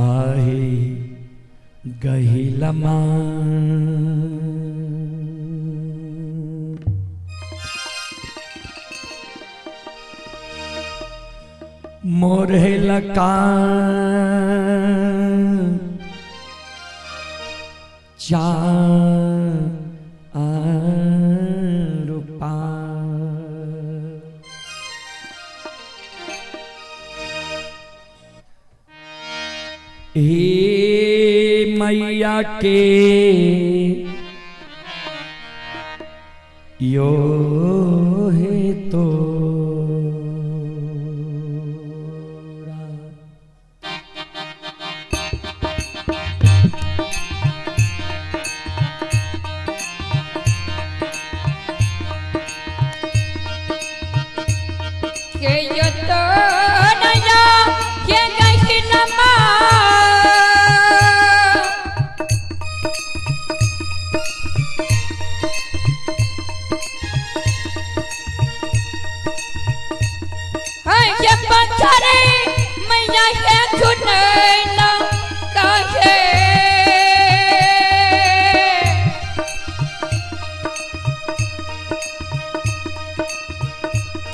आहे गहिलमा मोरे लका चार पार। हे मैया के यो है तो के यो तो नया के गहिलमा है पत्थरे मैया के चुनैला काहे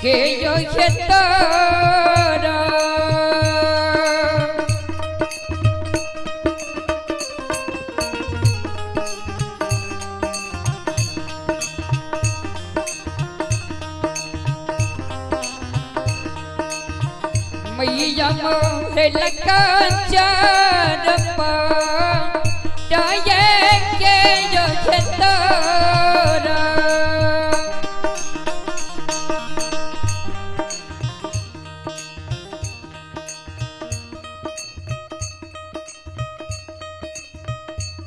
के यो हे तोरा। मैया मोहे लगा चार पाए के यो हे तोरा।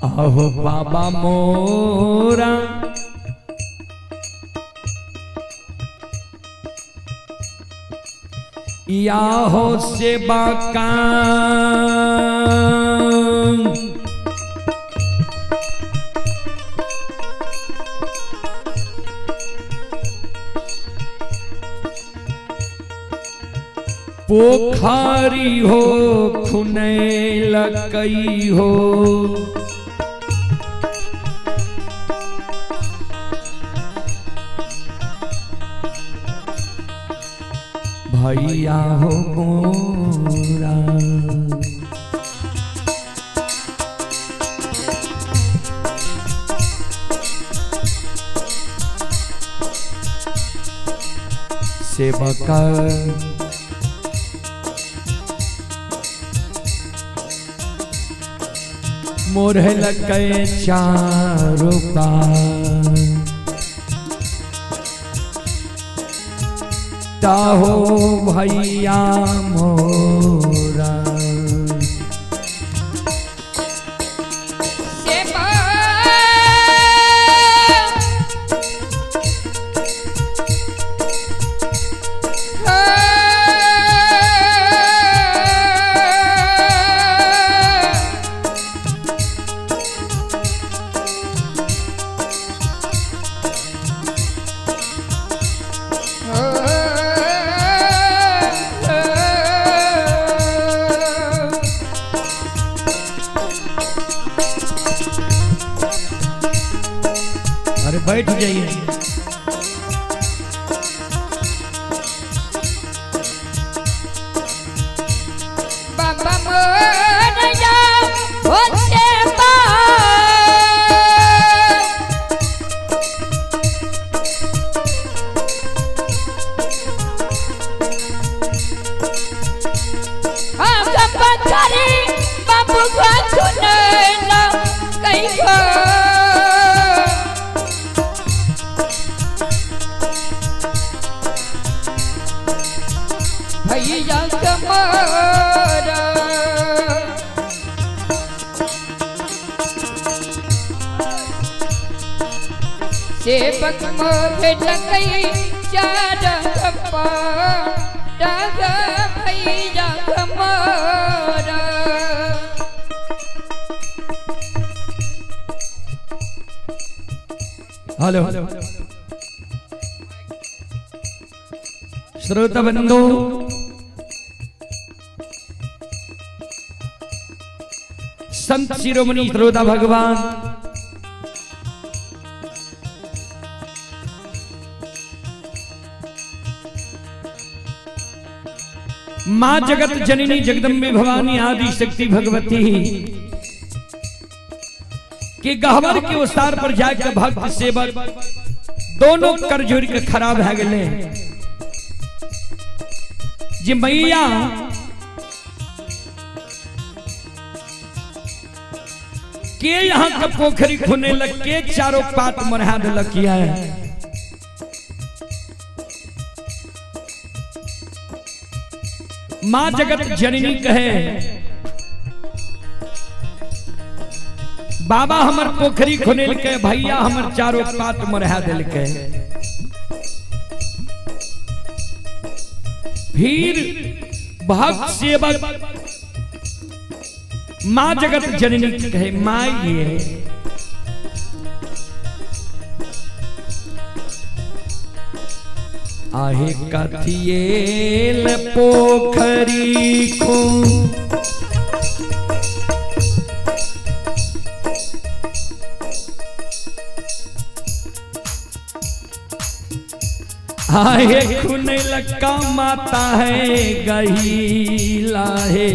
आहो बाबा मोरा याहो सेवा का पोखारी हो खुने लकई हो भैया हो मोरा। सेवक मोरे लगे चारों पार ताहो भैया मोरा। सेवा अरे बैठ जाइए। बाबा मोरया हो सेवा हम पत्थरे बाबू को चुनैला कहीं को। भैया कमारा सेवक मोहे लकई चार थप्पा डाग भैया कमारा। हेलो श्रोता बंधु, संत शिरोमणि रोदा भगवान मां जगत जननी जगदम्बे भवानी आदि शक्ति भगवती के गहवर के उस्तार पर जाकर भक्त सेवक दोनों कर जोड़ के खराब है गए। जे मैया के यहाँ के पोखरी खुने लग के चारों पात मरहा दिलक है। मां जगत जननी कहे बाबा हमर पोखरी खुनेल के भैया हमर चारों पात मरहा दिल के। फिर भक्त सेवक मां जगत जननी कहे मां ये आहे कथियल पोखरी को आहे खुन लक्का माता है गहीला है।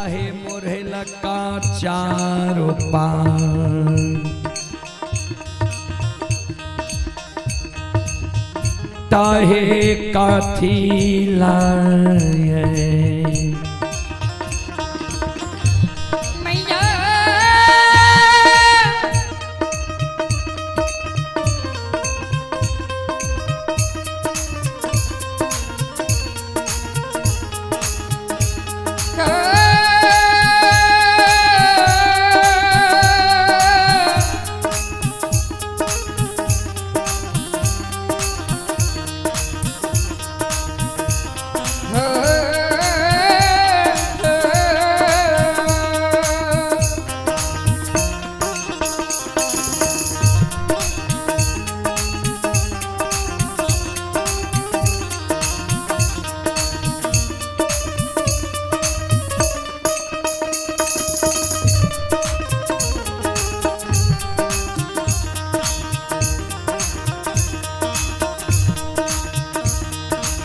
हे मोरे लका चारो पान ताहे काथी लाए मैया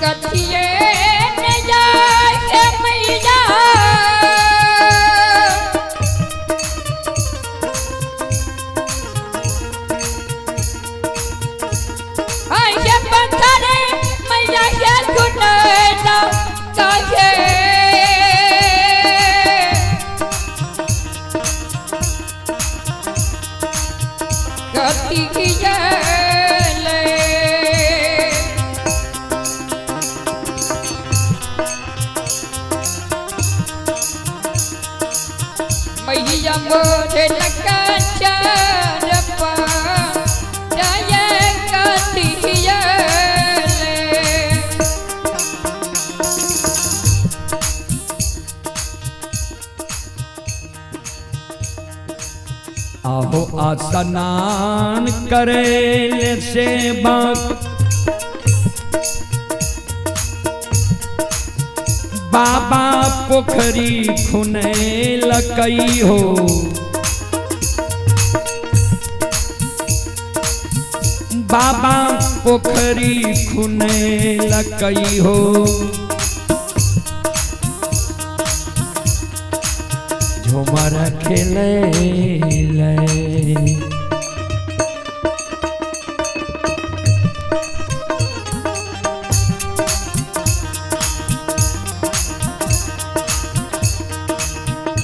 कथिए न जाए मैया आये पत्थरे मैया के सुनना काहे कथिए ले। मैया मोरे लगा चार जय कथिया आहो स्नान करे सेवक बाबा पोखरी खुने लकई हो बाबा पोखरी खुने लकई हो। झुमर खेले ले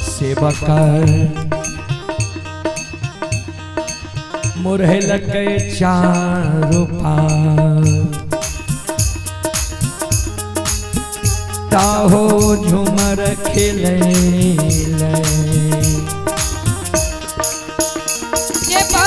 सेवक मुरहल के चारों पार ताहो झुमर खेले ले। ये बा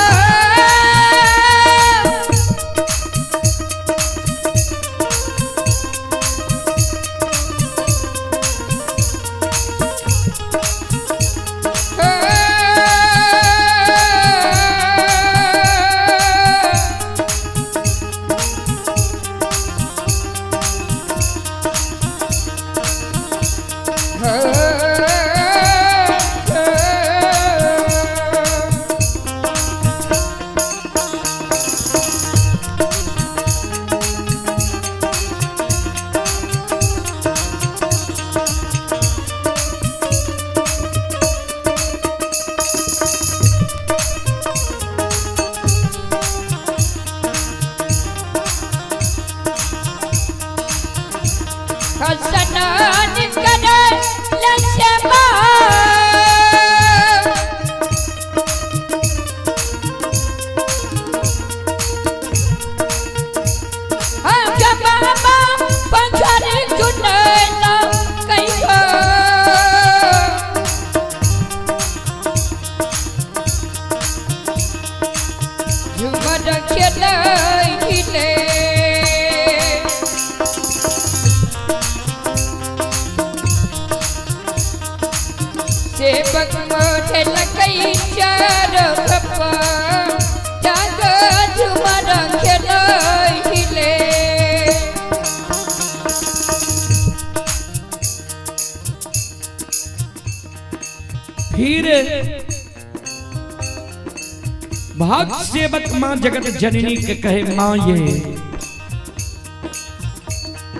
स्नान करे लक्ष्मा। बाबा पंचर चुनला कहियो। झुमर खेलै। सेवक मोठे लकई चार खप्पा जाग झुमर खेलै। फिर भक्त सेवक मां जगत जननी के कहे, मां ये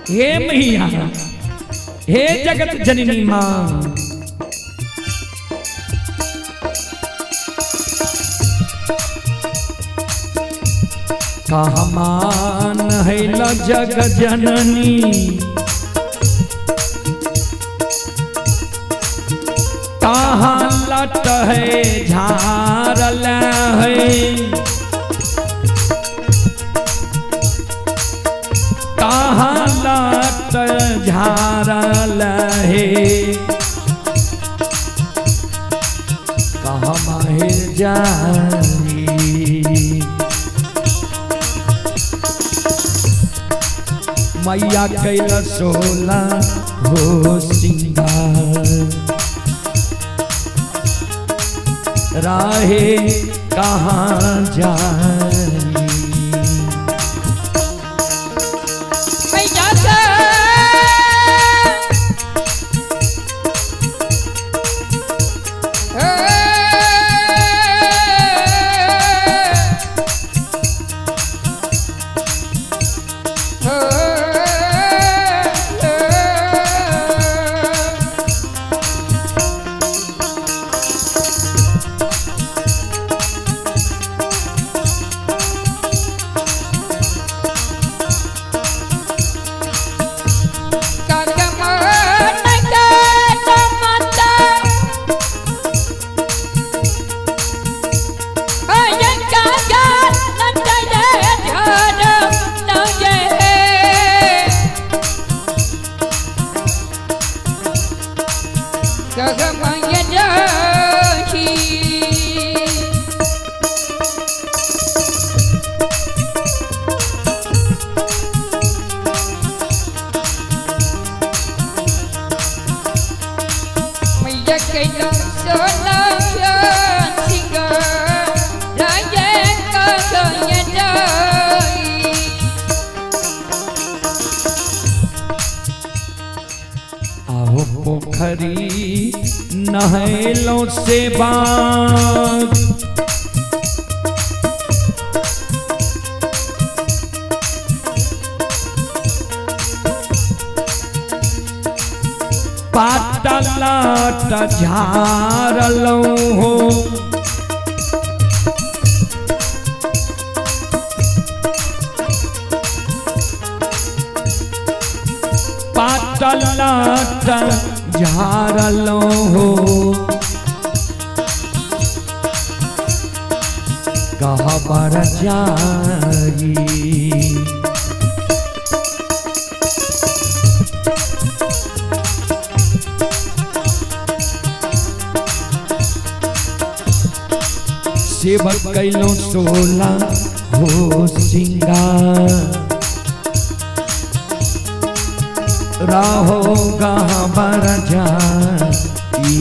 हे मैया, हे जगत जननी मां, कहमान है ल जग जननी, कहाँ लट है झारल है, कहाँ लट झारल है, कहाँ माहिर जानी। मैया कैल सोला हो सिंगार, राहे कहाँ जानी। मैया का आहो पोखरी नहलो से बाग, पाता लाट झारलो हो, पाता लाट झारलो हो, गहबर जाई। सेवक कैलो सोला हो सिंगार, राहो गहबर जाई।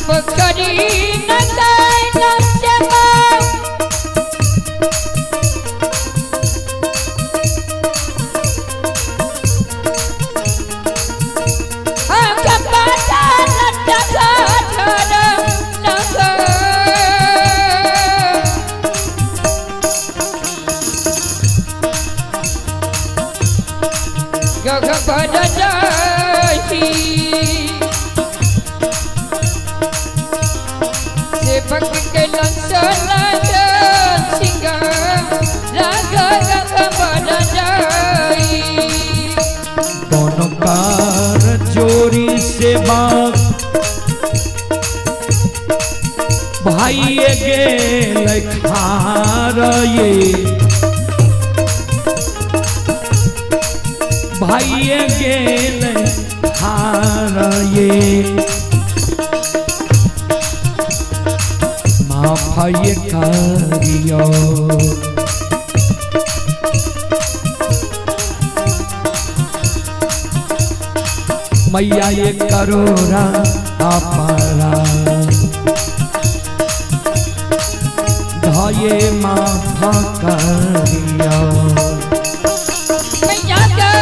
पोखरी न सेवक के लंसला सिंह राग गहबर जाई। दोनों कार चोरी से बाप भाई गेल खार ये भाई गेल खार ये माफ ये करियो। मैया ये करोरा अपरा धाये माफ करियो। मैया गे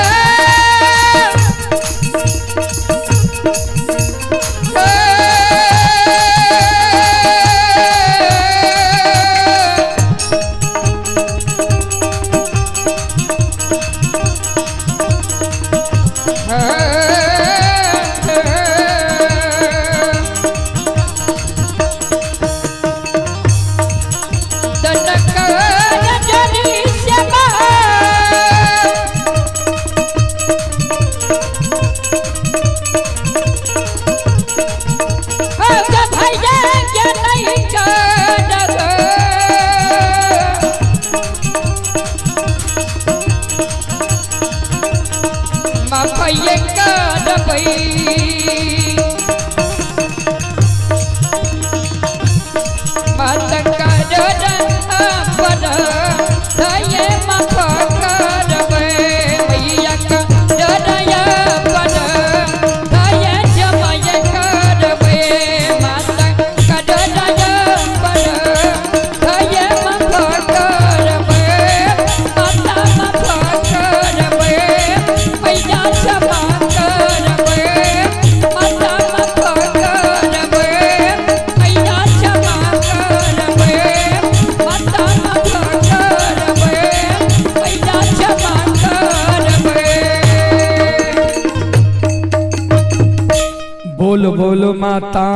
बोल बोल माता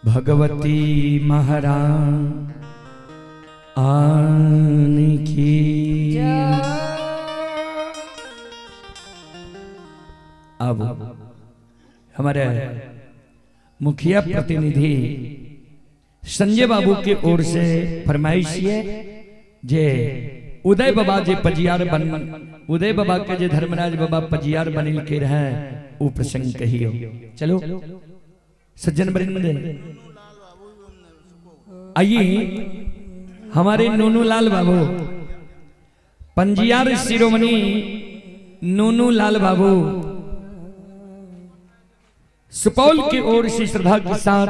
भगवती महाराज आने की। अब हमारे मुखिया प्रतिनिधि संजय बाबू के ओर से फरमाइश है जे उदय बाबा जे पजियार बन उदय बाबा के जे धर्मराज बाबा पजियार बनिल के रहे वो प्रसंग कहियो। चलो सज्जन वृंद आइए हमारे नूनू लाल बाबू पंजियार शिरोमणि नूनू लाल बाबू सुपौल की ओर से श्रद्धा के साथ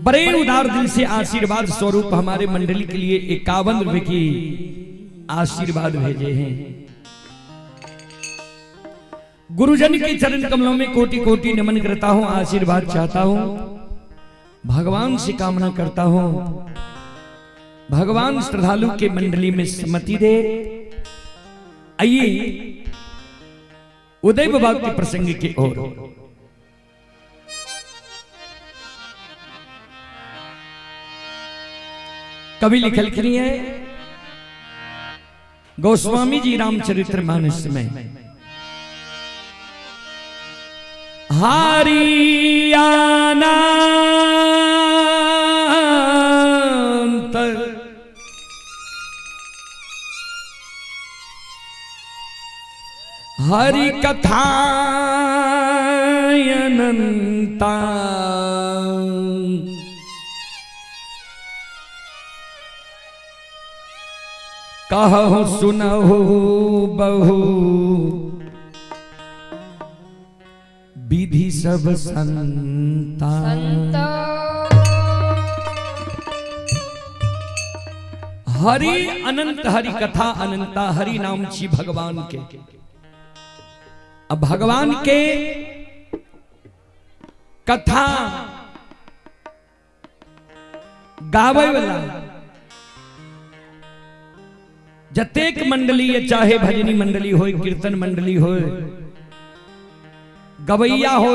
बड़े उदार दिल से आशीर्वाद स्वरूप हमारे मंडली के लिए 51 रुपए की आशीर्वाद भेजे हैं। गुरुजन के चरण कमलों में कोटि कोटि नमन करता हूं, आशीर्वाद चाहता हूं, भगवान से कामना करता हूं भगवान श्रद्धालु के मंडली में सम्मति दे। आइए उदय बाबा के प्रसंग के ओर। कवि लिखल की है गोस्वामी जी रामचरित्र मानस में हारियाना हरि कथा अनंता कहु सुनहु बहु विधि सब संता। हरि अनंत हरि कथा अनंता हरि नाम छी भगवान के। अब भगवान के कथा गावे वाला जतेक मंडली है, चाहे भजनी मंडली होए कीर्तन मंडली होए गवैया हो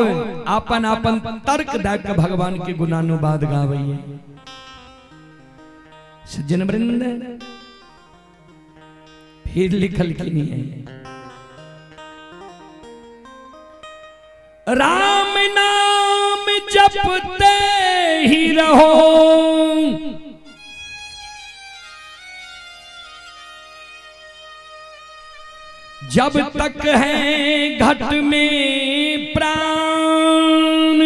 आपन आपन तर्क दे के भगवान के गुणानुवाद गावैया। सज्जन वृंद फिर लिखल की नहीं है, राम नाम जपते ही रहो, जब तक है घट में प्राण,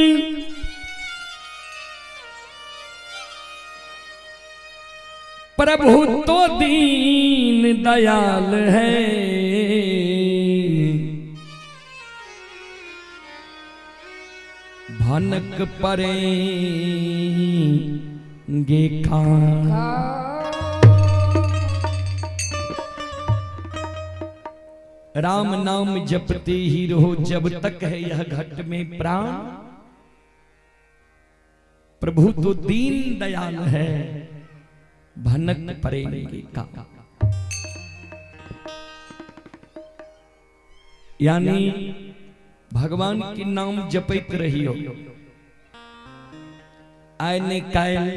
प्रभु तो दीन दयाल है, भनक परेंगे कान। राम नाम जपते ही रहो जब तक है यह घट में प्राण, प्रभु तो दीन दयाल है, भनक परेंगे कान। यानी भगवान के नाम जपैत रहियो, आय ने कायल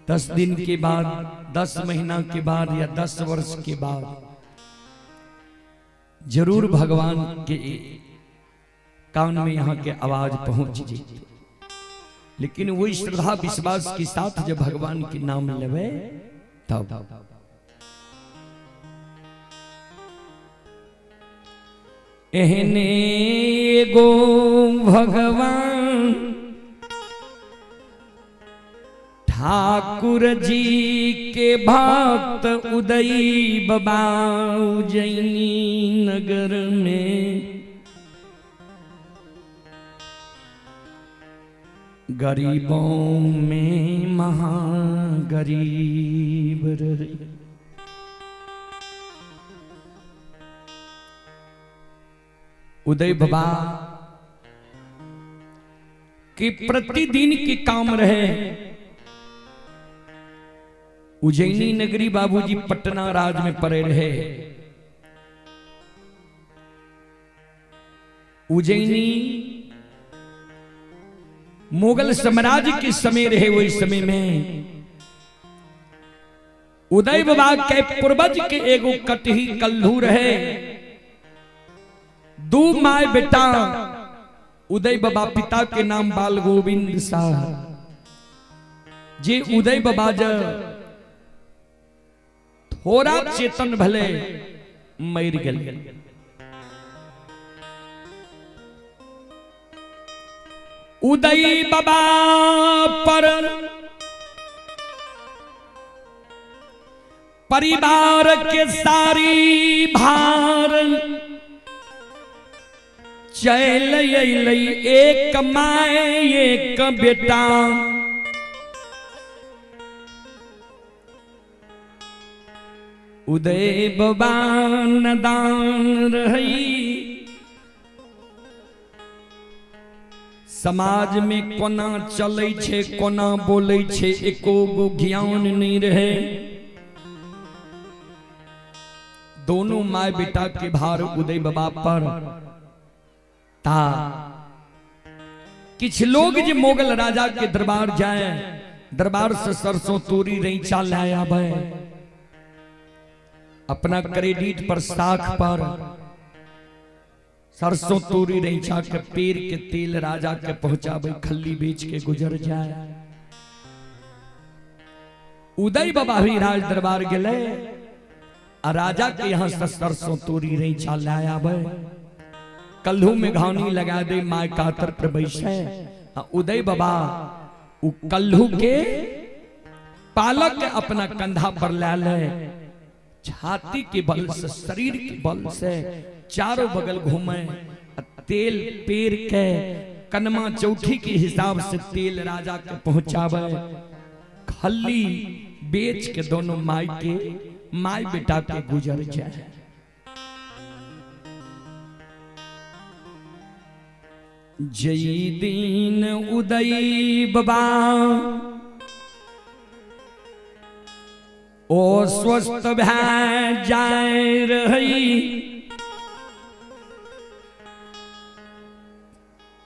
10 दिन के बाद, 10 महीना के बाद या 10 वर्ष के बाद जरूर भगवान के कान में यहाँ के आवाज पहुंच जाती। लेकिन वही श्रद्धा विश्वास के साथ जब भगवान के नाम लेवे तब। एहने गो भगवान ठाकुर जी के भक्त उदयी बाबा उज्जैनी नगर में, गरीबों में महागरीब रहे। उदय बाबा के प्रतिदिन के काम रहे। उज्जैनी नगरी बाबूजी पटना राज में पड़े रहे। उज्जैनी मुगल साम्राज्य के समय रहे। वही समय में उदय बाबा के पूर्वज के एगो कटही कल्लू रहे, दू my बेटा। उदय बाबा पिता के नाम बाल गोविंद शाह जे उदय बाबा थोड़ा चेतन भले मर गए। उदय बाबा पर परिवार के सारी भार चल अइलै, एक my एक बेटा। उदय बाबा नदान रही, समाज में कोना चलै छे कोना बोलै छे एको गो ज्ञान नहीं रहे। दोनों my बेटा के भार उदय बाबा पर ता। किछ लोग जे मुगल राजा के दरबार जाए, दरबार से सरसों तोरी रैचा लाए आवे, अपना क्रेडिट पर साख पर सरसों तोरी रैचा के पेड़ के तेल राजा के पहुंचावे, खल्ली बेच के गुजर जाए। उदय बाबा भी राज दरबार गेले आ राजा के यहाँ से सरसों तोरी रैचा लाए आवे, कल्हू में घानी लगा दे, my कातर पर बैसे। उदय बाबा उ कल्हू के पालक अपना कंधा पर ला ले, छाती के बल से शरीर के बल से चारों बगल घूमे, तेल पेर के कनमा चौथी के हिसाब से तेल राजा के पहुंचावे, खल्ली बेच के दोनों माई के my बेटा के गुजर जाए। जय दीन उदय बाबा ओ स्वस्थ भै जाय रही,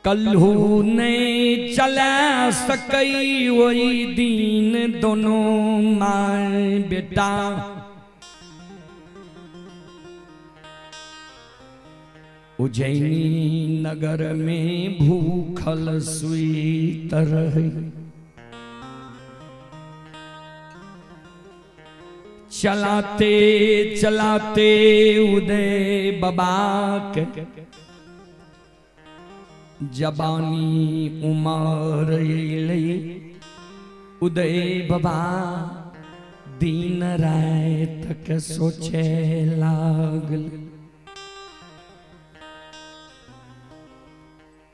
कल्हू नहीं चला सकई वही दिन दोनों माए बेटा उज्जैनी नगर में भूखल सुइत रहे। चलाते चलाते उदय बाबा के जबानी उमर अयलै। उदय बाबा दिन रात के सोचे लागल,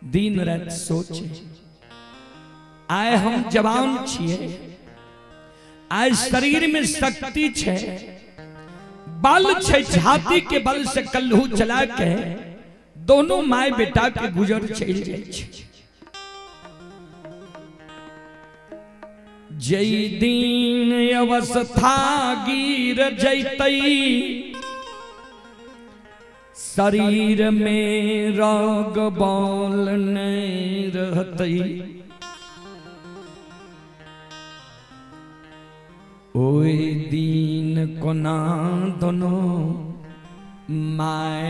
दिन रात सोचे आए हम जवान छिए, आए शरीर में शक्ति छे, बल छे, छाती के बल से कल्हू चला के दोनों my बेटा के गुजर चल जाए छे। जई दिन अवस्था गिर जैतई शरीर में रोग बल नहीं रहतई, ओई दिन कोना दोनों my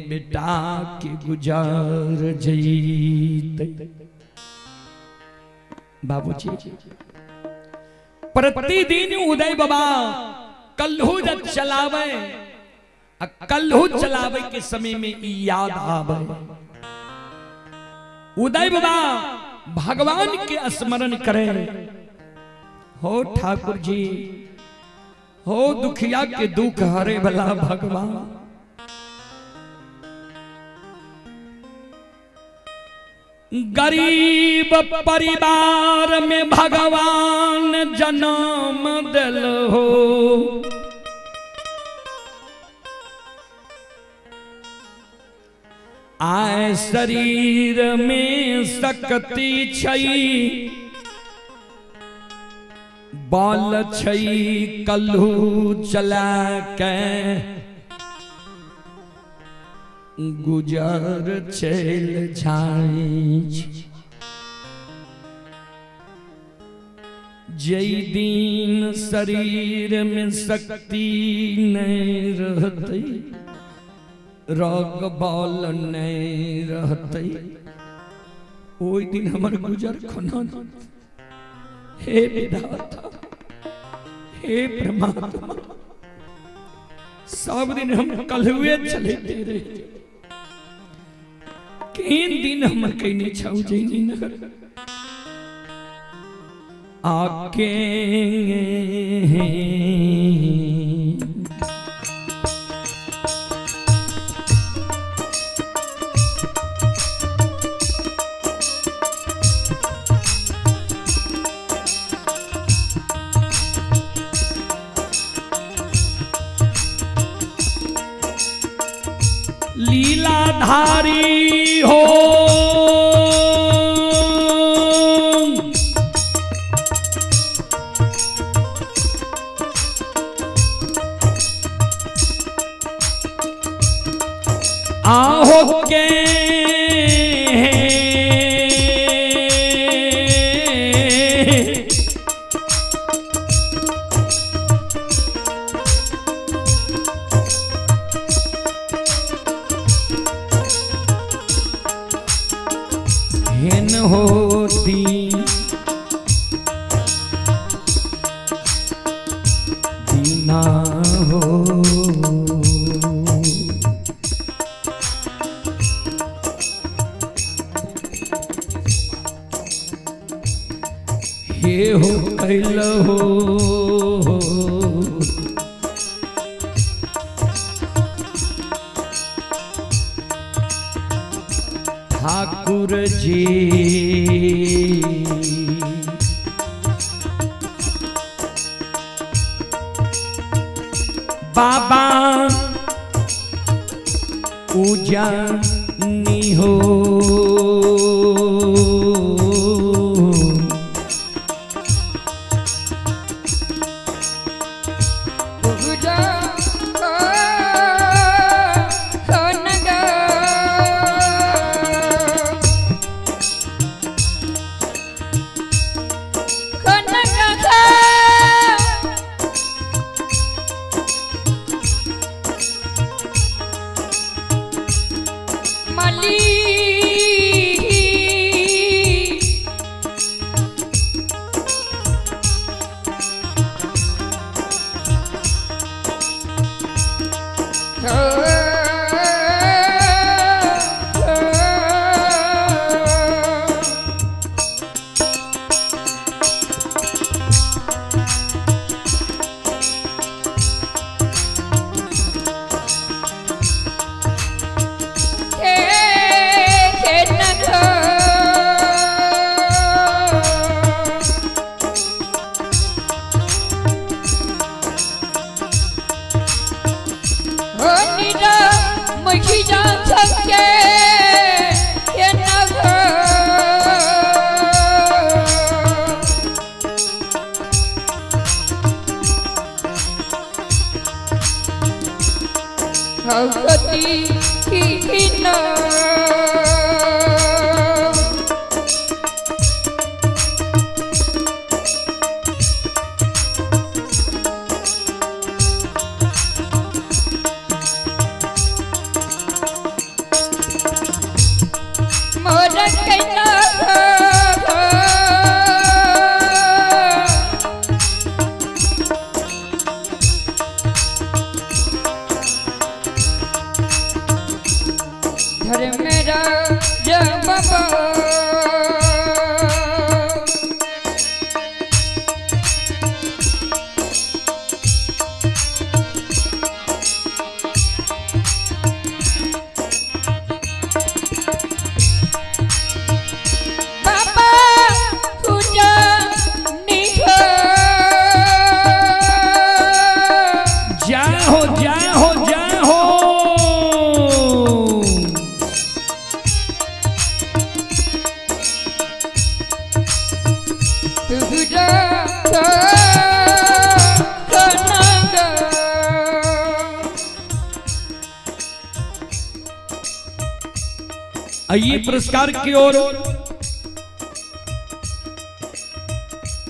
बेटा के गुजर जैतई। बाबूजी प्रतिदिन उदय बाबा कल्हू जब चलावे, कल्हू चलावे के समय में याद आवे उदय बाबा भगवान के स्मरण करे, हो ठाकुर जी, हो दुखिया के दुख हरे वाला भगवान, गरीब परिवार में भगवान जन्म दिल हो, आए शरीर में शक्ति छई बल छई कल्हू चला के गुजर चल जाई। जई दिन शरीर में शक्ति नहीं रहती, रोग बल नहीं रहती, ओई दिन हमर गुजर खना। हे विधाता, हे परमात्मा, सब दिन हम कलहुए चले रहे, केन दिन हमर कइने छौ जैनी नगर आके लीलाधारी हो आहो के हेन होती दीना हो। हे हो कैल हो ठाकुर जी, बाबा उजानी हो माली भगवती। मोर कैला। धर्म राज बाबा। बाबा पूजा निख। जय हो जय हो जय हो। तुझा कनक। आइए पुरस्कार की ओर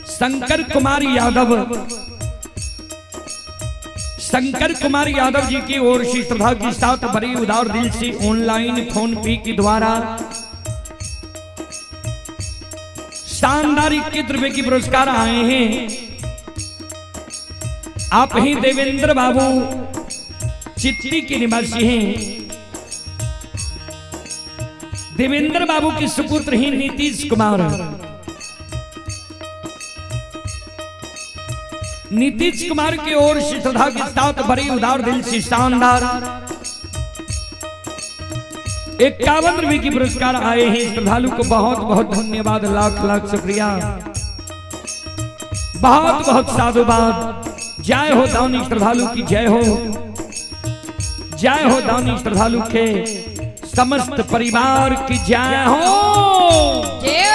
शंकर कुमार यादव, शंकर कुमार यादव जी की ओर से श्रद्धा के साथ बड़ी उदार दिल से ऑनलाइन फोन पे के द्वारा शानदार 21 रुपए की पुरस्कार आए हैं। आप ही देवेंद्र बाबू चित्ती के निवासी हैं। देवेंद्र बाबू के सुपुत्र ही नीतीश कुमार। नीतीश कुमार की ओर से श्रद्धा के साथ बड़ी उदार दिल से शानदार 51 रुपए की पुरस्कार आए हैं। श्रद्धालु को बहुत बहुत धन्यवाद, लाख लाख शुक्रिया, बहुत बहुत साधुवाद। जय हो दानी श्रद्धालु की जय हो, जय हो दानी श्रद्धालु के समस्त परिवार की जय हो। जय।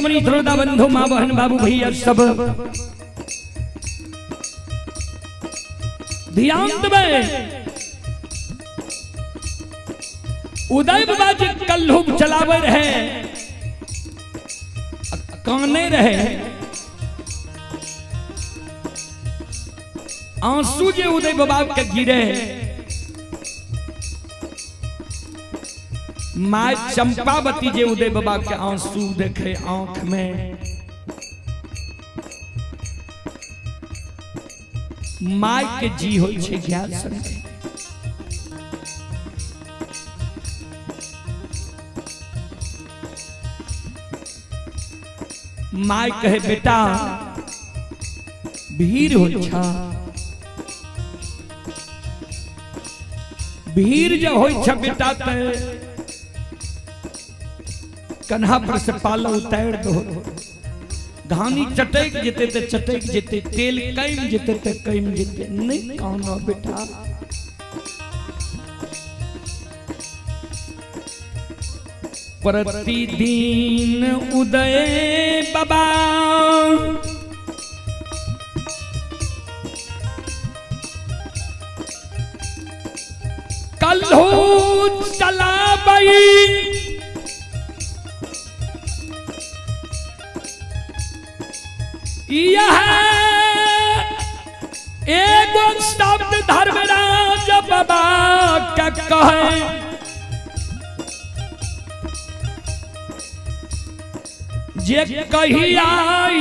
शिरोमणि श्रोता बंधु माँ बहन बाबू भैया सब ध्यान देबै। उदय बाबा जी कल्लू चलावे रहे, काने रहे, आंसू जे उदय बाबा के गिरे, मां चंपावती जे उदय बाबा के आंसू देखे आंख में, my के जी होई छे ज्ञान संगे। My कहे बेटा भीड़ हो छा, भीड़ जब हो छा बेटा ते कन्हा पर से पालो उतार दो, घानी चटक जेते ते चटक जेते, तेल कम जेते ते कम जेते, नहीं कानो बेटा। प्रतिदिन उदय बाबा कल्हू चलाबई, यह एगो शब्द धर्मराज बाबा का कहे, जे कहिया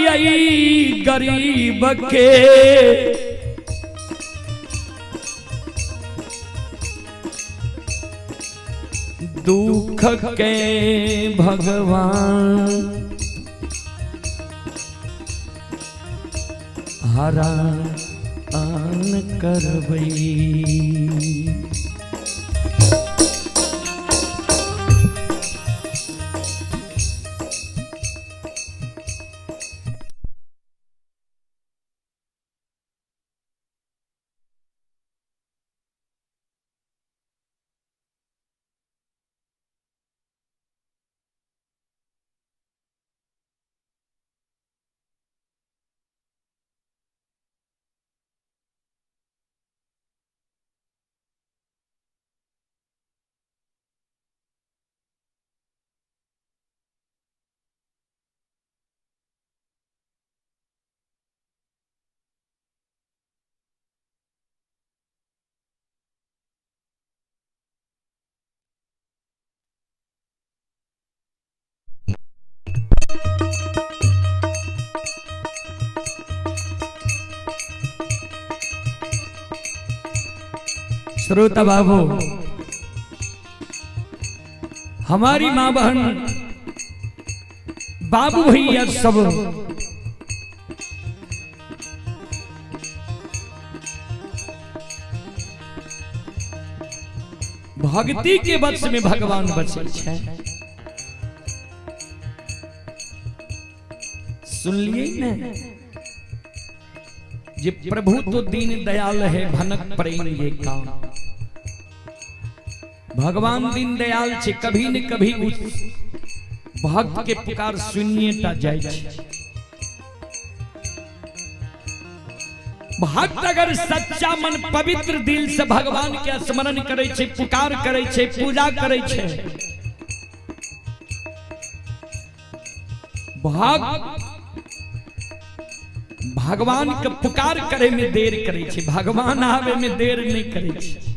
आई गरीब के दुख के भगवान हरा आन करबई। श्रोता बाबू, हमारी माँ बहन बाबू भैया सब भक्ति के वश में भगवान बचे छे। सुन लिए ने जे प्रभु तो दीन दयाल है भनक प्रेम ये काम। भगवान दीन दयाल छे, कभी न कभी उस भक्त के पुकार सुनिए टा जाय छे। भक्त अगर सच्चा मन पवित्र दिल से भगवान के स्मरण करे छे, पुकार करे छे, पूजा करे छे, भक्त भगवान के पुकार करे में देर करे छे, भगवान आवे में देर नहीं करे छे।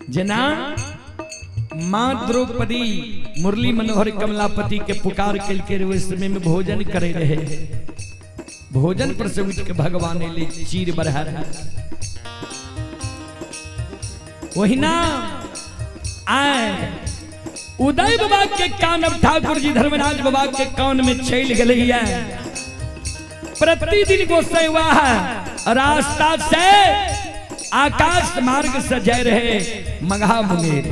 जना मां द्रौपदी मुरली मनोहर कमलापति के पुकार के उस समय में भोजन करे रहे, भोजन पर से उठ के भगवान ले चीर बढ़ा रहा। वही ना आए उदय बाबा के कान, अब ठाकुर जी धर्मराज बाबा के कान में चल गई है। प्रतिदिन गोसाई हुआ है रास्ता से आकाश मार्ग से जा रहे मघा मुंगेर।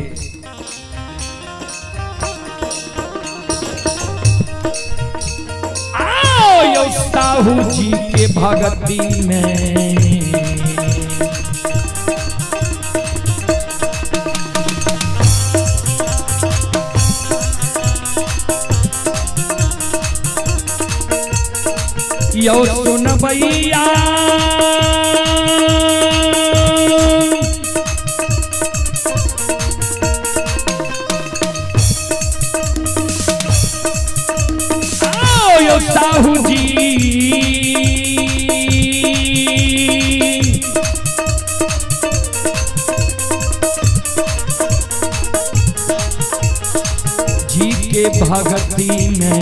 आओ यो साहू जी के भगती में यो सुनबैया आओ यो साहू जी। जी के भगती में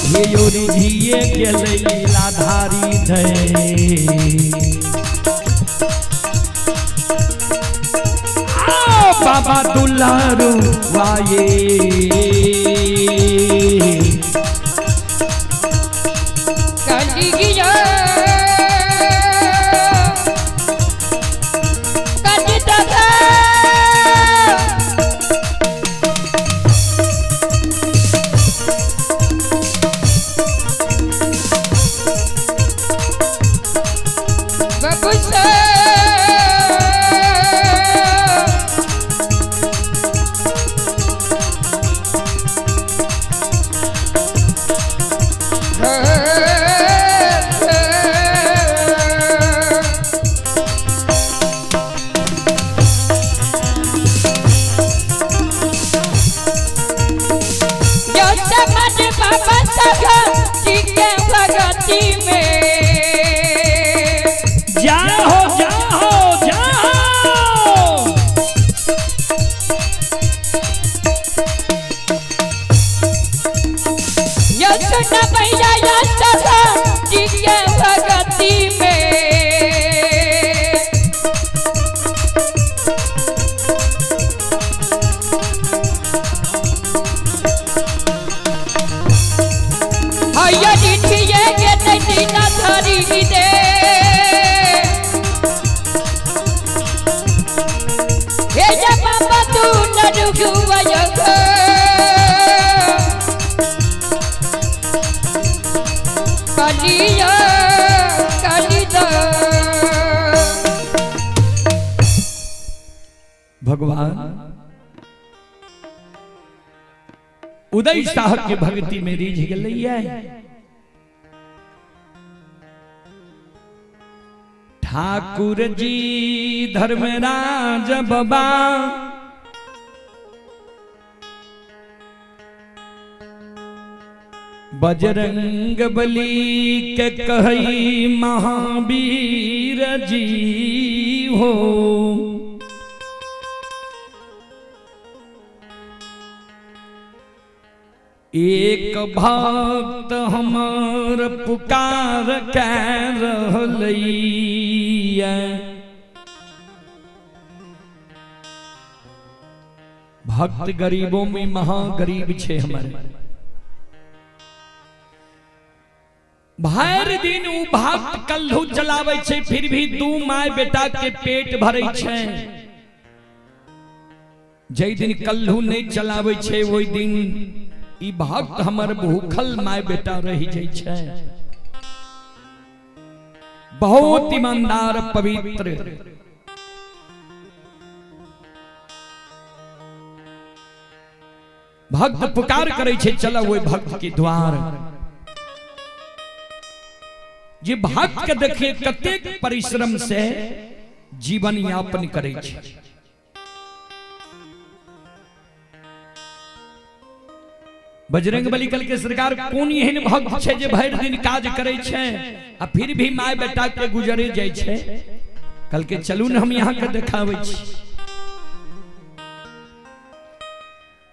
हे योरी धिये के लीलाधारी धै आओ बाबा दुलारू वाये। काली काली दादा। बबुसा बाबा साहब जी के भगती में। जाओ जाओ जाओ। यशोदा मैया यशोदा जी के भगती में। हैया रिठिए के तैना धरी दे हे जे बाबा तू न रुकुआ कालिया कालिदा। भगवान उदय शाह के भक्ति में रिझ गई है। ठाकुर जी धर्मराज बाबा बजरंग बली के कहई महावीर जी हो। एक भक्त हमार पुकार कै रहलैया। भक्त गरीबों में महागरीब छे हमारे। भर दिन उ भक्त कल्हू चलावे छे फिर भी दू my बेटा के पेट भरे छे। जै दिन कल्हू नहीं चलावे छे वही दिन ई भक्त हमर भूखल my बेटा रही जाइ छे। बहुत ईमानदार पवित्र भक्त पुकार करे छे चलो वही भक्त के द्वार। जे भक्त के देखिए कतेक परिश्रम से जीवन यापन करे छे। बजरंग बली कल के सरकार कोन एहन भक्त छे जे भरि दिन काज करे छे आ फिर भी my बेटा के गुजरे जाइ छे। कल के चलू न हम यहाँ के देखाबै छी।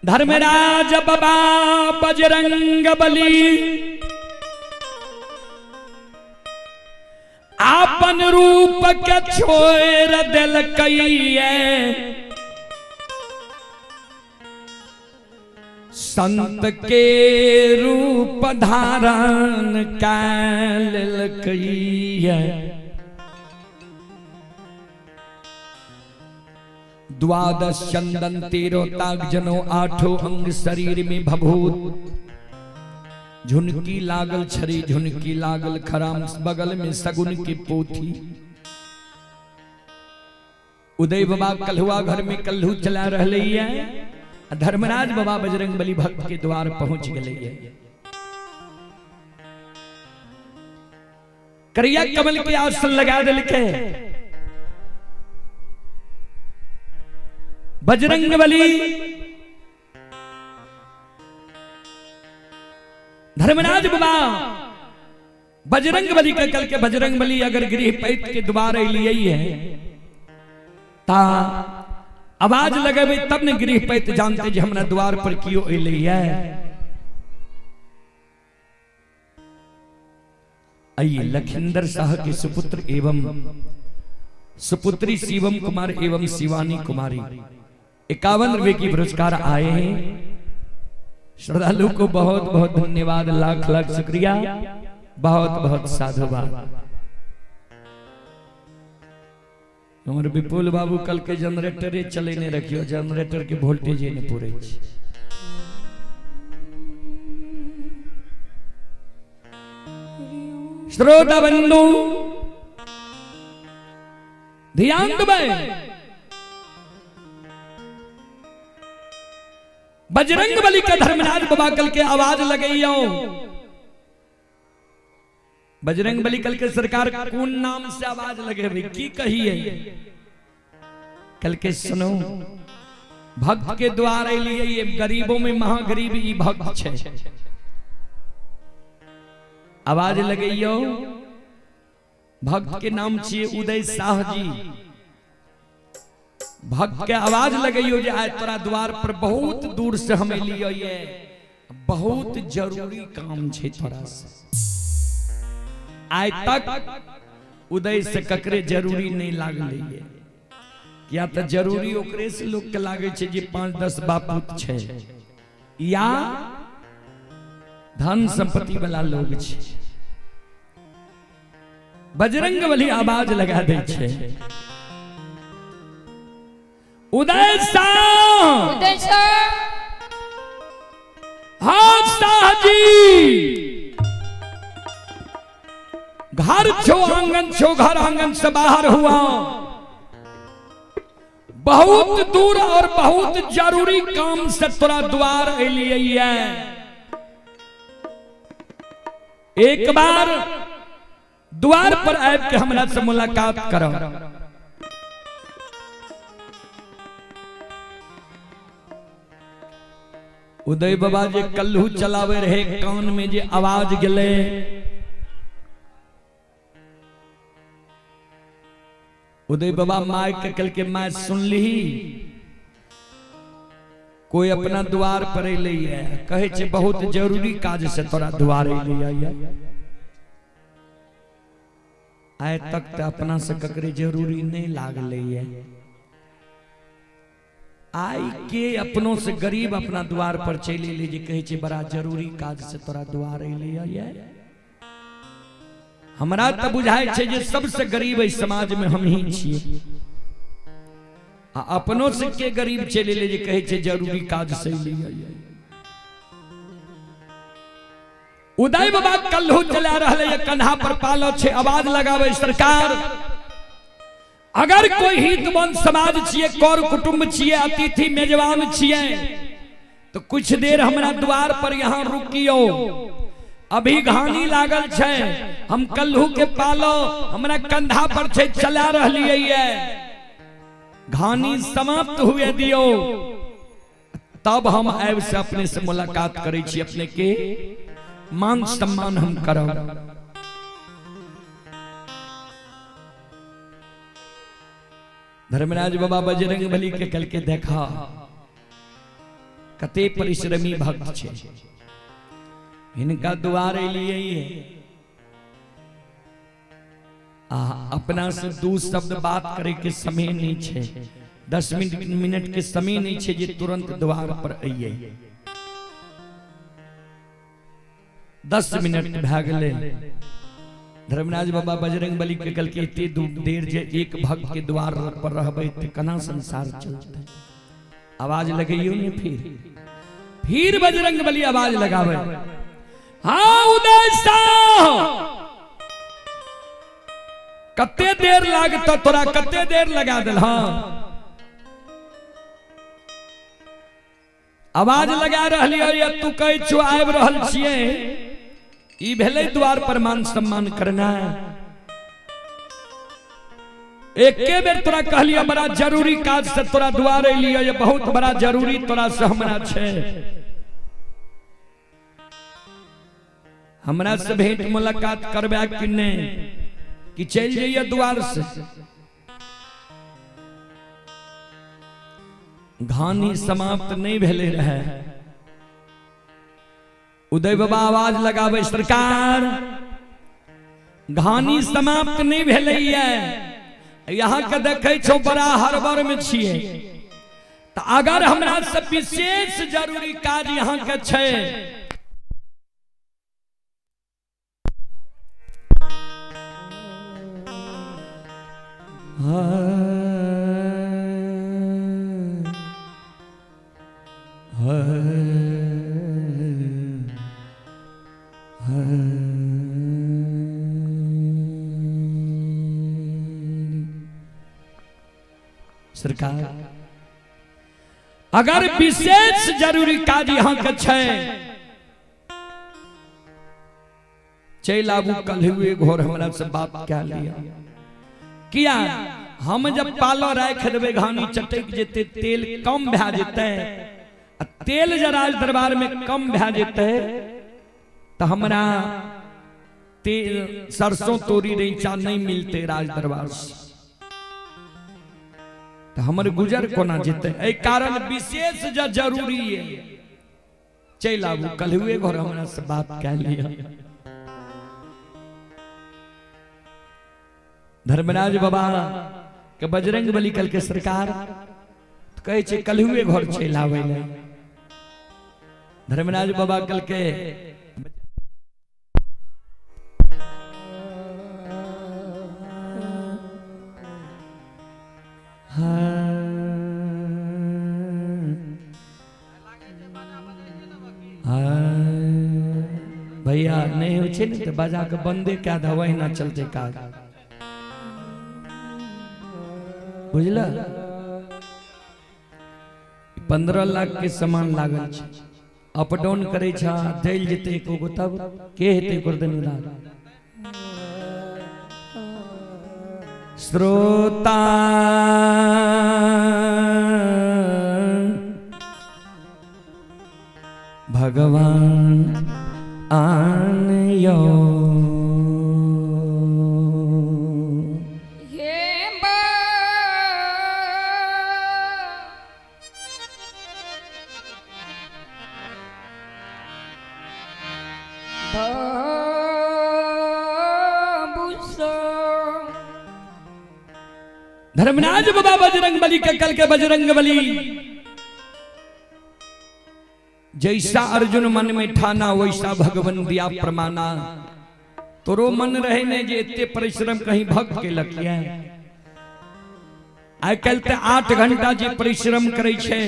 धर्मराज बाबा बजरंग बली आपन रूप के छोड़ देलकै संत के रूप धारण कै लेलकै। द्वादश चंदन तेरो ताग जनो आठो अंग शरीर में भभूत। झुनकी लागल छड़ी झुनकी लागल खराम बगल में सगुन की पोथी। उदय बाबा कल्हुआ घर में कल्हू चला रहे है। धर्मराज बाबा बजरंग बली भक्त के द्वार पहुंच गए। करिया कमल के आसन लगा दिल के बजरंग बली धर्मराज बाबा बजरंग बली के कल के बजरंग बली अगर गृह पैत के द्वार लिए है ता आवाज लगेबै तब ने गृह पैत जानते जे हमरा द्वार पर कियो अयलै है। आइए लखिंदर शाह के सुपुत्र एवं सुपुत्री शिवम कुमार एवं शिवानी कुमारी 51 रुपए की पुरस्कार आए हैं। श्रद्धालु को बहुत बहुत धन्यवाद, लाख लाख शुक्रिया, बहुत बहुत साधुवाद। हमर विपुल बाबू कल के जनरेटर चलेने रखियो, जनरेटर के वोल्टेज नहीं पूरे। श्रोता बंधु ध्यान देबै, बजरंग बली के धर्मराज बाबा कल के आवाज लगैयो। बजरंग बली कल के सरकार कौन नाम से आवाज लगेबै की कहिए? कल के सुनो, भक्त के द्वार लिए ये गरीबों में महागरीब ई भक्त छे। आवाज लगैयो, भक्त के नाम छिए उदय शाह जी। भक्त के आवाज लगैयो जे आय तोरा द्वार पर बहुत दूर से हम एलियो ये, बहुत जरूरी काम छे तोरा से। आय तक उदय से ककरे जरूरी नहीं लागले ये, किया तो जरूरी ओकरे से लोग के लागे छे जे 5-10 बापूत छे या धन संपत्ति वाला लोग छे। बजरंग बली आवाज लगा दे छे, उदय शाह, उदय शाह, हाँ शाह जी, घर छो आंगन छो, घर आंगन से बाहर हुआ, बहुत दूर और बहुत जरूरी काम से तोरा द्वार एलिए है। एक बार द्वार पर आबि के हमरा से मुलाकात करो। उदय बाबा जे कल्हू चलावे रहे, कान में जे आवाज गेले, उदय बाबा my के कल के my सुन ली, कोई अपना द्वार पर अयलै है, कहै छै बहुत जरूरी काज से तोरा द्वार अयलै है। आइ तक तऽ अपना से ककरे जरूरी नहीं लागलै है, आइ के अपनों से गरीब अपना द्वार पर चलि एलै जे कहै छै बड़ा जरूरी काज से तोरा द्वार अयलै है। हमरा तऽ बुझाइ छै जे सबसे गरीब एहि समाज में हम ही छियै, आ अपनों से के गरीब चलि एलै जे कहै छै जरूरी काज से अयलै। उदय बाबा कल्हू चला रहलै है, कन्हा पर पालो छे, आवाज लगावे सरकार, अगर कोई हितमंद समाज छिए, कर कुटुंब छिए, अतिथि मेजबान छिए, तो कुछ देर हमरा द्वार पर यहाँ रुकियो, अभी घानी लागल छे, हम कल्हू के पालो हमरा कंधा पर छे चला रहलिए है, घानी समाप्त हुए दियो तब हम आबि से अपने से मुलाकात करै छी, अपने के मान सम्मान हम करब। धर्मराज बाबा बजरंग बली के कल के देखा कते परिश्रमी भक्त छे, हिनका द्वार एलिए है, आ अपना से दू शब्द बात करे के समय नहीं छे, 10 मिनट के समय नहीं छे जे तुरंत द्वार पर अइए। 10 मिनट भए गेलै, धर्मराज बाबा बजरंग बली के कल के एते देर जे एक भक्त के द्वार पर रहबै त केना संसार चलतै। आवाज लगैयो ने, फिर बजरंग बली आवाज लगावे, हाँ उदय शाह, कते देर लागत तोरा, कते देर लगा दिल। हाँ आवाज लगा रहली है तू कहै छौ आबि रहल छियै। ई भेलै द्वार पर मान सम्मान करना। एके बेर तोरा कहलियै बड़ा जरूरी काज से तोरा द्वार एलियै, ये बहुत बड़ा जरूरी तोरा से हमरा छै, हमरा से भेंट मुलाकात करबे कि नहीं कि चलि जइए द्वार से। घानी समाप्त नहीं भेले रहे। उदय बाबा आवाज लगावे, सरकार घानी समाप्त नहीं भेलै यहाँ के देखे छो बड़ा हड़बड़ में छियै, तो अगर हमरा से विशेष जरूरी काज यहाँ के छै सरकार अगर विशेष जरूरी काज यहाँ के छै चलि आबू कल हुए घर हमरा से बात कए लिया। किया हम जब पालो राखि देबै घानी चटकि जेतै, तेल कम भए जेतै, आ तेल जब राज दरबार में कम भए जेतै तऽ हमरा तेल सरसों तोरी रैचा नहीं मिलते राज दरबार से, तऽ हमर गुजर कोना जेतै। एहि कारण विशेष जब जरूरी है चलि आबू कल हुए घर हमरा से बात कए लिया। धर्मराज बाबा के बजरंग बली कल के सरकार कहै छै कलहुए घर चलि आबै लए। धर्मराज बाबा कल के भैया नहीं होइ छै ने तऽ बजा के बंदे कए दह, ओहिना चलते काज, बुझल। 15 लाख के सामान लागल छै, अप डाउन करै छ, जलि जेतै एको गो तब के हेतै ओकर देनदार। श्रोता भगवान आन यो धर्मराज बाबा बजरंग बली के कल के बजरंग बली जैसा अर्जुन मन में ठाना वैसा भगवान दिया प्रमाणा। तोरो मन रहे ने जे एते परिश्रम कहीं भक्त के लकिया। आइ काल्हि तऽ 8 घंटा जे परिश्रम करै छै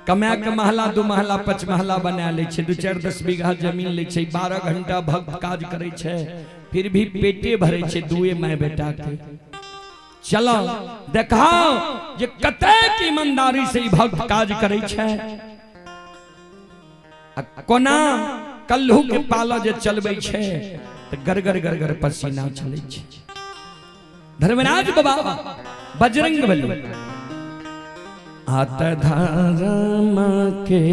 कमा के महला 2 महला 5 महला बना लै छै, 2 4 10 बीघा जमीन लै छै, 12 घंटा भक्त काज करै छै, फिर भी पेटे भरे छै दुए my बेटा के। चलो देखाओ जे कतेक ईमानदारी से ई भक्त काज करै छै, आ कोना कल्हू के पाला जे चलबै छै तऽ गरगर गरगर पसीना चलै छै। धर्मराज बाबा बजरंग बली आत धर्म के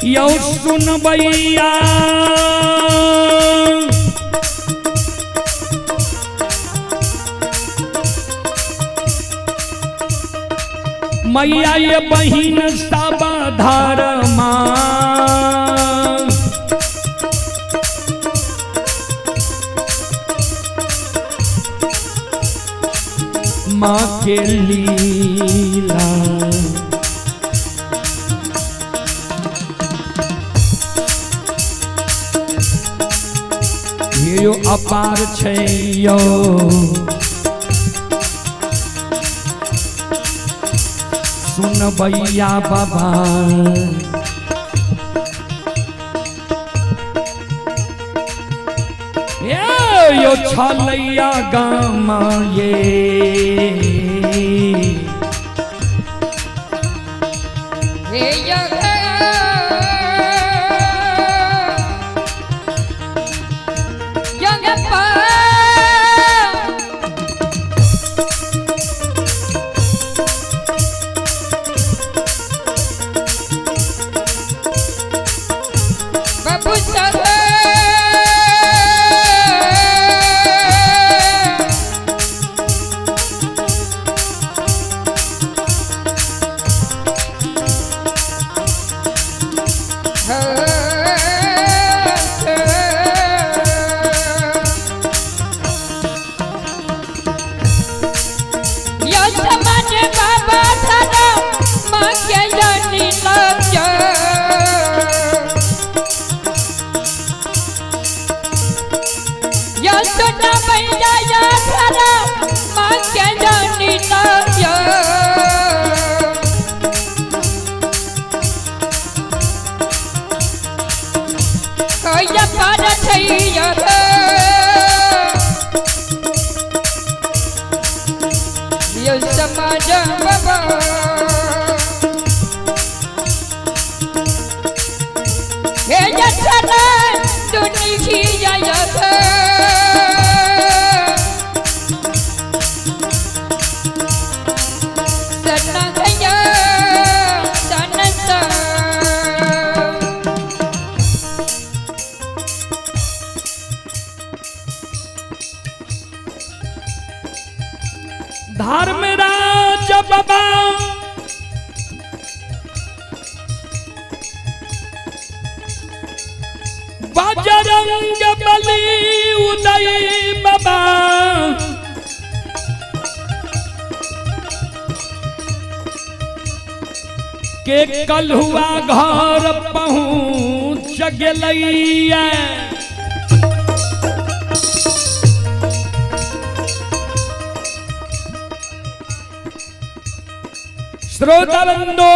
यौ सुनबैया मैया ये बहिन सब धर्मा माँ के लीला। यो अपार छै यो सुनबैया बाबा। ये यो छलैया गामा ये हे धर्मराज बाबा बजरंग बली उदय बाबा के कलहुआ घर पहुँच गेलैया। श्रोता बंधु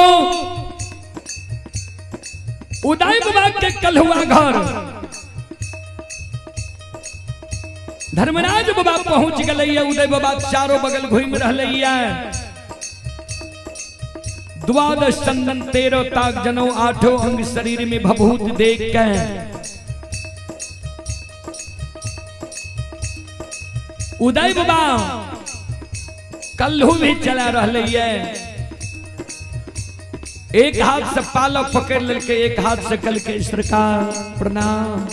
उदय बाबा के कलहुआ घर धर्मराज बाबा पहुंच गए। उदय बाबा चारों बगल घूम रहा। द्वादश चंदन 13 ताक जनौ आठों अंग शरीर में भभूत देख के उदय बाबा कल्हू भी चला रहा है। एक हाथ से पालक पकड़ लेके एक हाथ से कल के सरकार प्रणाम।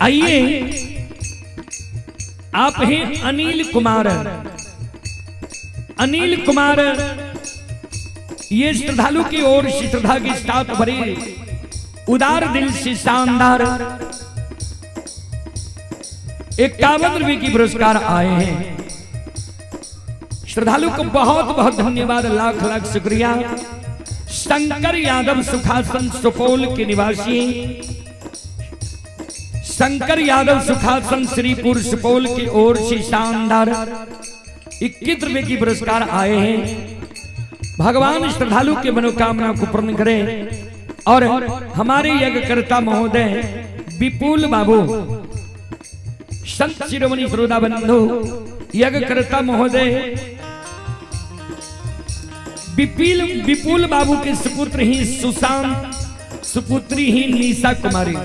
आइए आप हैं अनिल कुमार। अनिल कुमार ये श्रद्धालु की ओर से श्रद्धा के साथ भरे उदार दिल से शानदार 51 रुपए की पुरस्कार आए हैं। श्रद्धालु को बहुत बहुत धन्यवाद, लाख लाख शुक्रिया। शंकर यादव सुखासन सुपौल के निवासी, शंकर यादव सुखासन श्रीपुर सुपौल की ओर से शानदार 21 रुपए की पुरस्कार आए हैं। भगवान श्रद्धालु के मनोकामना को पूर्ण करें। और हमारे यज्ञकर्ता महोदय विपुल बाबू संत शिरोमणि श्रोता बंधु यज्ञकर्ता महोदय विपुल बाबू के सुपुत्र ही सुशांत, सुपुत्री ही निशा कुमारी,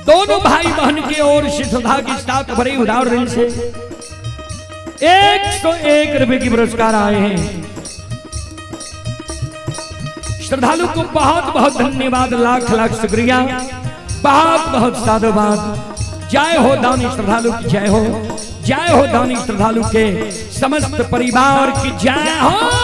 दोनों भाई बहन की ओर से श्रद्धा के साथ भरे उदार दिल से 101 रुपए की पुरस्कार आए हैं। श्रद्धालु को बहुत बहुत धन्यवाद, लाख लाख शुक्रिया, बहुत बहुत साधुवाद। जय हो दानी श्रद्धालु की जय हो, जय हो दानी श्रद्धालु के समस्त परिवार की जय हो।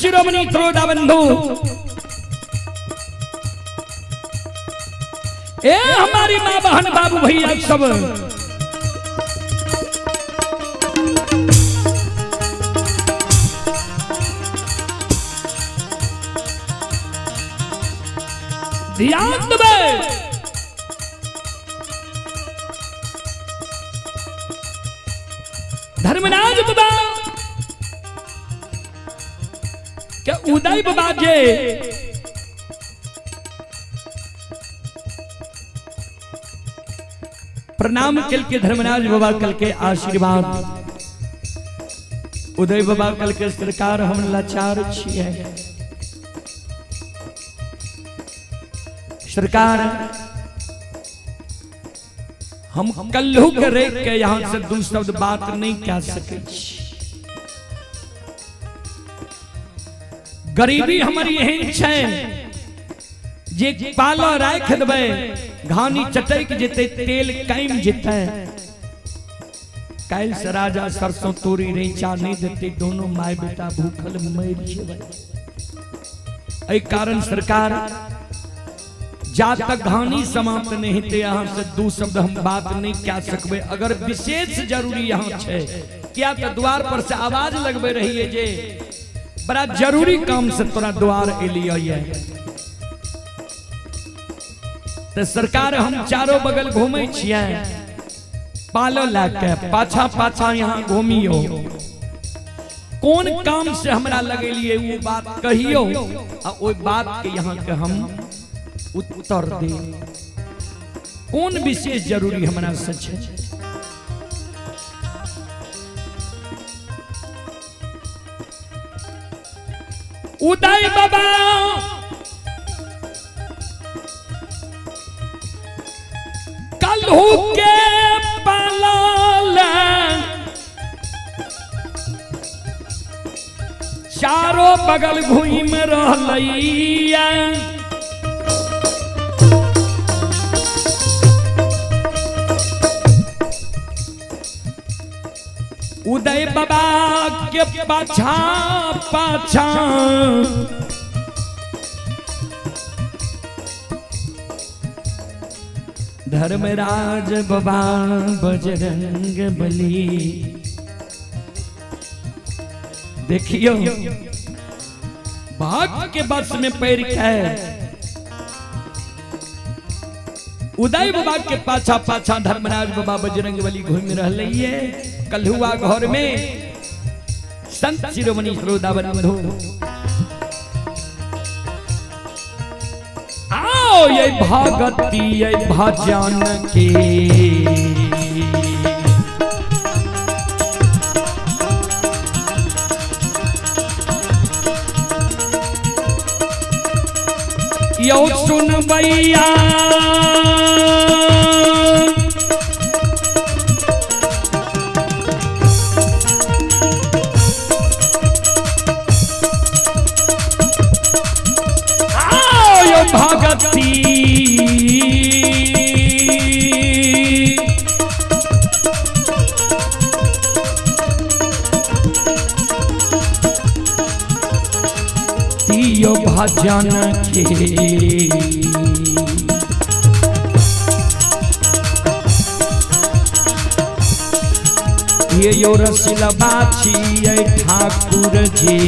शिरोमणि श्रोता बंधु, ए हमारी माँ बहन बाबू भैया सब, ध्यान देबै। धर्मराज बाबा के उदय बाबा जे प्रणाम कल के धर्मराज बाबा कल के आशीर्वाद। उदय बाबा कल के सरकार हम लाचार छियै सरकार, हम कल्लू के रेख के यहां से दू शब्द बात नहीं कह सके छी। गरीबी हमर एहन छै जे पालो राख देबै घानी चटक जेतै, तेल कायम जेतै। काल्हि से राजा सरसों तोरी रैचा नहीं देते, दोनों my बेटा भूखल मरि जेबै। एहि कारण सरकार जा तक घानी समाप्त नहीं हेतै यहाँ से दू शब्द हम बात नहीं कह सकबै। अगर विशेष जरूरी यहाँ छै क्या तो द्वार पर से आवाज लगबे रहिए जे बड़ा जरूरी काम से तोरा द्वार एलियो ये। तो सरकार हम चारों बगल घूमै छियै पालो लए के पाछा पाछा यहाँ घूमियो, कोन काम से हमरा लगेलिए वो बात कहियो आ ओहि बात के यहाँ के हम उत्तर दे। कोन विशेष जरूरी हमरा से छै? उदय बाबा कल्हू के पालल चारों बगल घूम रहलैया। उदय बाबा के पाछा पाछा धर्मराज बाबा बजरंग बली। देखियो भाग के बस में पैर के उदय बाबा के पाछा पाछा धर्मराज बाबा बजरंग बली घूम रहले ये कल्हुआ घर में। संत शिरोमणि श्रोता बंधु आओ ये भगती ये भजन के यो सुन भैया आओ यो भगती यो भजन के ये यो रसिला बाछी ये ठाकुर जी।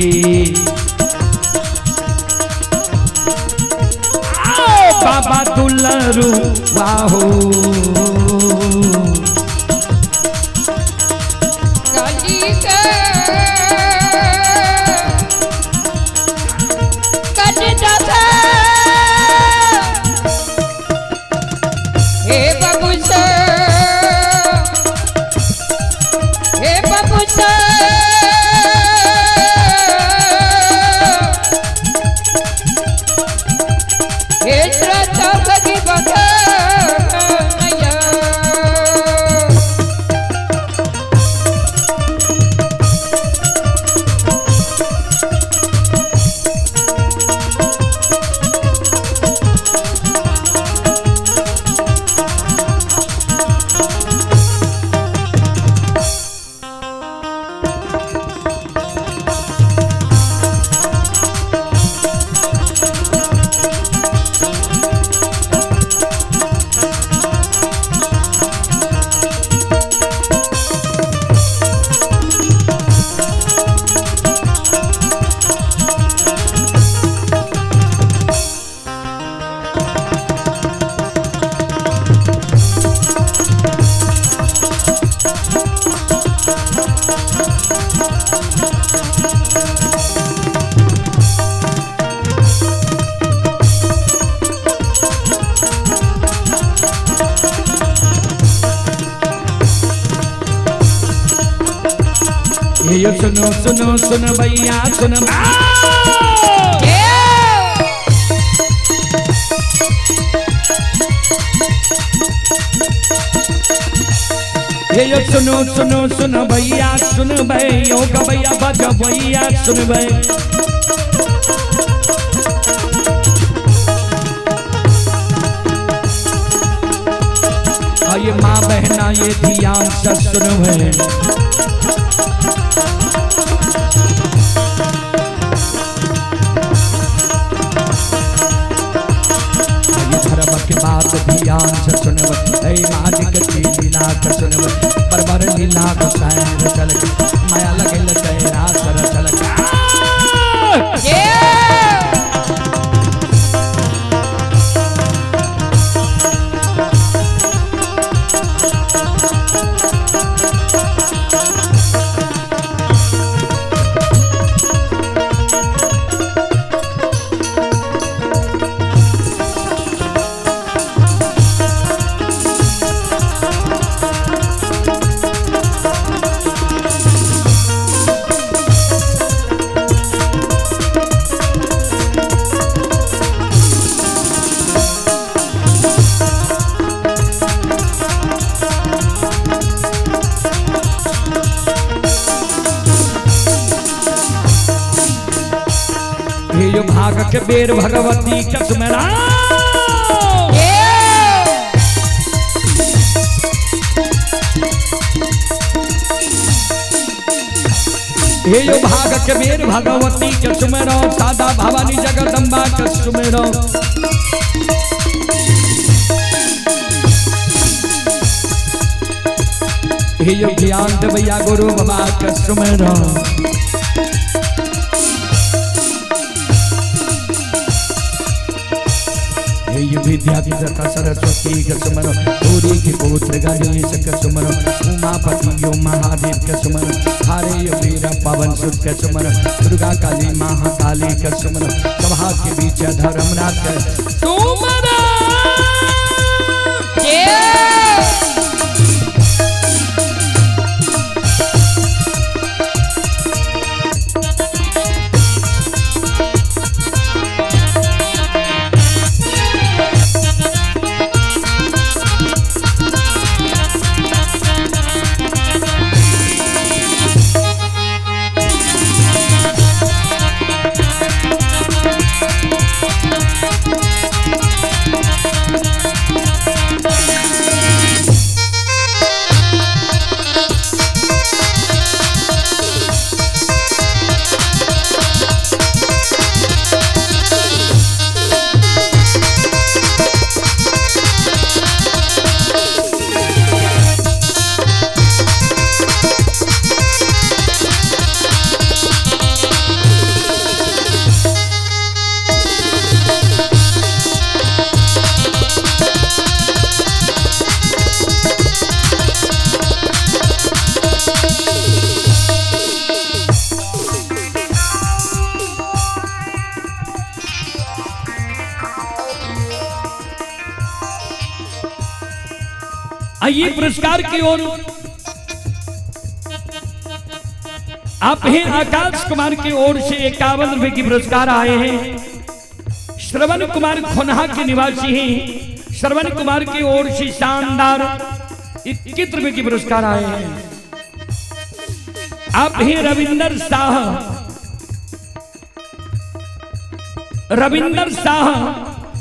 आओ बाबा दुलरू वाहो काली के कट जाता हे बाबू सा, हे बाबू सा, हे श्रद्धा भगी बगा। ये सुनो सुनो सुन भैया सुन। ये सुनो सुनो सुन भैया सुन भैया भैया बज भैया सुन भै। ये माँ बहना ये ध्यान से सुन भै। के बात ध्यान से सुनब, मालिक की लीला के सुनब, परवर लीला गोसाई चल माया लगल तेरा सर चल। भाग के बेर भगवती के सुमरा। हे यो भाग के बेर भगवती के सुमरो, सादा भवानी जगदम्बा के सुमरो। हे यो ज्ञान देवैया गुरु बाबा के सुमरो। विद्या सरस्वती के सुमरो, गौरी के पुत्र गणेश के सुमरो, उमापति यो महादेव के सुमरो, हरे वीर पवन सुत के सुमरो, दुर्गा काली महाकाली के सुमरो, सभा के बीच धर्मनाथ के सुमरो। आइए पुरस्कार की ओर आप हैं। आकाश कुमार की ओर से 51 रुपए की पुरस्कार आए हैं। श्रवण कुमार खोनहा के निवासी हैं। श्रवण कुमार की ओर से शानदार 21 रुपए की पुरस्कार आए हैं। आप हैं रविंदर शाह, रविंदर शाह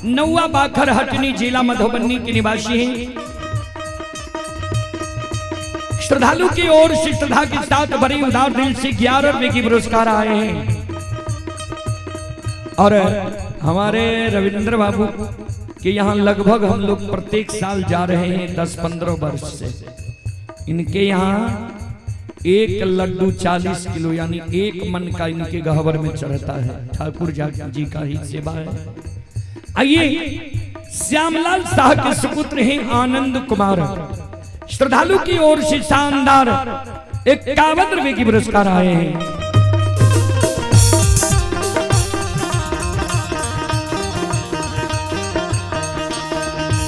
नौवा बाखर हटनी जिला मधुबनी के निवासी हैं। श्रद्धालु की ओर से श्रद्धा के साथ बड़ी उदार दिल से 11 रुपए की पुरस्कार आए हैं। और हमारे रविंद्र बाबू के यहाँ लगभग हम लोग प्रत्येक साल जा रहे हैं 10-15 वर्ष से। इनके यहाँ एक लड्डू 40 किलो यानी 1 मन का इनके गहवर में चढ़ता है। ठाकुर जी का ही सेवा है। आइए श्यामलाल शाह के सुपुत्र हैं आनंद कुमार। श्रद्धालु की ओर से शानदार 51 रुपए की पुरस्कार आए हैं।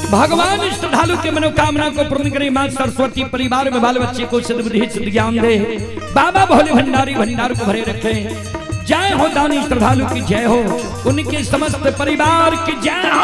भगवान श्रद्धालु के मनोकामना को पूर्ण करे। मां सरस्वती परिवार में बाल बच्चे को सद्बुद्धि सद्ज्ञान दे। बाबा भोले भंडारी भंडार को भरे रखे। जय हो दानी श्रद्धालु की जय हो, उनके समस्त परिवार की जय हो।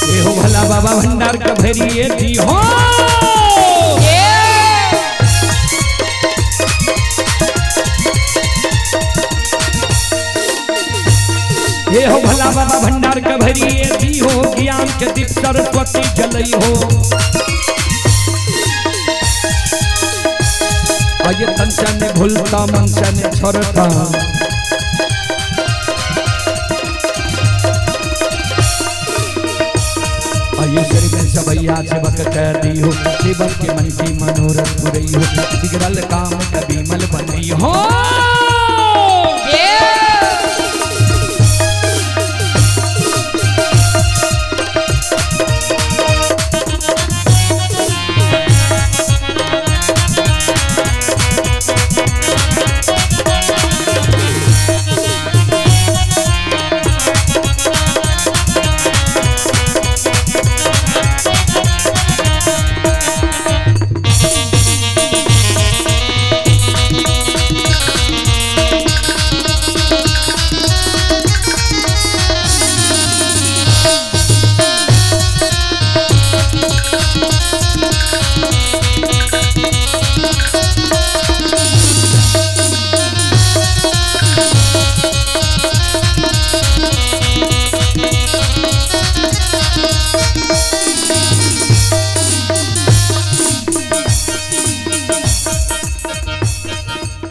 ये हो भला बाबा भंडार का भैरिए दी हो। ये हो भला बाबा भंडार का भैरिए दी हो, ज्ञान के दीप सरस्वती जलई हो। आये तन से ने भूलता मन से ने छोड़ता, आये श्री में सबैया सेवक कह दी हो, सेवक के मन की मनोरथ पुरई हो, बिगड़ल काम कभी मल बनई हो।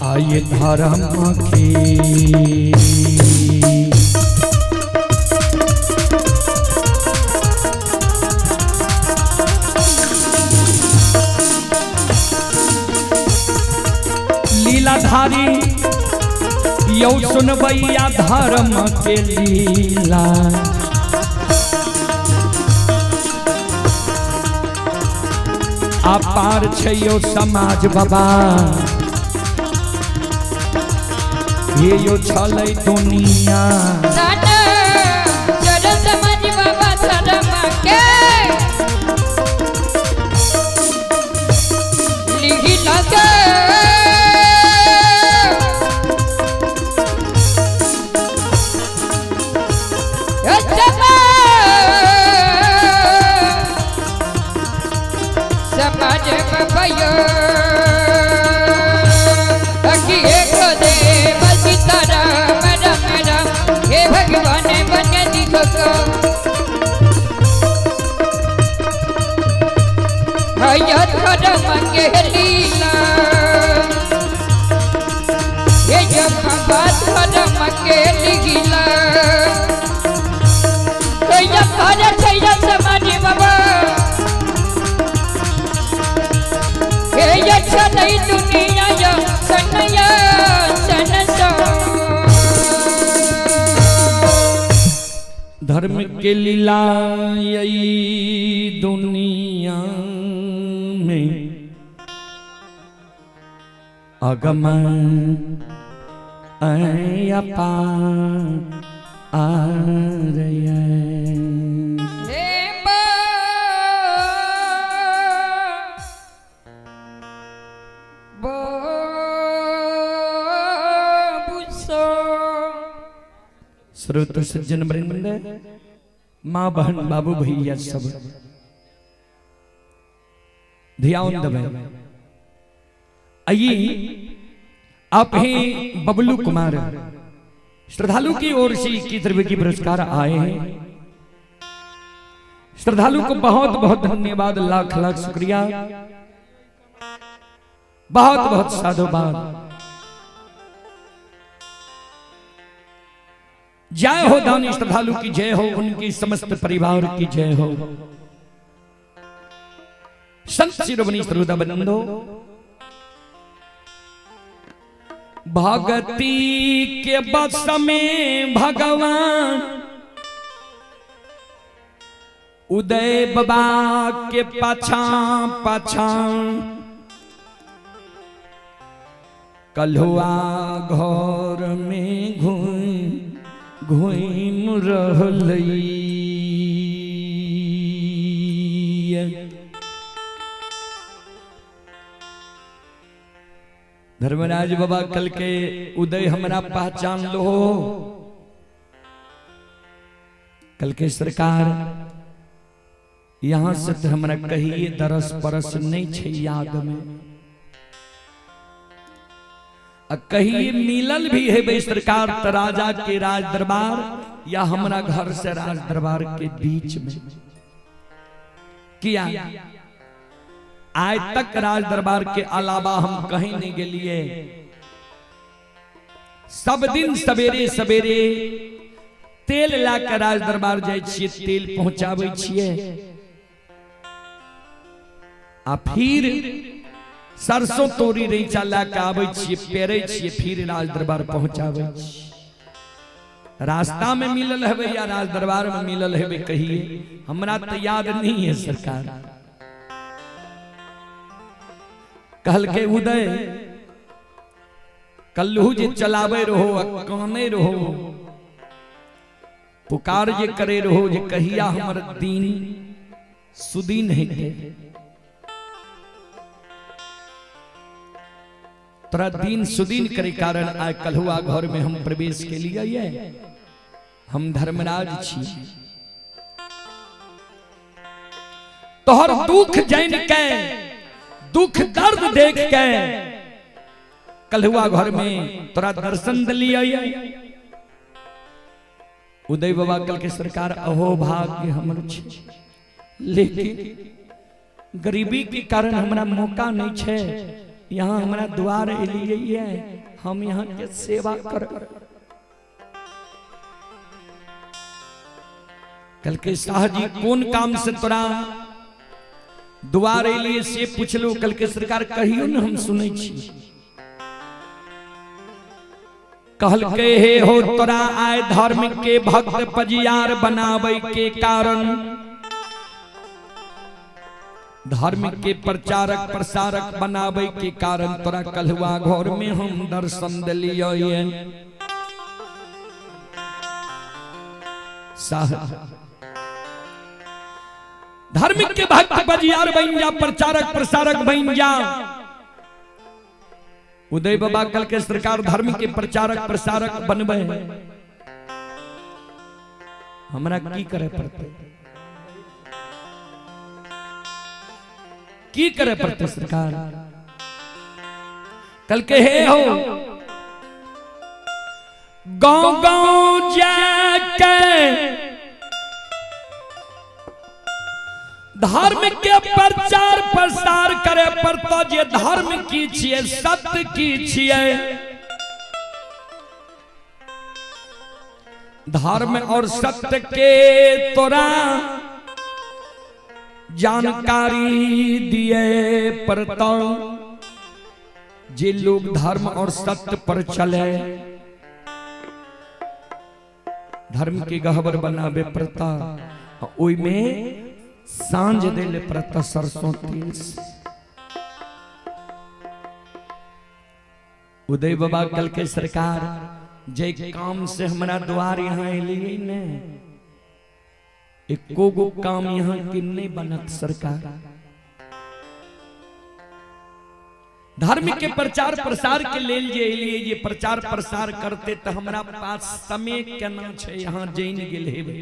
आये धर्म की लीलाधारी यौ सुनबैया धर्म के लीला, अपार छै यौ समाज बाबा, ये यो छलै दुनिया। समाज बाबा धर्म के लीला के समाज बाबा भगवान बन दिखो धर्म के लीला, ये जब धर्म के लीला समाज बाबा ये नहीं दुनिया सनया धर्म के लीला यही दुनिया में अगम अपार। श्रोत सज्जन वृंद, माँ बहन बाबू भैया सब ध्यान दबे। आइए आप ही बबलू कुमार श्रद्धालु की ओर से 21 रुपए की पुरस्कार आए हैं। श्रद्धालु को बहुत बहुत धन्यवाद, लाख लाख शुक्रिया, बहुत बहुत साधुवाद। जय हो दानी श्रद्धालु की जय हो, उनकी समस्त परिवार की जय हो। संत शिरोमणि श्रोता बंधो, भगती के बस में भगवान उदय बाबा के पाछा पाछा कल्हुआ घर में घूम घूम रहलै। धर्मराज बाबा कल के उदय हमरा पहचान लो। कल के सरकार यहां से तो हमरा कहिए दरस परस नहीं छे याद में, कहिए मिलल भी है बे सरकार त राजा के राज दरबार या हमरा घर से राज दरबार के बीच में किया आज तक राज दरबार के अलावा हम कहीं नहीं गेलिए। सब दिन सवेरे सवेरे तेल ला के राज दरबार जाय छिए, तेल पहुंचाबै छिए, आ फिर सरसों तोरी रैचा ला के आबै छिए, पेरै छिए, फिर राज दरबार पहुंचाबै छिए। रास्ता में मिलल हेबै या राज दरबार में मिलल हेबै कहिए, हमरा तो याद नहीं है सरकार। कहल के उदय कल्लू जे चलावे रहो काने रहो, पुकार जे करे रहो जे कहिया हमर दीन सुदीन हेतै, तोरा दीन सुदीन करे कारण आइ कल्हुआ घर में हम प्रवेश के लिए ये हम धर्मराज छी। तोहर दुख जान के, दुख दर्द देख के कल्हुआ घर में तोरा दर्शन दिलिए। उदय बाबा कल के सरकार अहो भाग्य हमर छे, लेकिन गरीबी के कारण हमरा मौका नहीं छे, यहाँ हमरा द्वार एलिए, हम यहाँ के सेवा कर। कल के शाह जी कौन काम से तोरा द्वार एलिए से पूछलो। कल के सरकार कहियो न हम सुनै छी। कहल के हे हो तोरा आय धर्म के भक्त पजियार बनावे के कारण, धर्म के प्रचारक प्रसारक बनावे के कारण तोरा कल्हुआ घर में हम दर्शन दिलिए। धर्म के भक्त पजियार बन जा, प्रचारक प्रसारक बन जा। उदय बाबा कल के सरकार धर्म के प्रचारक प्रसारक बनबे, हमरा की करे पड़ते, की करे पड़ते सरकार। कल के हे हो गांव गांव जाके धर्म के प्रचार प्रसार करे पड़ता, जे धर्म की छिए सत्य की छिए, धर्म और सत्य के तोरा जानकारी दिए पड़ता। जे लोग धर्म और सत्य पर चले, धर्म के गहबर बनावे पड़ता, ओई में सांझ देले पड़ता सरसों तेल से। उदय बाबा कल के सरकार जे काम से हमरा द्वार यहाँ एलिए ने, एको गो काम यहाँ के नहीं बनत सरकार। धर्म के प्रचार प्रसार के लेल जे एलिए, ये प्रचार प्रसार करते तो हमरा पास समय केना छे, यहाँ जैन गेल हेबे,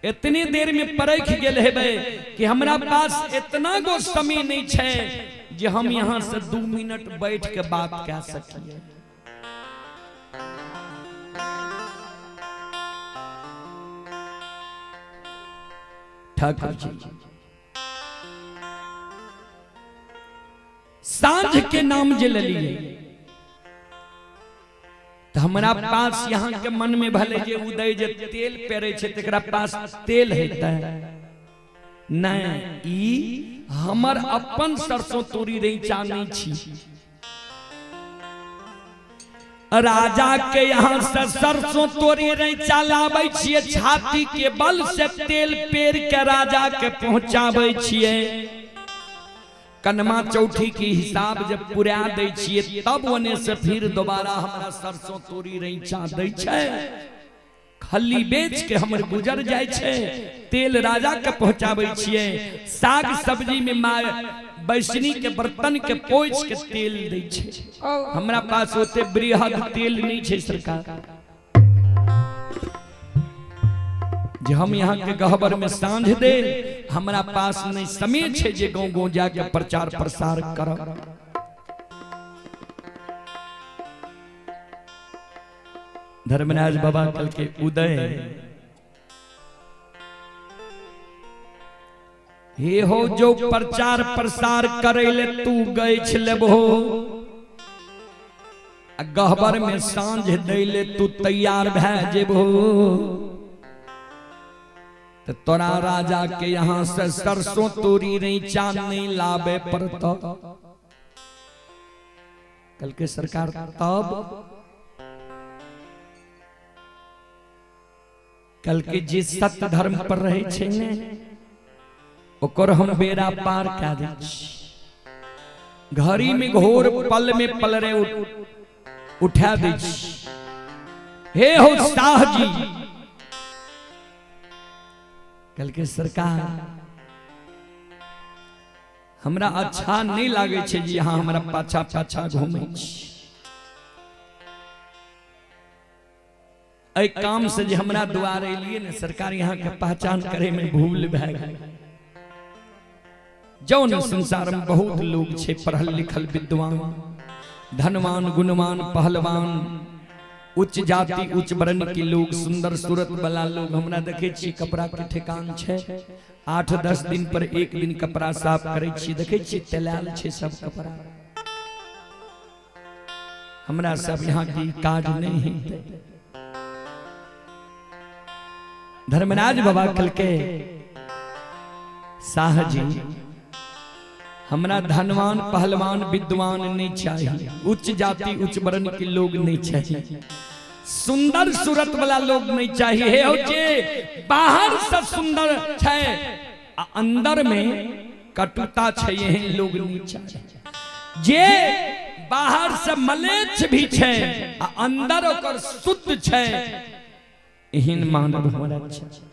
इतने देर में परख गेल हेबे कि हमरा पास इतना गो समय नहीं छे जे हम यहाँ से 2 मिनट बैठ के बात कह सकिए। ठाकुर जी साँझ के नाम जे लेलिए तऽ हमरा पास यहाँ के मन में भले जे उदय जे तेल पेरे छै तकरा पास तेल हेतै नहि, ई हमर अपन सरसों तोरी रैचा नहि छी। राजा के यहाँ से सरसों तोरी रैचा लाबै छियै, छाती के बल से तेल पेर के राजा के पहुंचाबै छियै। कनमा चौठी के हिसाब जब पुरा दै छियै तब ओने से फिर दोबारा हमरा सरसों तोरी रैचा दै छै। खल्ली बेच के हमर गुजर जाइ छै, तेल राजा के पहुंचाबै छियै, साग सब्जी में माँ बैसनी के बर्तन के पोछि के तेल दै छै। हमरा पास ओते बृहद तेल नहीं छै सरकार जे हम यहाँ के गहबर में साँझ दे। हमरा पास नहीं समय छै जे गाँव गाँव जाके प्रचार प्रसार करब। धर्मराज बाबा कल के उदय हे हो जो प्रचार प्रसार करे ले तू गए लेबहो, गहबर में साँझ दै ले तू तैयार भए जेबहो, तो तोरा राजा के यहाँ से सरसों तोरी रैचा नहीं लाबे पड़त। कल के सरकार तब कल के जे सत्य धर्म पर रहे छै ने ओकर हम बेड़ा पार कए दै छी। घड़ी में घोर पल में पलरे उठा दै छी। हे हो शाह जी, कल के सरकार हमरा अच्छा नहीं लागे छै जी अहाँ हमरा पाछा पाछा घूमै छी। एहि काम से जे हमरा द्वार एलिए ने सरकार, यहाँ के पहचान करे में भूल भए गेल। जौन संसार में बहुत लोग छै पढ़ल लिखल विद्वान, धनवान, गुणवान, पहलवान, उच्च जाति उच्च वर्ण के लोग, सुंदर सूरत वाला लोग, हमरा देखे छी कपड़ा के ठेकान छै, 8-10 दिन पर एक दिन कपड़ा साफ करे छी, देखे छी तेलाल छै सब कपड़ा। हमरा सब यहाँ की काज नहीं हेतै। धर्मराज बाबा कहलकै शाह जी हमरा धनवान पहलवान विद्वान नहीं चाहिए, उच्च जाति उच्च वर्ण के लोग नहीं चाहिए, सुंदर सूरत वाला लोग नहीं चाहिए। हे हो जे बाहर से सुंदर छै आ अंदर में कटुता छै, एहन लोग नहीं चाहिए। जे बाहर से मलेच्छ भी छै आ अंदर ओकर शुद्ध छै, एहन मानव हमरा चाहिए।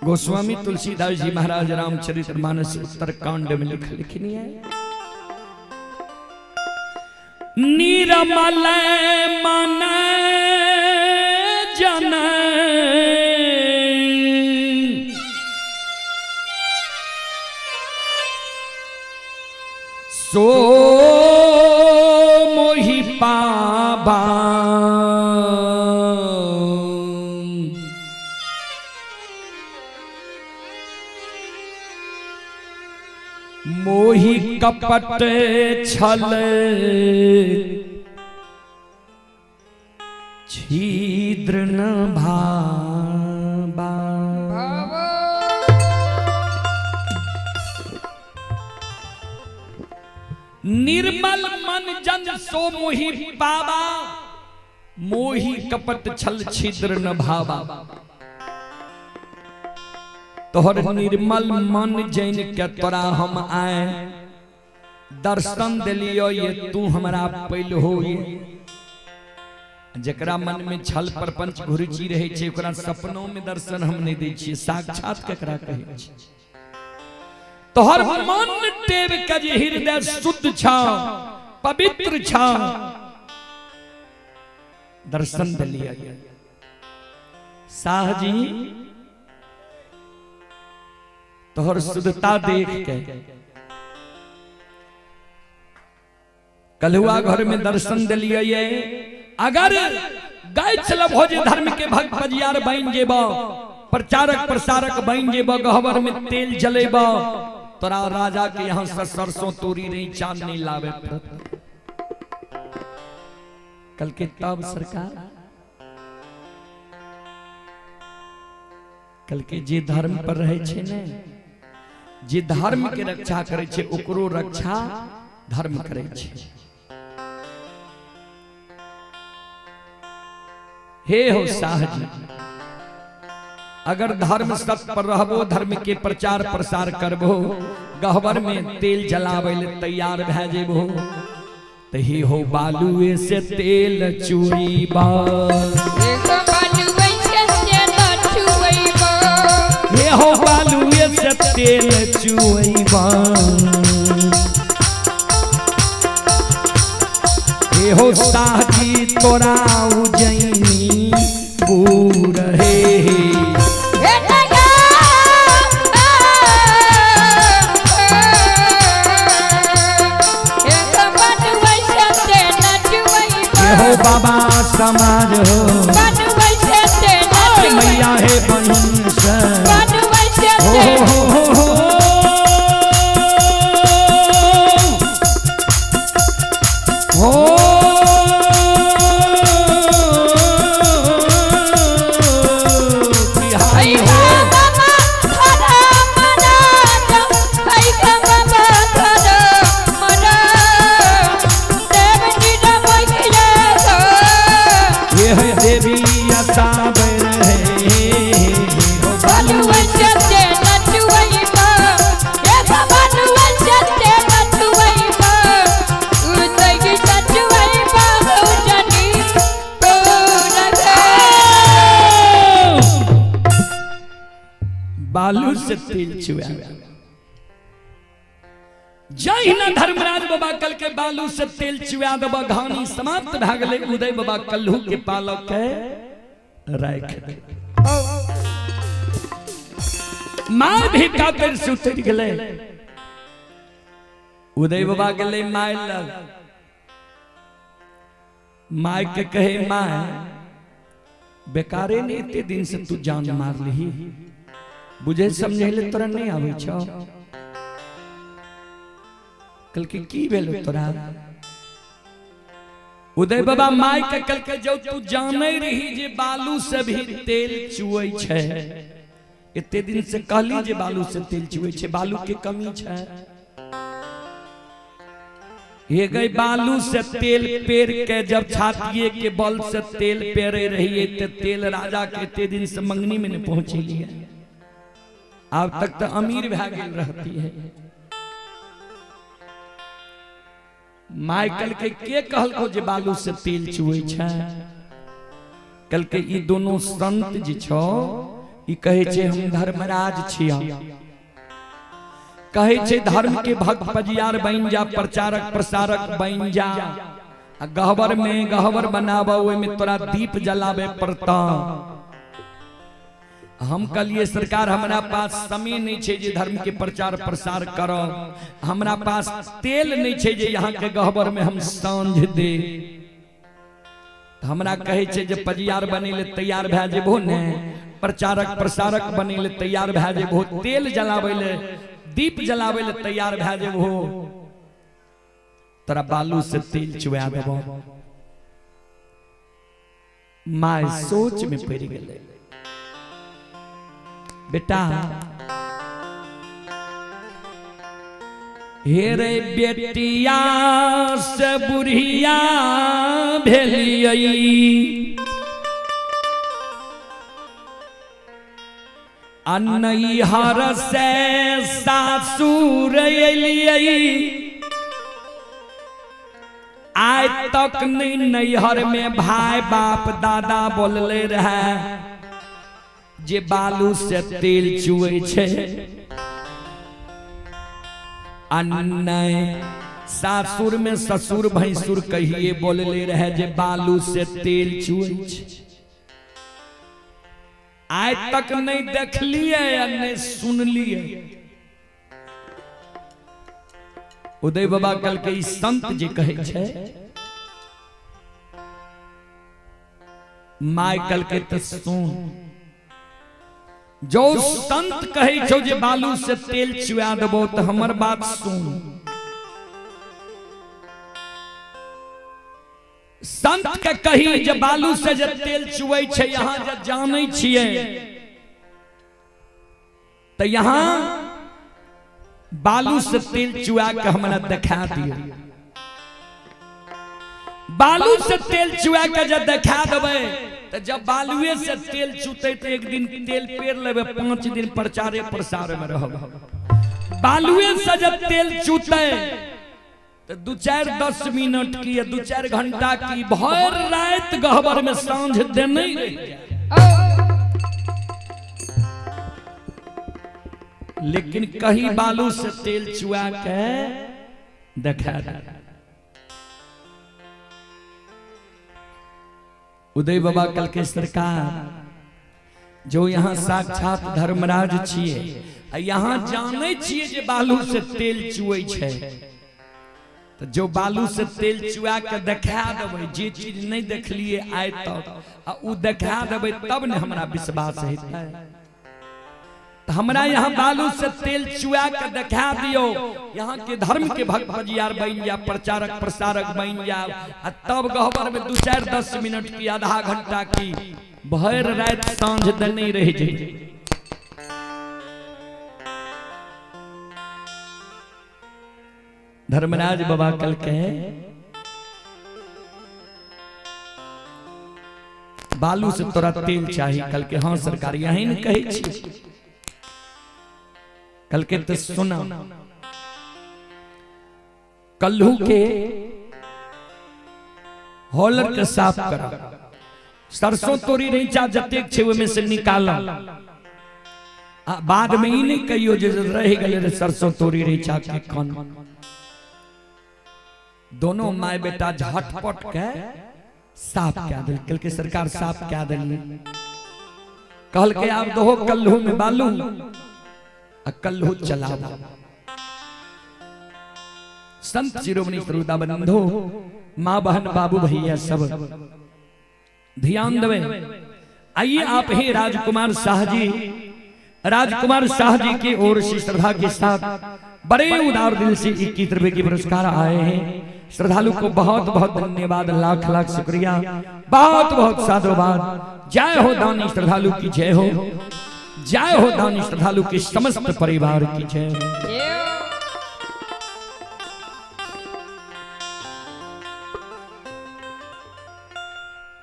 गोस्वामी तुलसीदास जी महाराज रामचरितमानस उत्तरकांड में लिखलखिन है, निरमल मन जन सो मोहि पाबा, मोहि कपट छल छिद्र न भाबा। निर्मल मन जन सो मोहि पाबा, मोहि कपट छल छिद्र न भाबा। तोहर निर्मल मन जन के तोरा हम आए दर्शन दिलियो, ये तू हमरा पैल हो। जकरा मन में छल प्रपंच घुरुचि रहे छै ओकरा सपनों में दर्शन हम नहीं दै छियै, साक्षात केकरा कहै छै। तोहर मन टेब के जे हृदय शुद्ध छा पवित्र छा, दर्शन दिलियो। शाह जी तोहर शुद्धता देख के कलहुआ घर में दर्शन दिलिए। अगर गए छल भोज धर्म के भक्त बजियार बन जेबा, प्रचारक प्रसारक बनि जेबह, गहबर में तेल जलेबह, तोरा राजा के यहाँ से सरसों तोरी नहीं चांद नहीं लावे पड़त। कल के तब सरकार कल के जे धर्म पर रहे छे ने, जे धर्म के रक्षा करे छे ओकरो रक्षा धर्म करे छे। हे हो शाह जी, अगर धर्म सत्य पर रहबो, धर्म के प्रचार प्रसार करबो, गहबर में तेल जलावे ले तैयार भए जेबो, त हे हो बालुए से तेल चुईबा, हे हो बालुए से तेल चुईबा, हे हो शाह जी तोरा उजैनी बूढ़ हे। हे हो बाबा समाज हो मैया हे बहिन से हो हो हो हो हो बिहारी हो। ये है देवी असाबर है हो बालू। बालू से तेल चुआ जहिना धर्मराज बाबा कल के बालू से तेल चुआ देबा, घानी समाप्त भए गेलै। उदय बाबा कल्हू के पालक के राख दे। माय भी कातर से उतर गेलै। उदय बाबा गेलै my लग, my के कहे my बेकारे ने एते दिन से तू जान मार ली, बुझे समझे ले तोरा नहीं आवे छौ। कल के की भेलो तोरा? उदय बाबा my के कल के जो तू जाने रही जे बालू से भी तेल चुए छे, एते दिन से कहली जे बालू से तेल चुए छे, बालू के कमी छे। ये गई बालू से तेल पेर के जब छातिए के बल से तेल पेरे रही ते तेल राजा के एते दिन से मंगनी में नहीं पहुंची है, अब तक तो अमीर भा गेल रहती है। माइकल के कहलको जे बालू से तेल चुए छे? कल के ई दोनों संत जे छो ई कहे छे हम धर्मराज छिया, कहे छे धर्म के भक्त पजियार बन जा, प्रचारक प्रसारक बन जा, आ गहबर में गहबर बनावा ओय में तोरा दीप जलावे पड़ता। हम कहलिए सरकार हमरा पास समय नहीं छे जे धर्म के प्रचार प्रसार करब, हमरा पास तेल नहीं छे जे यहाँ के गहबर में हम सांझ दे। हमरा कहे छे जे पजियार बने ले तैयार भए जेबो ने, प्रचारक प्रसारक बने ले तैयार भए जेबो, तेल जलावे ले दीप जलावे ले तैयार भए जेबो, तोरा बालू से तेल चुआ देबो। My सोच में पड़ गेलै, बेटा हे रे बेटिया से बुढ़िया भेलियै, आ नैहर से सासुर एलियै, आइ तक नहीं नैहर में भाई बाप दादा बोलले रहे जे बालू से तेल चुए छे, आ नहीं सासुर में ससुर भैंसुर कहिए बोलले रहे जे बालू से तेल चुए छे। आइ तक नहीं देखलिए आ नहीं सुनलिए। उदय बाबा कल के ई संत जे कहे छे, my कल के त सुन, जो संत कहै छौ जे बालू से तेल चुआ देबो तऽ हमर बात सुन। संत के कही जे बालू से जे तेल चुऐ छै, यहाँ जे जानै छियै तऽ यहाँ बालू से तेल चुआ के हमरा देखा दियौ। बालू से तेल चुआ के जब देखा देबै तऽ जब बालुए से तेल चुतै तऽ एक दिन तेल पेर लेबै, 5 दिन प्रचारे प्रसार में रहब। बालुए से जब तेल चुतै तऽ 2-4-10 मिनट की या 2-4 घंटा की भरि राति गहबर में साँझ देने रहि जाय। लेकिन कहीं बालू से तेल चुआ के देखा दे। उदय बाबा कल के सरकार जो यहाँ साक्षात धर्मराज छिए, यहाँ जानै छिए जे बालू से तेल चुऐ छै, तऽ जो बालू से तेल चुआ के देखा देबै, जे चीज नहीं देखलिए आइ तक आ उ देखा देबै तब ने हमरा विश्वास हेतै। तऽ हमरा यहाँ बालू से तेल चुआ के देखा दियौ, यहाँ के धर्म के भक्त बजियार बनि जायब, प्रचारक प्रसारक बनि जायब, आ तब गहबर में 2-4-10 मिनट की आधा घंटा की भरि राति साँझ देने रहि जाइ। धर्मराज बाबा कल के बालू से तोरा तेल चाही। कल के हाँ सरकार यही ने कहै छी। कल के तो सुना कल्हू के हॉलर के साफ करा, सरसों तोरी रैचा जतेक छै ओहिमे से निकाल, आ बाद में ई नहीं कहियो जे रहि गेलै रे सरसों तोरी रैचा के कन। दोनों my बेटा झटपट के साफ कए देल। कल के सरकार साफ कए देलियै। कहल के आब दहो कल्हू में बालू आ कल्हू चलाब। संत शिरोमणि श्रोता बंधु, माँ बहन बाबू भैया सब ध्यान देवे। आइए आप ही राजकुमार शाह जी, राजकुमार शाह जी की ओर से श्रद्धा के साथ बड़े उदार दिल से 21 रुपए के पुरस्कार आए हैं। श्रद्धालु को बहुत बहुत धन्यवाद, लाख लाख शुक्रिया, बहुत बहुत साधुवाद। जय हो दानी श्रद्धालु की जय हो, जय हो दानी श्रद्धालु के समस्त परिवार की जय हो।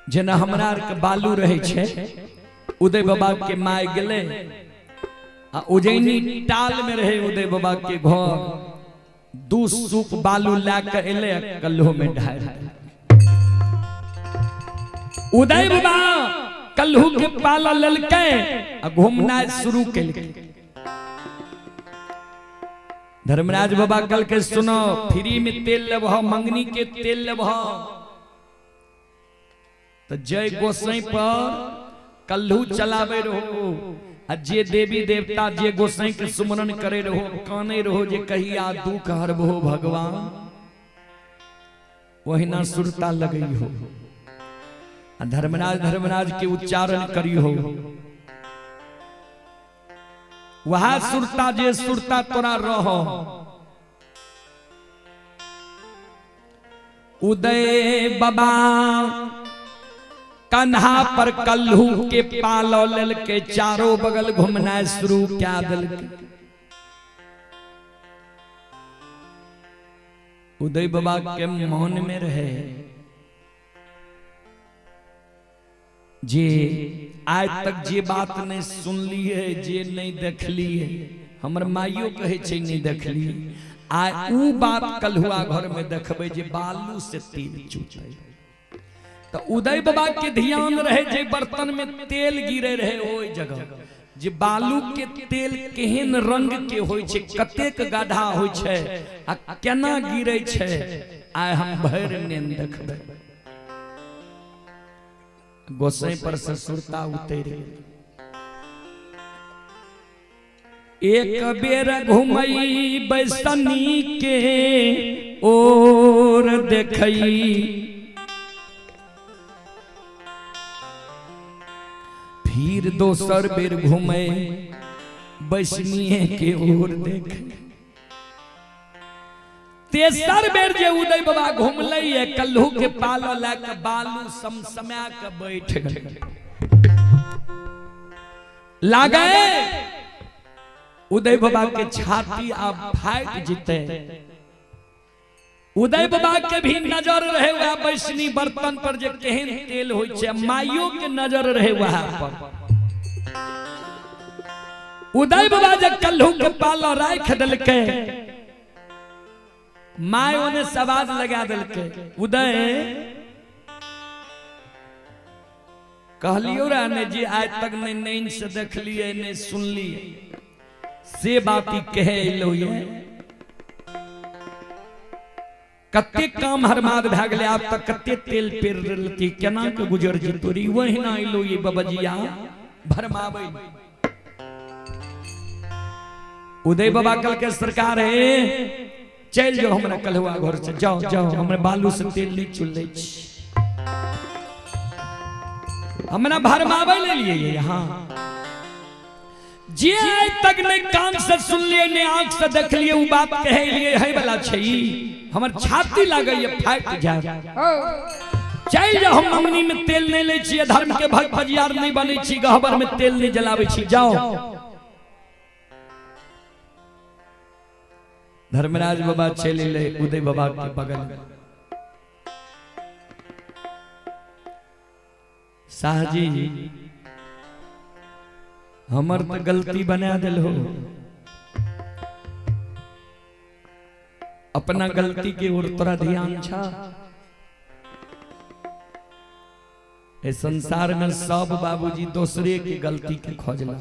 जेना हमरा आर के बालू रहे छै, उदय बाबा के my गेलै आ उज्जैनी टाल में रहे उदय बाबा के घर, 2 सूप बालू ला के एलै आ कल्हो में ढारि देलकै। उदय बाबा कल्हू के पाला लेलकै आ घूमनाइ शुरू केलकै। धर्मराज बाबा कल के सुनो, फ्री में तेल लेबह, मंगनी के तेल लेबह, तो जय गोसाई पर कल्हू चलावे रहो आ जे देवी देवता जे गोसाई के सुमरन करे रहो, काने रहो जे कहिया दुख हरबो भगवान, ओहिना सुरता लगई हो आ धर्मराज धर्मराज के उच्चारण करी हो। वह सुरता जे सुरता तोरा रहो। उदय बाबा कन्हा पर कल्हू के पालो ललके चारों बगल घूमना शुरू क्या दिलके। उदय बाबा के मन में रहे जे आज तक जे बात नहीं सुनलिए, जे नहीं देखलिए, हमर माइयो कहे छै नहीं देखलिए, आ ऊ बात कल्हुआ घर में देखबै जे बालू से तेल चूचै। तो उदय बाबा के ध्यान रहे जे बर्तन में तेल गिरे रहे ओहि जगह, जे बालू के तेल केहन रंग के होइ छै, कतेक गाढ़ा होइ छै आ केना गिरे छै, आइ हम भरि नेन देखबै। गोसाई पर से सुरता उतरि गेल। एक बेर घुमई बैसनी के ओर देखई, फिर दोसर बेर घूमे बैसनिए के ओर देखे। तेसर बेर जे उदय बाबा घुमलै ये कल्हू के पालो लए के बालू समसमा के बैठ गेलै। लागे उदय बाबा के छाती आब फाटि जेतै। उदय बाबा के भी नजर रहे वह बैसनी बर्तन पर जे केहन तेल होइ छै, माइयो के नजर रहे वह पर। उदय बाबा जे कल्हू के पालो राख देलकै, my ओने सवाज लगा देलकै, उदय कहलियो रहा ने जी आज तक नहीं नैन से देखलिए नहीं सुनलिए, से बात ही कहे एलो ये। कते काम हरमाद भए गेलै, आब तक कते तेल पेर लेलकै, केना के गुजर जेतो रे, वहिना एलो ये बबजिया भरमाबै। उदय बाबा कल के सरकार है चल जाओ हमरा कलहुआ घर से, जाओ जाओ, हमरा बालू से तेल नहीं चुलै छी, हमरा भरमाबै ले लिए यहाँ। जे आइ तक नहीं कान से सुनलिए नहीं आंख से देखलिए उ बात कहे लिए है वाला छै, हमर छाती लागै फाटि जाय। चल जाओ, हम मंगनी में तेल नहीं लै छियै, धर्म के भक्त भजियार नहीं बनै छी, गहबर में तेल नहीं जलाबै छी, जाओ। धर्मराज बाबा चलि एलै उदय बाबा के बगल में। शाहजी हमर तो गलती बना दिल हो, अपना गलती के ओर तोरा ध्यान छा। ए संसार में सब बाबूजी दूसरे की गलती के खोजला,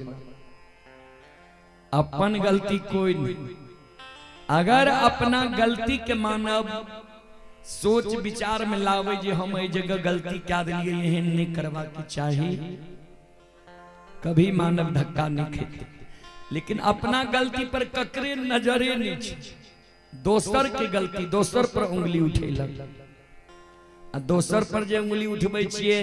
अपन गलती कोई नहीं। अगर अपना गलती के मानब सोच विचार में लावे जे हम एहि जगह गलती क्या दिलिए एहन नहीं करवा के चाही, कभी मानव धक्का नहीं खेते। लेकिन अपना गलती पर ककरे नजरे नहीं छै, दोसर के गलती दोसर पर उंगली उठेलक, आ दोसर पर जे उंगली उठबै छियै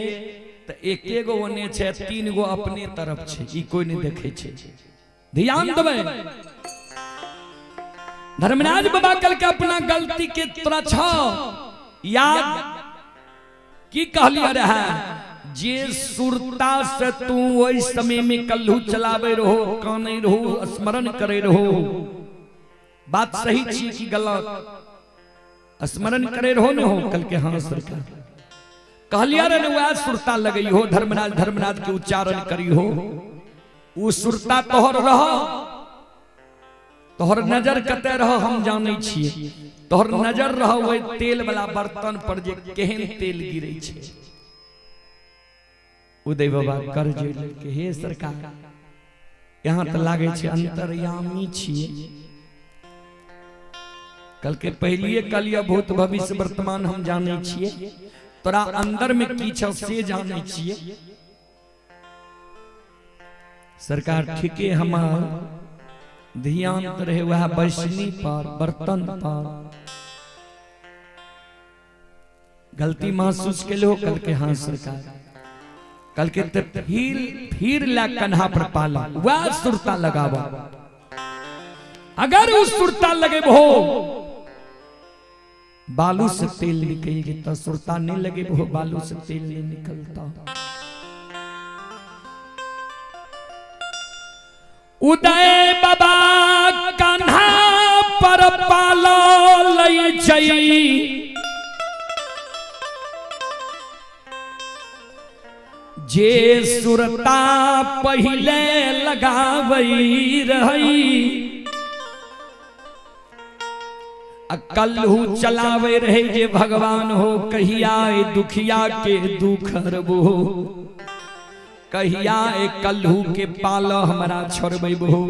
तऽ एके गो ओने छै, तीन गो अपने तरफ छै, ई कोई नहीं देखे छै। ध्यान देबै। धर्मराज बाबा कल के अपना गलती के तोरा छ याद की कहलिए रहे, जे सुरता से तू ओहि समय में कल्हू चलावे रहो, काने रहो, स्मरण करे रहो, बात सही छी कि गलत? स्मरण करे रहो न हो? कल के हाँ सरकार कहलिया रे वह सुरता लगई हो, धर्मराज धर्मराज के उच्चारण करी हो, उ सुरता तोहर रहो, तोहर नजर कते रहो हम जानै छियै, तोहर नजर रहो ओहि तेल वाला बर्तन पर जे केहन तेल गिरै छै। उदय बाबा कर जोड़लकै, हे सरकार यहाँ तऽ लागै छै अंतर्यामी छियै, कल के पहलिए कहलिए भूत भविष्य वर्तमान हम जानै छियै, तोरा अंदर में की छौ से जानै छियै। सरकार ठीके हमार ध्यान तो रहे वह बैसनी पर बर्तन पर, गलती महसूस के लो? कल के हाँ सरकार। कल के ते फिर ला कन्हा पर पाला वह सुरता लगावा, अगर उस सुरता लगे हो बालू से तेल निकल गया, सुरता नहीं लगे हो बालू से तेल नहीं निकलता। उदय बाबा कान्हा पर पाला लई छै, जे सुरता पहिले लगावई रही, आ कल्हू चलावे रहे जे भगवान हो कहिया दुखिया के दुख हरबो, कहिया ए कल्हू के पाल हमरा छोड़बो।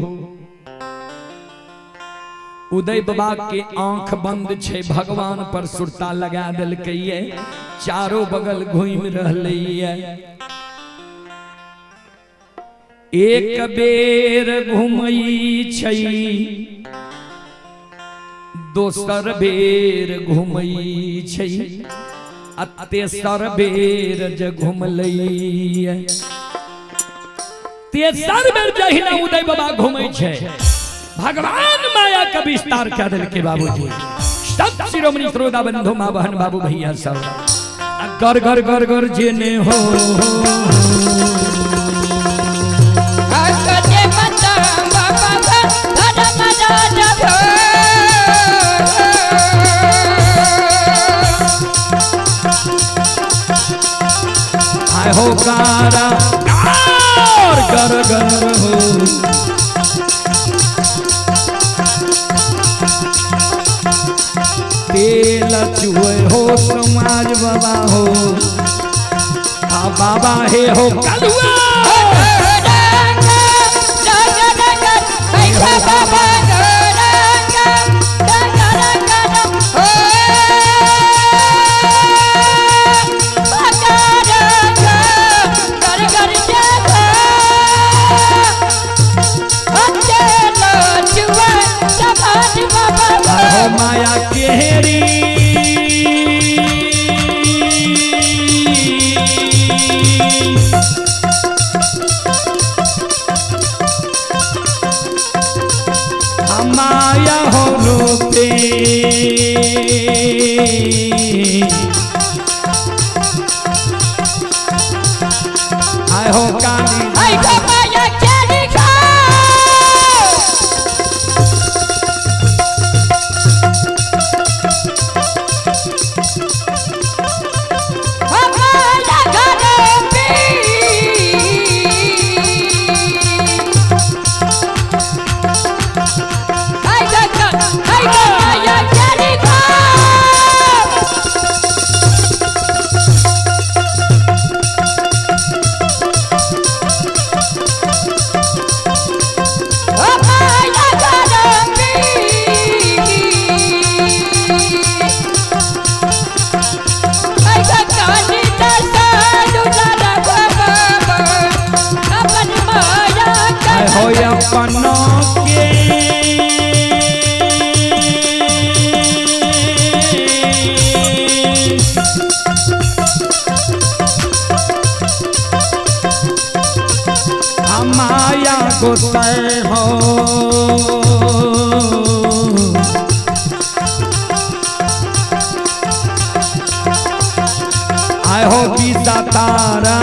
उदय बाबा के आंख बंद छै, भगवान पर सुरता लगा देलकै, चारों बगल घूमि रहलै। एक बेर घुमै छै, दोसर बेर घुमै छै, आ तेसर बेर जे घुमलै। तेसर बेर जहिना उदय बाबा घूमै छै, भगवान माया के विस्तार कए देलकै बाबूजी। सब शिरोमणि श्रोता बंधु, माँ बहन, बाबू भैया सब आ गर गर गर गर जेने हो। आकते मता बाबा धर्म राजा भो। आय हो कारा कार गर गर हो। तेल चुए हो समाज बाबा हो, आ बाबा हे हो कलुआ। आय हो माया केहरी आ माया हो रोपे। आय हो काली। आय हो अपनों के आ माया गोसाई हो। आय हो पीसा तारा।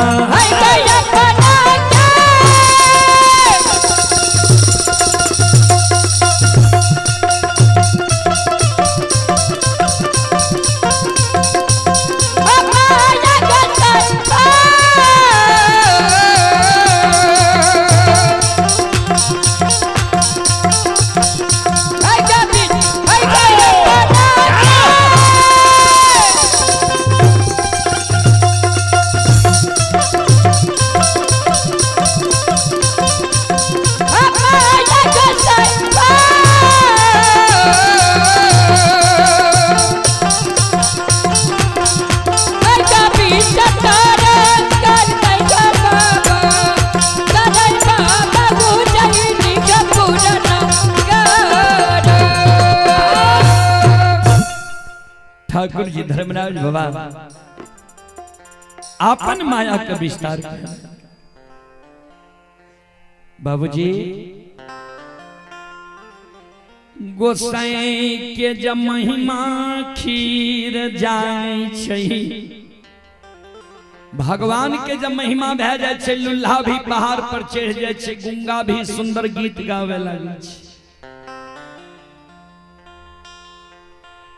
ठाकुर जी धर्मराज बाबा आपन माया के विस्तार किया। बाबूजी गोसाई के जब महिमा खीर जाय छै, भगवान के जब महिमा भए जाय छै, लुल्हा भी पहाड़ पर चढ़ जाय छै, गुंगा भी सुंदर गीत गावे लागै छै।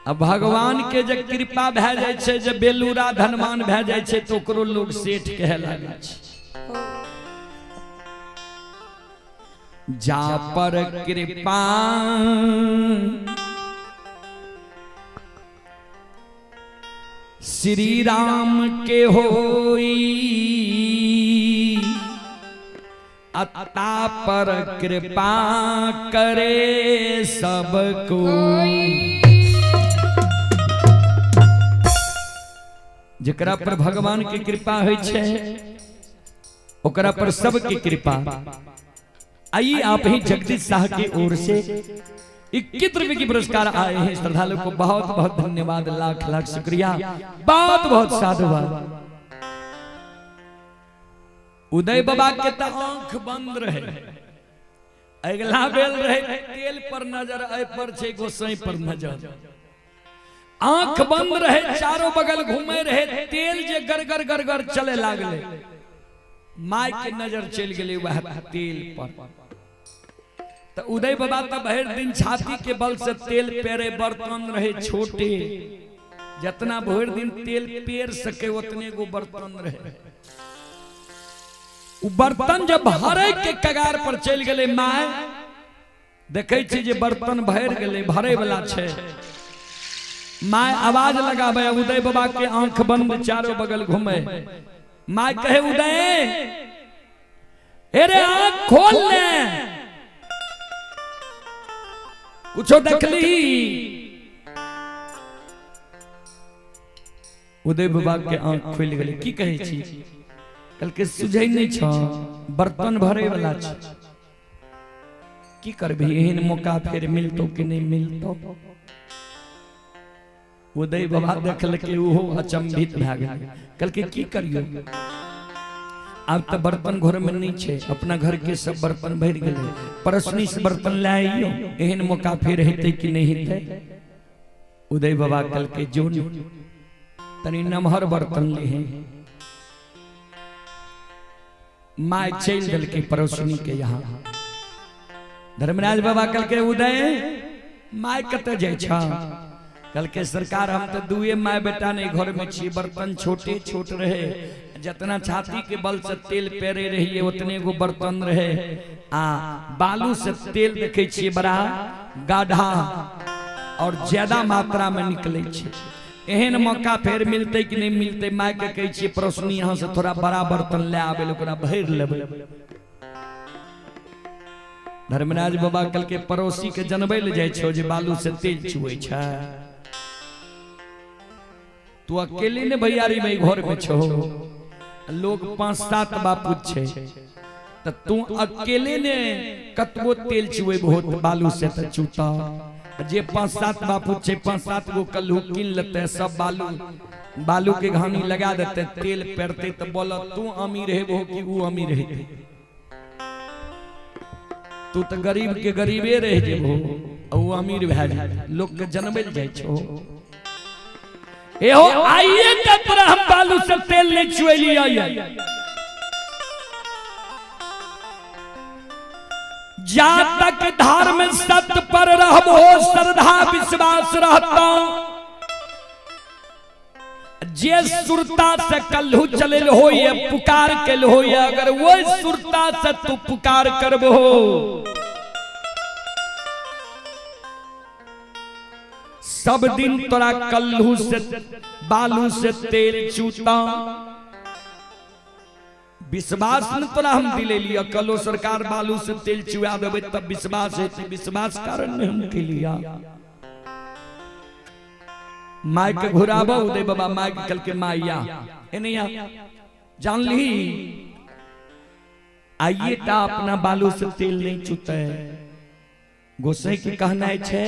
अब भगवान के जब कृपा भए जाय छै, जब बेलूरा धनवान भए जाय छै, तो ओकरो लोग सेठ कहे लागै छै। जा पर कृपा श्री राम के होई, अता पर कृपा करे सबको। जकरा पर भगवान के कृपा होइ छै, ओकरा पर सबके कृपा। आइए आप ही जगदीश शाह की ओर से 21 रुपए की पुरस्कार आए हैं। श्रद्धालु को बहुत बहुत धन्यवाद, लाख लाख शुक्रिया, बहुत बहुत साधुवाद। उदय बाबा के तऽ आंख बंद रहे, अगिला बेल रहे तेल पर नजर, एहि पर छै गोसाई पर नजर। आंख बंद रहे, चारों बगल घूमे रहे, तेल जे गरगर गरगर चले लागले, माय के नजर चलि गेलै वएह तेल पर। तऽ उदय बाबा तऽ भरि दिन छाती के बल से तेल पेरे, बर्तन रहे छोटे, जितना भरि दिन तेल पेर सके उतने गो बर्तन रहे। उ बर्तन जब भरे के कगार पर चलि गेलै, my देखै छी जे बर्तन भरि गेलै, भरे वाला छै। My आवाज लगाबे, उदय बाबा के आंख बंद, चारों बगल घूमे। My कहे उदय अरे आंख खोल ले, कुछो देखली। उदय बाबा के आंख खुलि गेलै। की कहै छी? कहलकै सुझै नहि छ, बर्तन भरे वाला छै, की करबही, एहन मौका फेर मिलतो कि नहि मिलतो। उदय बाबा देखलकै, ओहो अचंभित भए गेलै। कहलकै की करियौ, आब तऽ बर्तन घर में नहीं छै, अपना घर के सब बर्तन भरि गेलै, पड़ोसनी से बर्तन लए अइयौ, एहन मौका फेर हेतै कि नहि हेतै। उदय बाबा कहलकै जो तनी नमहर बर्तन लेहे। My चलि देलकै पड़ोसनी के यहाँ। धर्मराज बाबा कहलकै उदय my कतऽ जाइ छ? कहलकै सरकार हम तऽ दुए my बेटा नहीं घर में छी, बर्तन छोटे छोट रहे, जितना छाती के बल से तेल पेरे रहिए उतने गो बर्तन रहे, आ बालू से तेल देखे छियै बड़ा गाढ़ा और ज्यादा मात्रा में निकले छै, एहन मौका फेर मिलते कि नहीं मिलते। My के कहै छियै पड़ोसनी यहाँ से थोड़ा बड़ा बर्तन ले आबे, ओकरा भरि लेबै। धर्मराज बाबा कहलकै पड़ोसी के जनबै ले जाइ छौ जे बालू से तेल चुबै छै, तू अकेले ने भैयारी में घर में छो, लोग 5-7 बापू छै, त तू अकेले ने कतबो तेल चुएबहो त बालू से त चूता, जे 5-7 बापू छै 5-7 गो कल्हू कीन लेते, सब बालू बालू के घानी लगा देते, तेल पेरते, त बोल तू अमीर हेबहो कि ऊ अमीर हेतै? तू त गरीब के गरीबे रह जेबहो आ ऊ अमीर भए जेतै। लोक के जनबै लए जाइ छौ। एहो आइए तक तोरा हम बालू से तेल नहीं चुएलियै। जा तक धर्म सत्य पर रहबो, श्रद्धा विश्वास रहता, जे सुरता से कल्हू चलल हो ये पुकार कल हो ये, अगर वो सुरता से तू पुकार करबो सब दिन तोरा कल्हू से बालू से तेल चूता। विश्वास न तोरा हम दिले लिया, कलो सरकार बालू से तेल चुआ देबै तब विश्वास हेतै, विश्वास कारण नहीं हम के लिया। My के घुराबो उदय बाबा my के कल के माइया एने जान ली आइए टा अपना बालू से तेल नहीं चुते। गोसाई के कहना है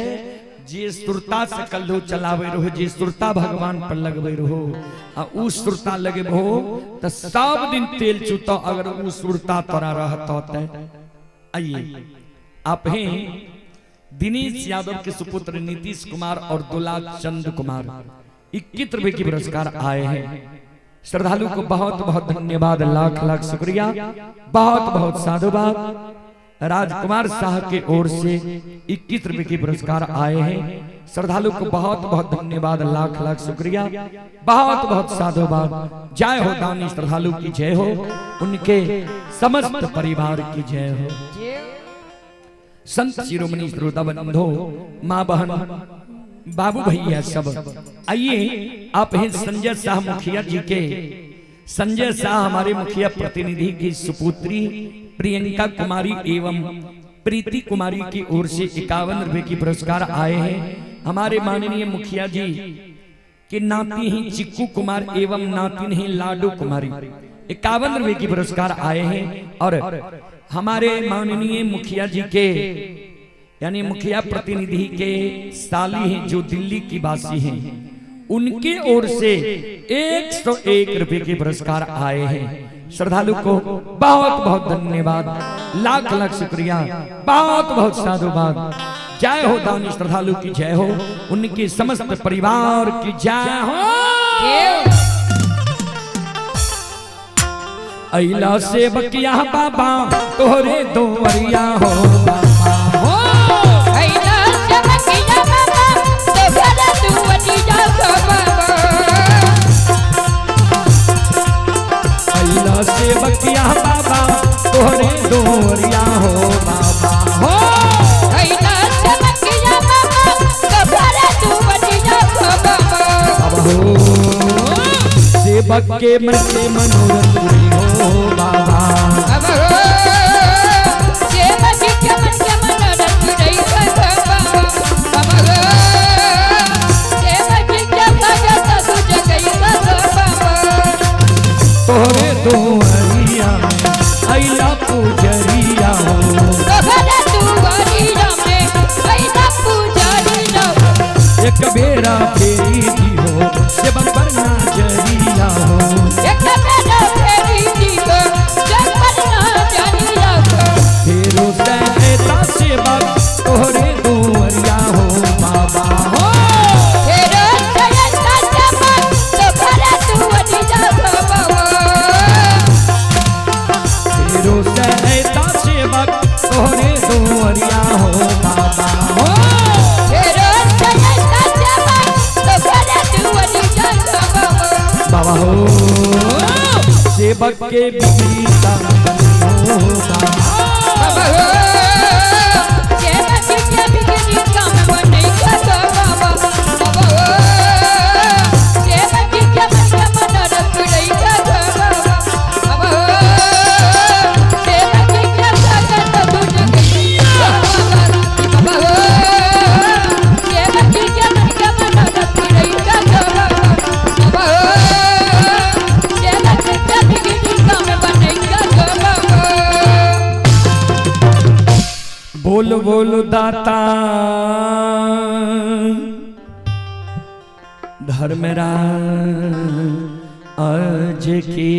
जे सुरता से कल्हू चलावे रहो, जे सुरता भगवान पर लगवे रहो, आ उ सुरता लगेबहो त सब दिन तेल चुतो, अगर उ सुरता तोरा रहतो त। आइए आप हैं दिनेश यादव के सुपुत्र नीतीश कुमार और दुलाल चंद कुमार 21 रुपए की पुरस्कार आए हैं। श्रद्धालु को बहुत बहुत धन्यवाद, लाख लाख शुक्रिया, बहुत बहुत साधुवाद। राजकुमार शाह के ओर से 21 रुपए के पुरस्कार आए हैं। श्रद्धालु को बहुत बहुत धन्यवाद, लाख लाख शुक्रिया, बहुत बहुत साधुवाद। जय हो दानी श्रद्धालु की जय हो, उनके समस्त परिवार की जय हो। संत शिरोमणि श्रोता बंधो, माँ बहन बाबू भैया सब आइए। आप हैं संजय शाह मुखिया जी के, संजय शाह हमारे मुखिया प्रतिनिधि की सुपुत्री प्रियंका कुमारी एवं प्रीति कुमारी की ओर से 51 रुपए की पुरस्कार आए हैं। हमारे माननीय मुखिया जी के नाती ही चिक्कू कुमार एवं नातिन ही लाडू कुमारी 51 रुपए की पुरस्कार आए हैं। और हमारे माननीय मुखिया जी के यानी मुखिया प्रतिनिधि के साली हैं जो दिल्ली की वासी हैं, उनके ओर से 101 रुपए के पुरस्कार आए हैं। श्रद्धालु को बहुत बहुत धन्यवाद, लाख लाख शुक्रिया, बहुत बहुत साधुवाद। जय हो दानी श्रद्धालु की जय हो, उनके समस्त परिवार की जय हो। अइला सेवकिया बाबा तोहरे दोवरिया हो बाबा हो। अइला सेवकिया बाबा तोहरे दुवरिया हो बाबा। अइला सेवकिया बाबा तोहरे दोवरिया हो बाबा हो। अइला सेवकिया बाबा तोहरे दुवरिया हो बाबा। बाबा हो, सेवक के मन के मनोरथ पूरी हो बाबा। बाबा हो, सेवक के मन के मनोरथ पूरी हो बाबा। बाबा हो, सेवक के भगत तुझ गई हो बाबा। तोहरे दोवरिया में अइला पुजरिया हो। तोहरे दुवरिया में अइला पुजरिया हो। एक बेरा फेरी दी हो सेवक पर नजरिया हो। एक बेरा फेरी दी हो सेवक पर नजरिया हो। फेरो सैता सेवक तोहरे दोवरिया हो बाबा हो। फेरो सैता सेवक तोहरे दुवरिया हो बाबा। फेरो सैता सेवक तोहरे दोवरिया हो बाबा हो। फेरो सैता सेवक तोहरे दुवरिया हो बाबा। बाबा हो, सेवक के बिगड़ी काम बनी हो बाबा। बाबा हो, सेवक के बिगड़ी काम बनी हो बाबा। बाबा हो, सेवक के मन के मनोरथ पूरई हो बाबा। बाबा हो, सेवक के भगत तुझ गई हो बाबा। बाबा हो, सेवक के मन के मनोरथ पूरई हो बाबा। बाबा हो, सेवक के बिगड़ी काम बनी हो बाबा। बोल बोल दाता धर्मराज की।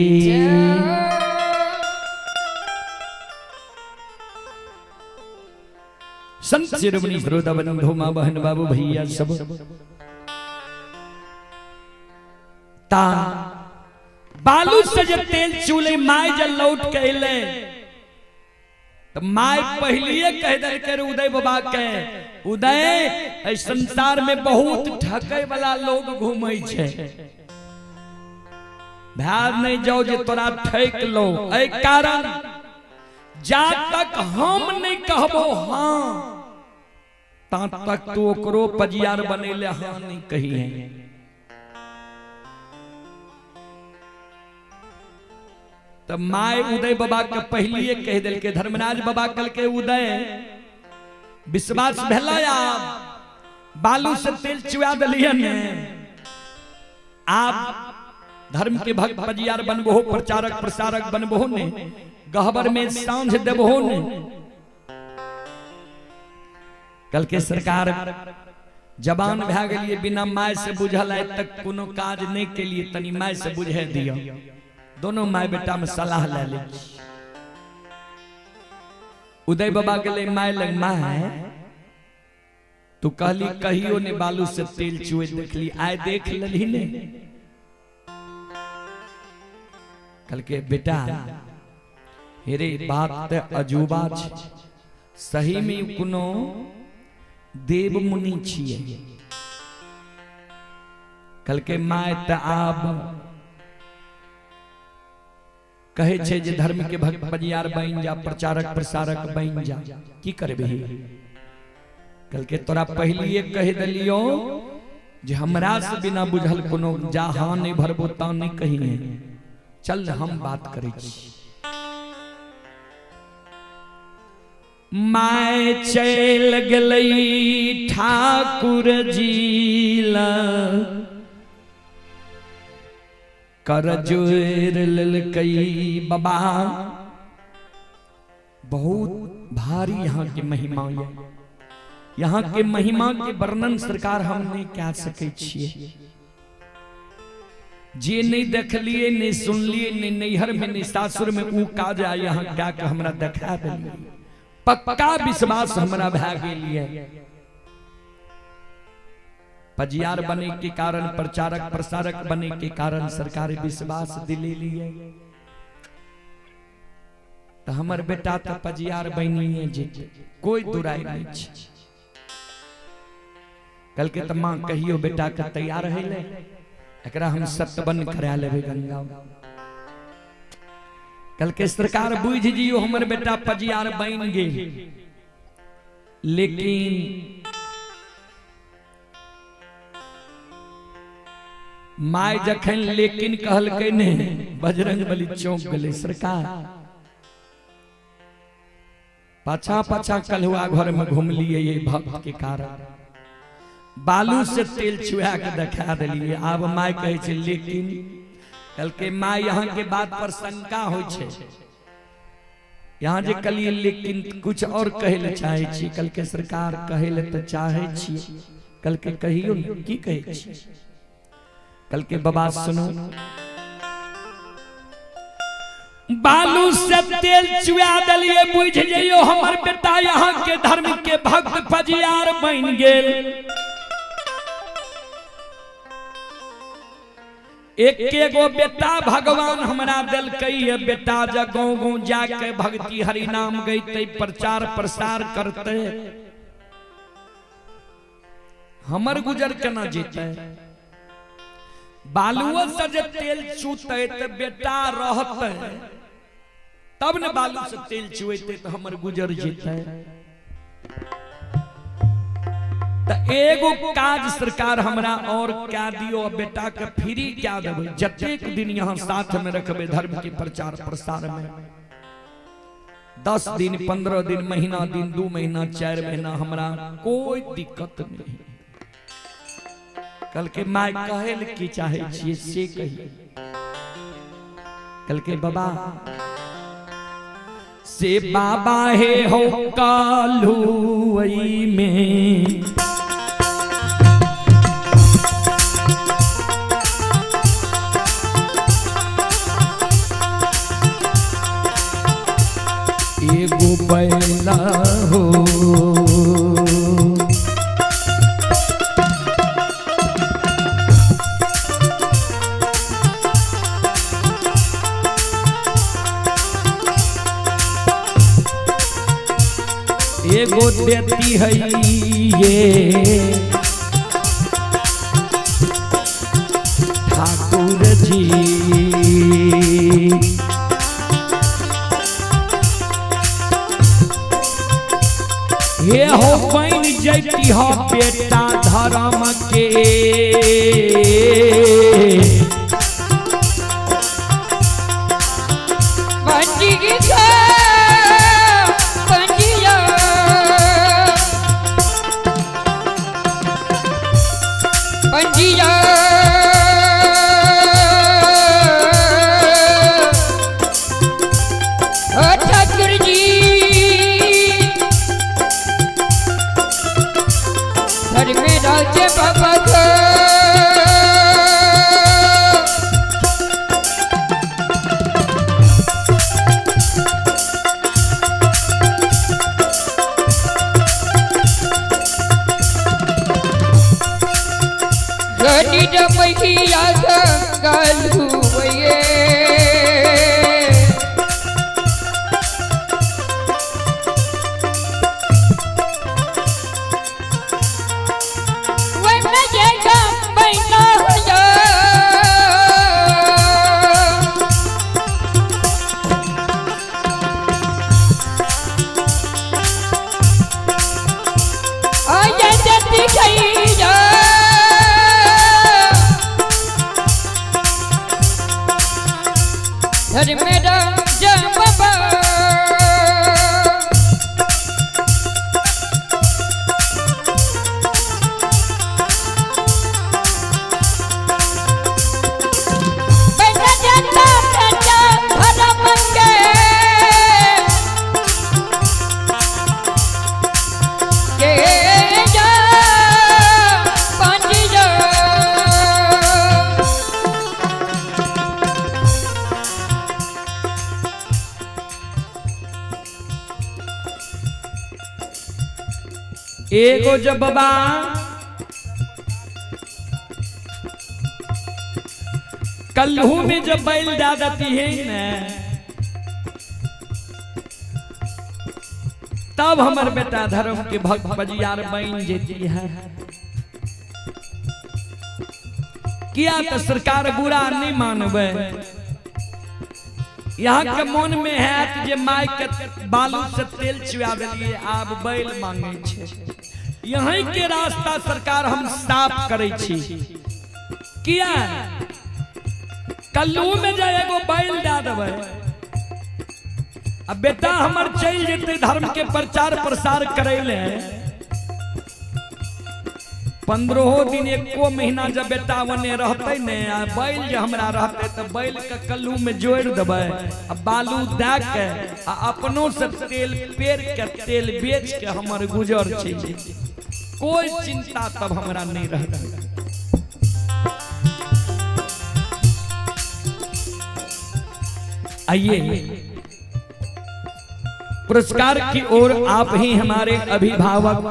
संत शिरोमणि श्रोता बंधु माँ बहन बाबू भैया सब ता बालू से जे तेल चूले my जल लौट के अइले तो my पहलिए कह दल के उदय बाबा के, उदय एहि संसार में बहुत ठकै वाला लोग घूमै छै, भार नहीं जाओ जे तोरा ठक लो। एहि कारण जा तक हम नहीं कहबो हाँ ता तक तू ओकरो पजियार बनेले हाँ नहीं कही है। तो my उदय बाबा के पहलिए कह दिल के धर्मराज बाबा कल के उदय विश्वास भेला आप बालू से तेल चुआ दिलियन ने, आप धर्म के भक्त पजियार बनबो, प्रचारक प्रसारक बनबो ने, गहबर में सांझ देबो ने। कल के सरकार जवान भए गेलिए बिना my से बुझल आइ तक कोनो काज नहीं के लिए तनी my से बुझे दियो। दोनों my बेटा में सलाह ले ले। उदय बाबा गेले my लग, my तू कहली कहियो ने बालू से तेल चुए देखली, आय देख लली ने। कल के बेटा हेरे बात अजूबा छै, सही में कोनो देव मुनि छिए। कल के my त आब कहे छे जे धर्म के भक्त पजियार बन जा, प्रचारक प्रसारक बन जा, की करबही। कल के तोरा पहलिए कह दिलियो जे हमरा से बिना बुझल कोनो जा हाँ नहीं भरबो ता नहीं कहिए, चल हम बात करै छी। My चल गेलै ठाकुर जी लग, कर जोर ललकई बाबा। बहुत भारी यहाँ के महिमा है, यहाँ के महिमा के वर्णन सरकार हम नहीं कह सके छिए। जे नहीं देखलिए, नहीं सुनलिए, नहीं नैहर में नहीं सासुर में, ऊ काज आइ अहाँ कए के हमरा देखा देलिए। पक्का विश्वास हमरा भए गेल ये। पजियार बने के कारण, प्रचारक प्रसारक बने के कारण सरकार विश्वास दिलेलिए। तो हमर बेटा तो पजियार बनिए जेतै, कोई दुराई नहीं छै। कल के तो माँ कहियो बेटा के तैयार है ले, एकरा हम सतबन करा लेबै गंगा। कल के सरकार बुझ जियो हमर बेटा पजियार बन गेल, लेकिन my जखन लेकिन कहलकै ने, बजरंग बली चौंक गेलै। सरकार पाछा पाछा कलहुआ घर में घुमलिए ये भक्त के कारण, बालू से तेल छुआ के देखा दिलिए। आब my कहै छै लेकिन। कहलकै my यहाँ के बात पर शंका होइ छै, यहाँ जे कहलिए लेकिन कुछ और कहै लए चाहै छी। कहलकै सरकार कहै लए तऽ चाहै छी। कहलकै कहियो ने, की कहै छी? कहलकै बाबा सुनू, बालू से तेल चुआ दिलिए, बुझ जइयो हमर बेटा यहाँ के धर्म के भक्त पजियार बन गेल। एक गो बेटा भगवान हमरा देलकै है, बेटा जे गाँव गाँव जाके भक्ति हरि नाम गैते, प्रचार प्रसार करते, हमर गुजर केना जेतै? बालुओ से जे तेल चूतै तऽ बेटा रहतै, तब ने बालू से तेल चुएतै तऽ हमर गुजर जेतै। तऽ एगो काज सरकार हमरा और क्या दियो, बेटा के फ्री क्या देबै? जतेक दिन यहाँ साथ में रखबै धर्म के प्रचार प्रसार में, 10 दिन 15 दिन महीना दिन 2 महीना 4 महीना, हमरा कोई दिक्कत नहीं। कल के my कहै लए की चाहै छियै से कही। कल के बाबा से बाबा हे हो कालुई में, एगो बैला हो एगो देती है ये ठाकुर जी। हे हो बन जैती हो बेटा धर्म के, ठाकुर जी धर्म राज बाबा को। मैया गलुए एगो जब बाबा कल्हू में जब बैल दे देती है न, तब हमर बेटा धर्म के भक्त बजियार बन जेती है। किया तो सरकार बुरा नहीं मानबे। यहाँ के मन में है जे माय के बालू से तेल चुआ दिलिए, आब बैल मांगे छे। यहीं के रास्ता सरकार हम साफ करे छी। किया कल्लू में जाए एगो बैल दे देबै, अब बेटा हमर चल जेते धर्म के प्रचार प्रसार करे ले। 15 दिन एको महीना जब बेटा वने रहते ने, आ बैल जे हमरा रहते तो बैल के कल्लू में जोड़ देबै, आ बालू दे के आ अपनों से तेल पेर के तेल बेच के हमर गुजर छै। कोई चिंता तब हमरा नहीं रहते। आइए पुरस्कार की ओर आप ही हमारे अभिभावक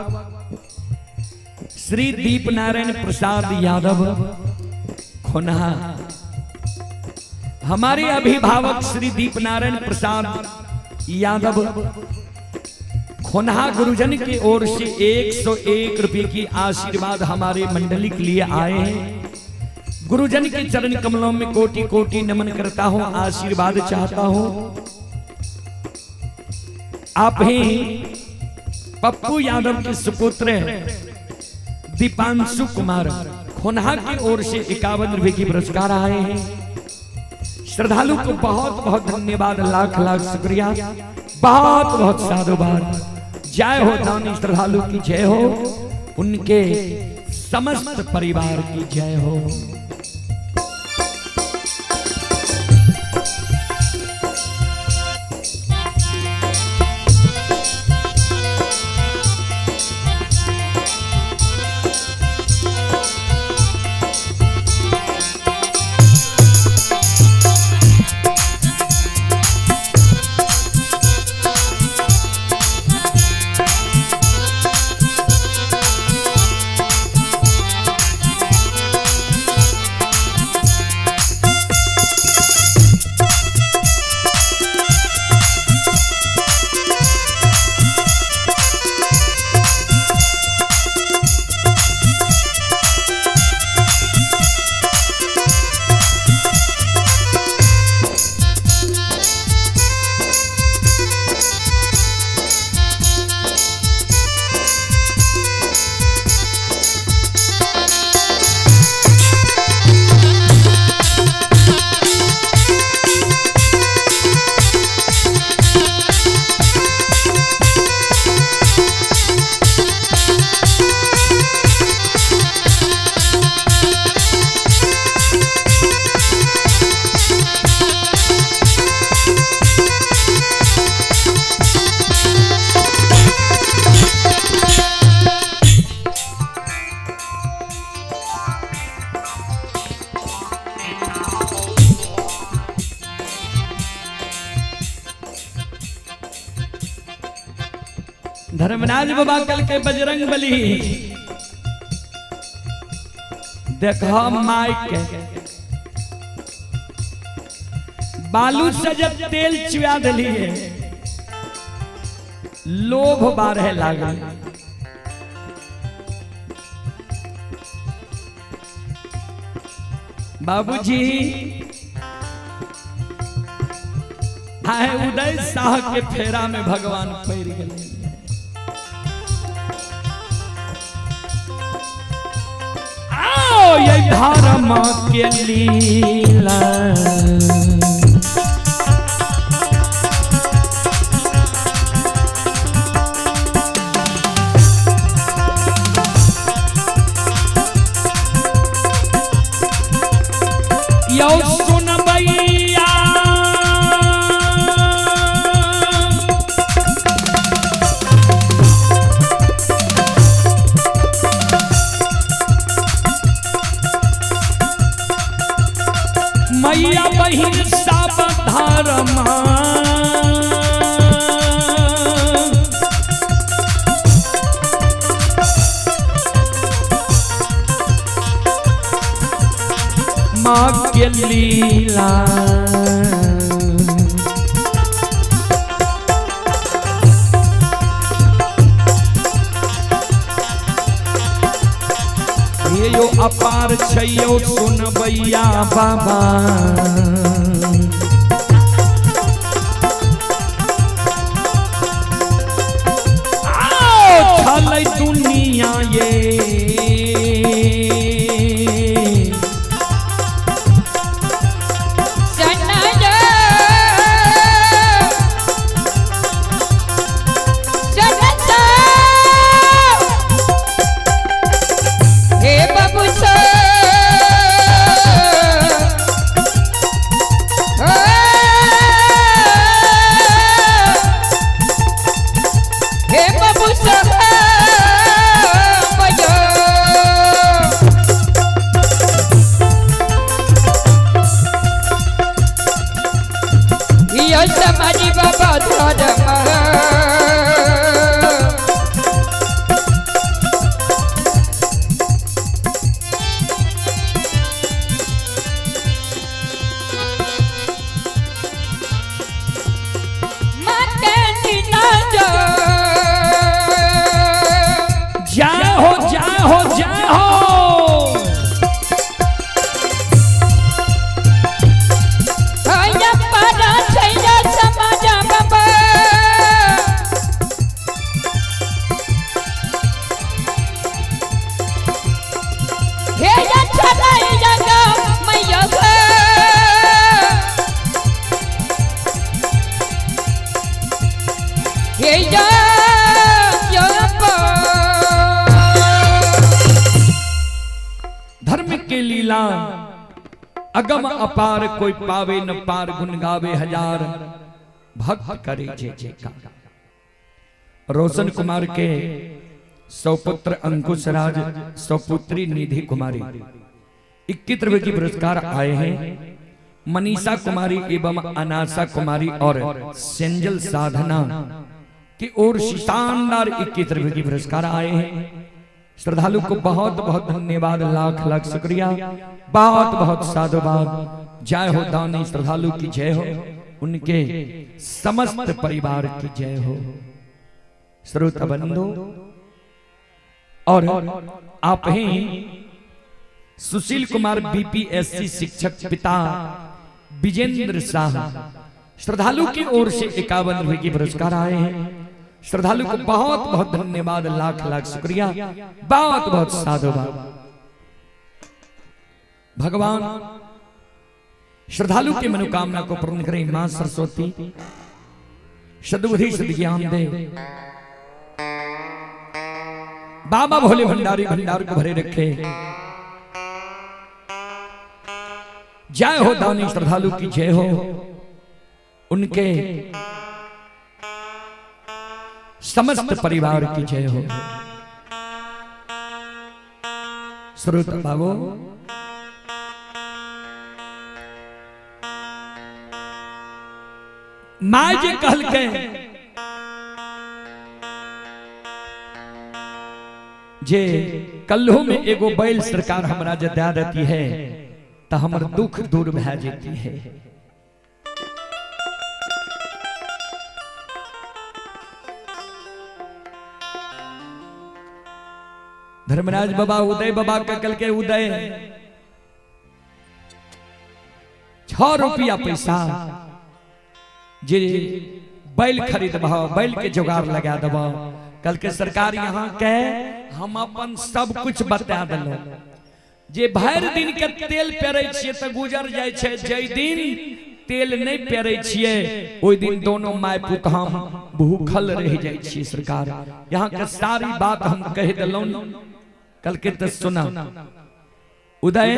श्री दीप नारायण प्रसाद यादव खोनहा, हमारे अभिभावक श्री दीप नारायण प्रसाद यादव खोनहा गुरुजन की ओर से 101 रुपये की आशीर्वाद हमारे मंडली के लिए आए हैं। गुरुजन के चरण कमलों में कोटि कोटि नमन करता हूं, आशीर्वाद चाहता हूं। आप ही पप्पू यादव के सुपुत्र दीपांशु कुमार खोनहा की ओर से 51 रुपए की पुरस्कार आए हैं। श्रद्धालु को बहुत बहुत धन्यवाद, लाख लाख शुक्रिया, बहुत बहुत साधुवाद। जय हो दानी श्रद्धालु की जय हो, उनके समस्त परिवार की जय हो। धर्मराज बाबा कल के बजरंग बली देखो माइक के बालू से जब तेल चुआ दिलिए लोभ बाढ़े लागल। बाबूजी आए उदय शाह के फेरा में भगवान पड़ गए। आओ ये धर्म के लीला यौ सुनबैया मैया बहिन सब धर्म लीला। हे यो अपार छैयो सुनबैया बाबा। आओ छलै दुनिया ये जय हो जय हो जय हो। धर्म के लीला अगम अपार, कोई पावे न पार, गुण गावे हजार, भक्त करे जय जयकार। रोशन कुमार के सौपुत्र अंकुश राज, सौपुत्री निधि कुमारी 21 रुपए की पुरस्कार आए हैं। मनीषा कुमारी एवं अनासा कुमारी और सेंजल साधना की ओर से शानदार 21 रुपए की पुरस्कार आए हैं। श्रद्धालु को बहुत बहुत धन्यवाद, लाख लाख शुक्रिया, बहुत बहुत साधुवाद। जय हो दानी श्रद्धालु की जय हो, उनके समस्त परिवार की जय हो। श्रोता बंधु, और आप ही सुशील कुमार बीपीएससी शिक्षक पिता विजेंद्र शाह श्रद्धालु की ओर से 51 रुपए की पुरस्कार आए हैं। श्रद्धालु को बहुत बहुत धन्यवाद, लाख लाख शुक्रिया, बहुत बहुत साधुवाद। भगवान श्रद्धालु की मनोकामना को पूर्ण करें। मां सरस्वती सद्बुद्धि सद्ज्ञान दे। बाबा भोले भंडारी भंडार को भरे रखे। जय हो दानी श्रद्धालु की जय हो, उनके समस्त परिवार की जय हो। श्रोता बाबू, my जे कहलकै जे कल्हो में एगो बैल सरकार हमरा जे दे देती है तो हमर दुख दूर भै जेती है। धर्मराज बाबा उदय बाबा के कल के उदय 6 रुपया पैसा जे बैल खरीदबह, बैल के जुगाड़ लगा देबह। कल के सरकार यहाँ के हम अपन सब कुछ बता दिलो जे भरि दिन के तेल पेरै छियै तऽ गुजर जाइ छै, जै दिन तेल नहीं पेरै छियै ओहि दिन दोनों my पुत हम भूखल रह जाइ छियै। सरकार यहाँ के सारी बात हम कहि देलहुँ। कल के तऽ सुना उदय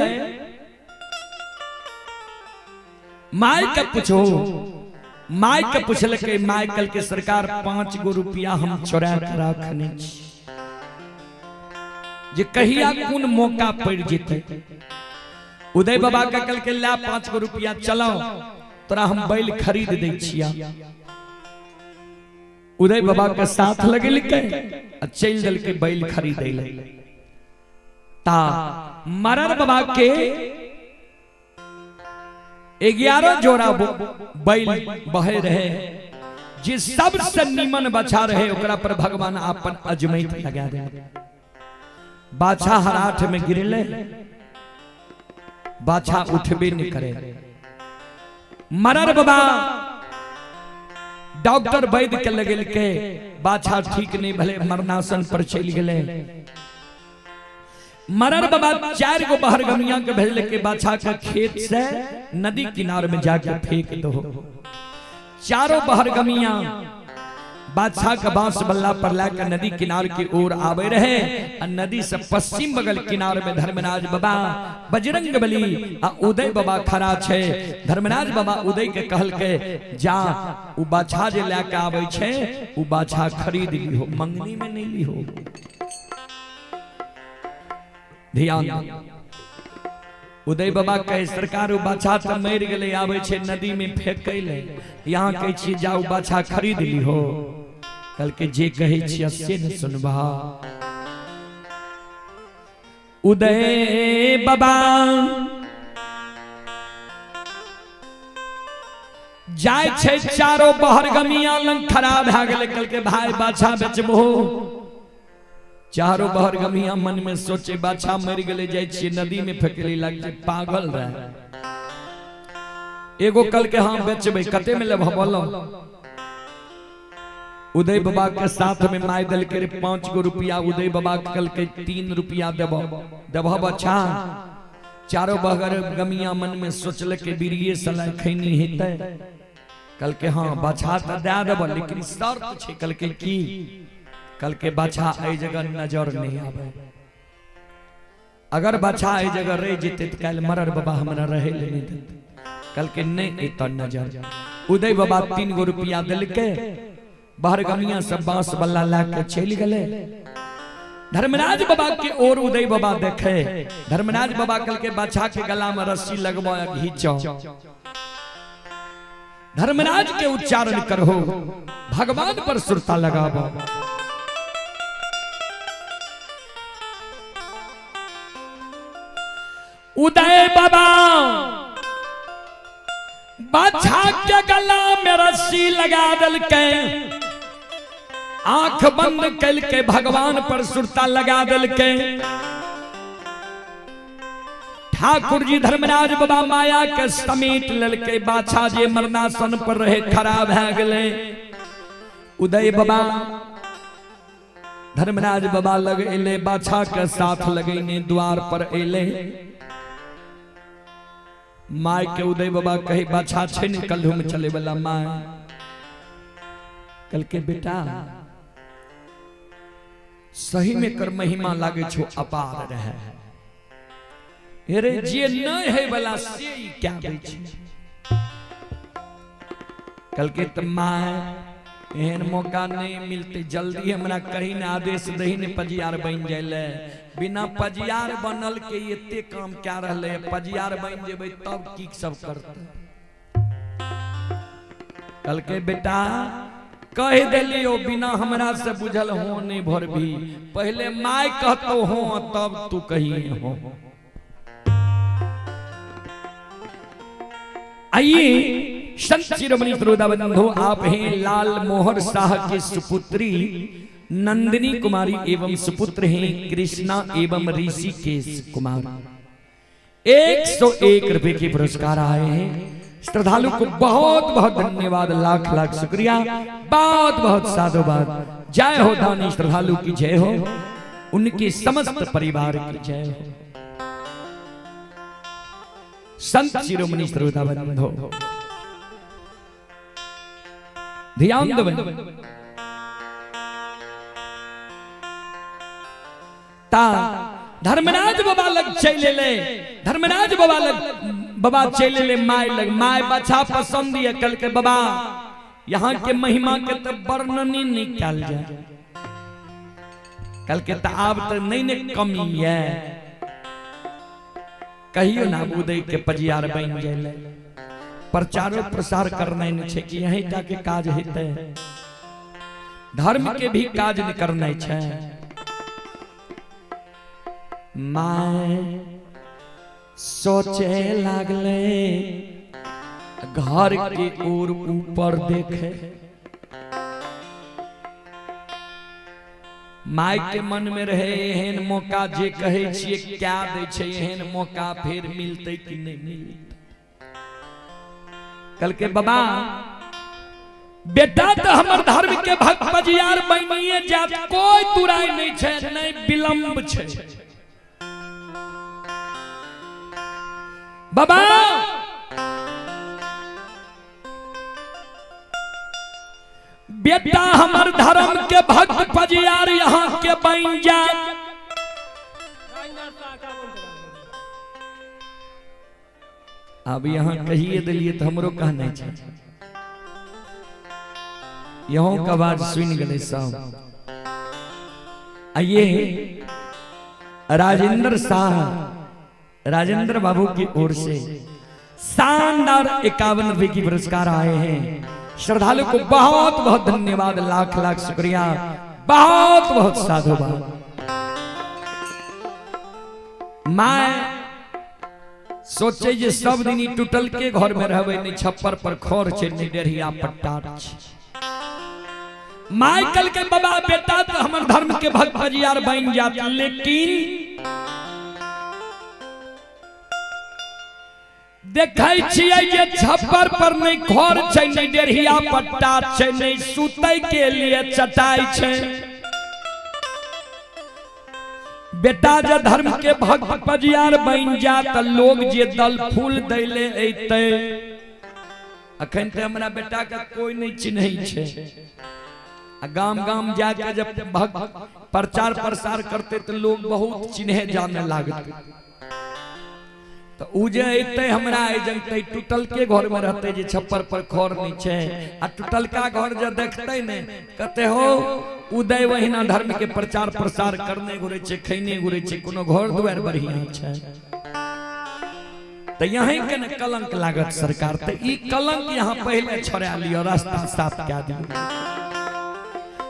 my के पूछो, my के पूछलकै, my कल के सरकार 5 गो रुपया हम चोरा के राखने छी जे कहिया कोन मौका पड़ जेतै। उदय बाबा के कल के ला 5 गो रुपया चलाओ तोरा हम बैल खरीद दै छिया। उदय बाबा के साथ लगेलकै आ चलि देलकै बैल खरीदै ले। ता मरर बाबा के 11 जोड़ा बैल बहे रहे, जे सबसे नीमन बाछा रहे ओकरा पर भगवान अपन अजमैत लगा दे। बाछा हराठ में गिरले, बाछा उठबे नहीं करे। मरर बाबा डॉक्टर वैद्य के लगेल के बाछा ठीक नहीं भले, मरनासन पर चल गए। मरर बाबा 4 गो बहरगमिया के भेजल के बाछा के खेत से नदी किनार में जाके फेंक दो। चारों बहरगमिया बादशाह का बांस बल्ला पर लाकर नदी किनार की ओर आवे रहे और नदी से पश्चिम बगल किनार में धर्मराज बाबा बजरंग बली आ उदय बाबा खड़ा छे। धर्मराज बाबा उदय के कहल के जा उ बाछा जे लाके आवे छे उ बाछा खरीद लिहो, मंगनी में नहीं लिहो। ध्यान उदय बाबा कहे सरकार उ बाछा तो मर गए, आवे छे नदी में फेंक ले, यहाँ कहे छी जाओ बाछा खरीद लिहो। कल के जे कहे छी से न सुनबा। उदय बाबा जाय छे चारों बहरगमिया लंग खड़ा भए गेलै। कल के भाई बाछा बेचबो। चारों बहरगमिया मन में सोचे बाछा मर गए, जाय छी नदी में फेंकली, लग जे पागल रहे। एगो कल के हाँ बेचबे, कते में लेबह बोलो। उदय बाबा के साथ में my दिल के 5 गो रुपया, उदय बाबा कल के 3 रुपया देबो देबह बच्चा। चारों बहरगमिया मन में सोचल के बीड़िए सलाह खैनी हेतै। कल के हाँ बाछा तो दे देबो, लेकिन शर्त छे। कल के की? कल के बाछा एहि जगह नजर नहीं आवे। अगर बाछा एहि जगह रह जेतै तो काल्हि मरर बाबा हमरा रहे ले नहीं देतै। कल के नहीं एतऽ नजर। उदय बाबा 3 गो रुपया देलकै, बहरगमिया सब बांस बल्ला ला के चलि गेलै। धर्मराज बाबा के ओर उदय बाबा देखे। धर्मराज बाबा कल के बाछा के गला में रस्सी लगबो आ घींचो। धर्मराज के उच्चारण करहो, भगवान पर सुरता लगाबो। उदय बाबा बाछा के गला में रस्सी लगा देलकै, आंख बंद करके भगवान पर सुरता लगा देलकै। ठाकुर जी धर्मराज बाबा माया के समेट लेलकै। बाछा जे मरनासन पर रहे खड़ा भए गेलै। उदय बाबा धर्मराज बाबा लग एले, बाछा के साथ लगेने द्वार पर एले। My के उदय बाबा कहे बाछा छे ने कल्हू में चले वाला। My कल के बेटा सही में कर महिमा लागे छो अपार रहे। अरे जे नहीं है वाला से क्या दै छै। कल के त my एहन मौका नहीं मिलते, जल्दी हमरा कहीं ने आदेश दही ने पजियार बन जाइले। बिना पजियार बनल के एते काम क्या रहले, पजियार बन जेबै तब की सब करते। कल के बेटा कह देलियो बिना हमरा से बुझल हो नहीं भर भी, पहले my कहतो हो तब तू कही हो। आइए संत शिरोमणि श्रोता बंधु, आप हैं लाल मोहर शाह के सुपुत्री नंदिनी कुमारी एवं सुपुत्र हैं कृष्णा एवं ऋषिकेश कुमार। 101 रुपए के पुरस्कार आए हैं। श्रद्धालु को बहुत बहुत धन्यवाद, लाख लाख शुक्रिया, बहुत बहुत साधुवाद। जय हो दानी श्रद्धालु की जय हो, उनके समस्त परिवार की जय हो। संत शिरोमणि श्रोता बंधु ध्यान दो। ता धर्मराज बाबा लग चले ले, धर्मराज बाबा लग बाबा चले ले my लग। My बाछा पसंद है। कल के बाबा यहाँ के महिमा के तो वर्णन ही नहीं कल जाए। कल के तो आब तो नहीं ने कमी है, कहियो ना उदय के पजियार बन जाए। प्रचारो प्रसार करना नहीं छे कि यहीं टा के काज हेतै, धर्म के भी काज नहीं करना छे। My सोचे लागले घर के ओर ऊपर देखे। माय के मन में रहे एहन मौका जे कहे छियै क्या दै छै, एहन मौका फेर मिलतै कि नहीं मिलतै। कल के बाबा बेटा तो हमर धर्म के भक्त पजियार बनिए जात, कोई तुराई नहीं छै, नहीं विलंब छै। बाबा बेटा हमर धर्म के भक्त पजियार यहाँ के बन जात। अब यहाँ कहिए दिलिए तो हमरो कहना छै, यहों का आवाज सुन गए सब। आइए राजेंद्र शाह, राजेंद्र बाबू की ओर से शानदार 51 रुपए की पुरस्कार आए हैं। श्रद्धालु को बहुत बहुत धन्यवाद, लाख लाख शुक्रिया, बहुत बहुत साधुवाद। My सोचे जे सब दिन टूटल के घर में रहबे, नहीं छप्पर पर खर छै, नहीं डेढ़िया पट्टा छै। माइकल के बाबा बेटा तो हमर धर्म के भक्त पजियार बन जात, लेकिन देखै छियै जे छप्पर पर नहीं खर छै, नहीं डेढ़िया पट्टा छै, नहीं सुतै के लिए चटाई छै। बेटा जे धर्म के भक्त पजियार बन जात, लोग जे दल फूल दैले अइतै। अखन ते हमरा बेटा के कोई नहीं चिन्है छै। गाम गाम जाके जब भक्त प्रचार प्रसार करते तो लोग बहुत चिन्हे जाने लागते। तो उ जे अइतै हमरा जंगतै टूटल के घर में रहते जे छप्पर पर खर नहीं छै, आ टूटलका घर जे देखते ने कहते हो उदय वहिना धर्म के प्रचार प्रसार करने घुरे छै, खैने घुरे छै, कोनो घर दुआर बढ़िया छै। तो यहीं के ने कलंक लागत सरकार, तो ई कलंक यहाँ पहले छोड़ा लियो, रास्ता साफ कए दियो।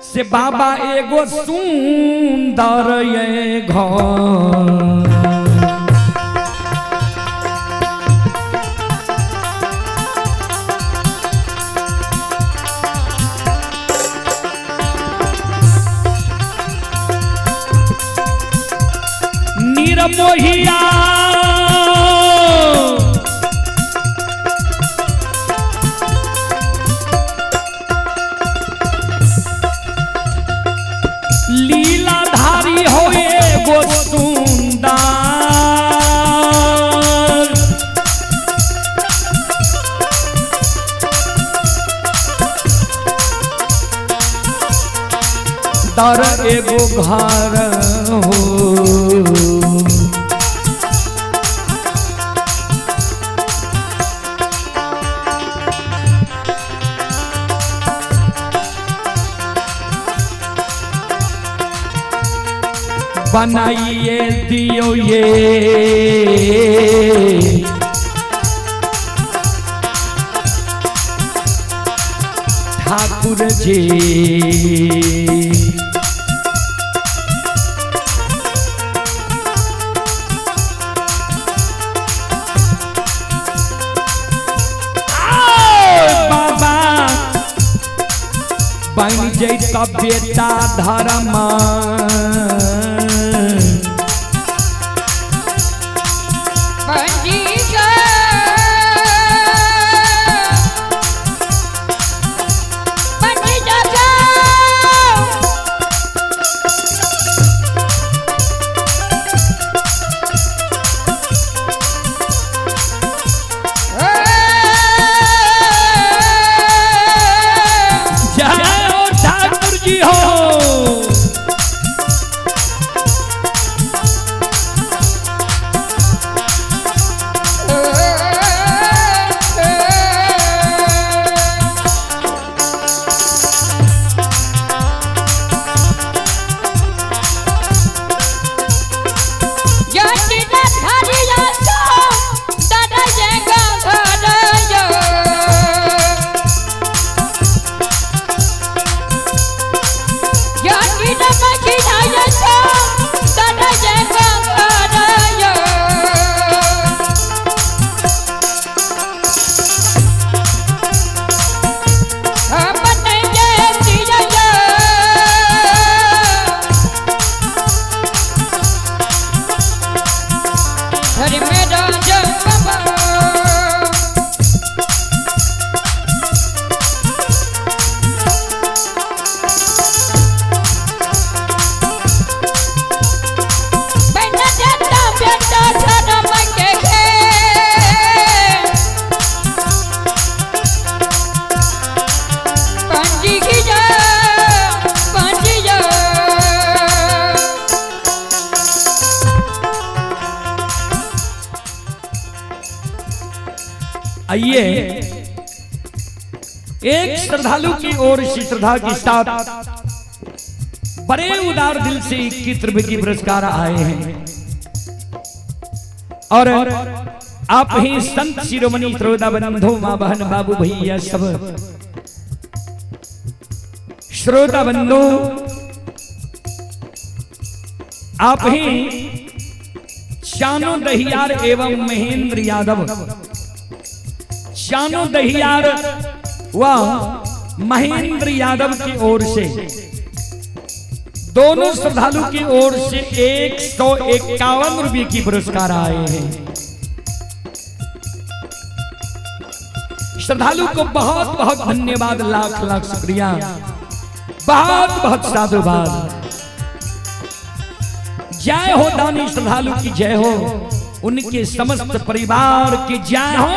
से बाबा एगो सुंदर ये घर, निरमोहिया लीलाधारी हो एगो सुंदर, दर एगो घर हो। बनाइए दियो ये ठाकुर जी। बाबा बन जैता बेटा धर्म आइए एक श्रद्धालु की ओर से श्रद्धा के साथ बड़े उदार दिल से 21 रुपए की पुरस्कार आए हैं और आप ही संत शिरोमणि श्रोता बंधु माँ बहन बाबू भैया सब श्रोता बंधु आप ही शानो दहियार एवं महेंद्र यादव, शानो दहियार व महेंद्र यादव की ओर से दोनों श्रद्धालु की ओर से 151 रुपए की पुरस्कार आए हैं। श्रद्धालु को बहुत बहुत धन्यवाद, लाख लाख शुक्रिया, बहुत बहुत साधुवाद। जय हो दानी श्रद्धालु की जय हो, उनके समस्त परिवार की जय हो।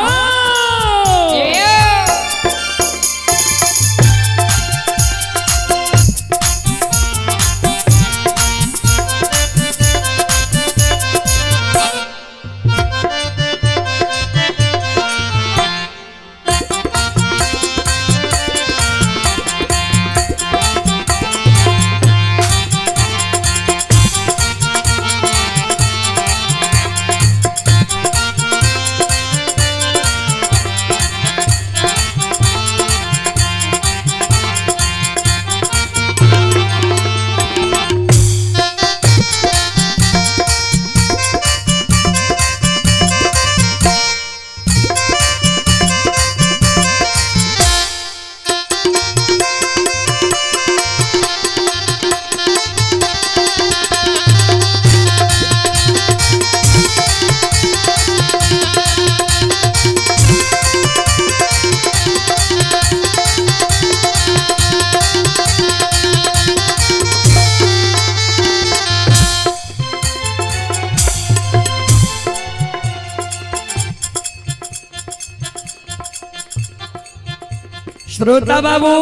श्रोता बाबू,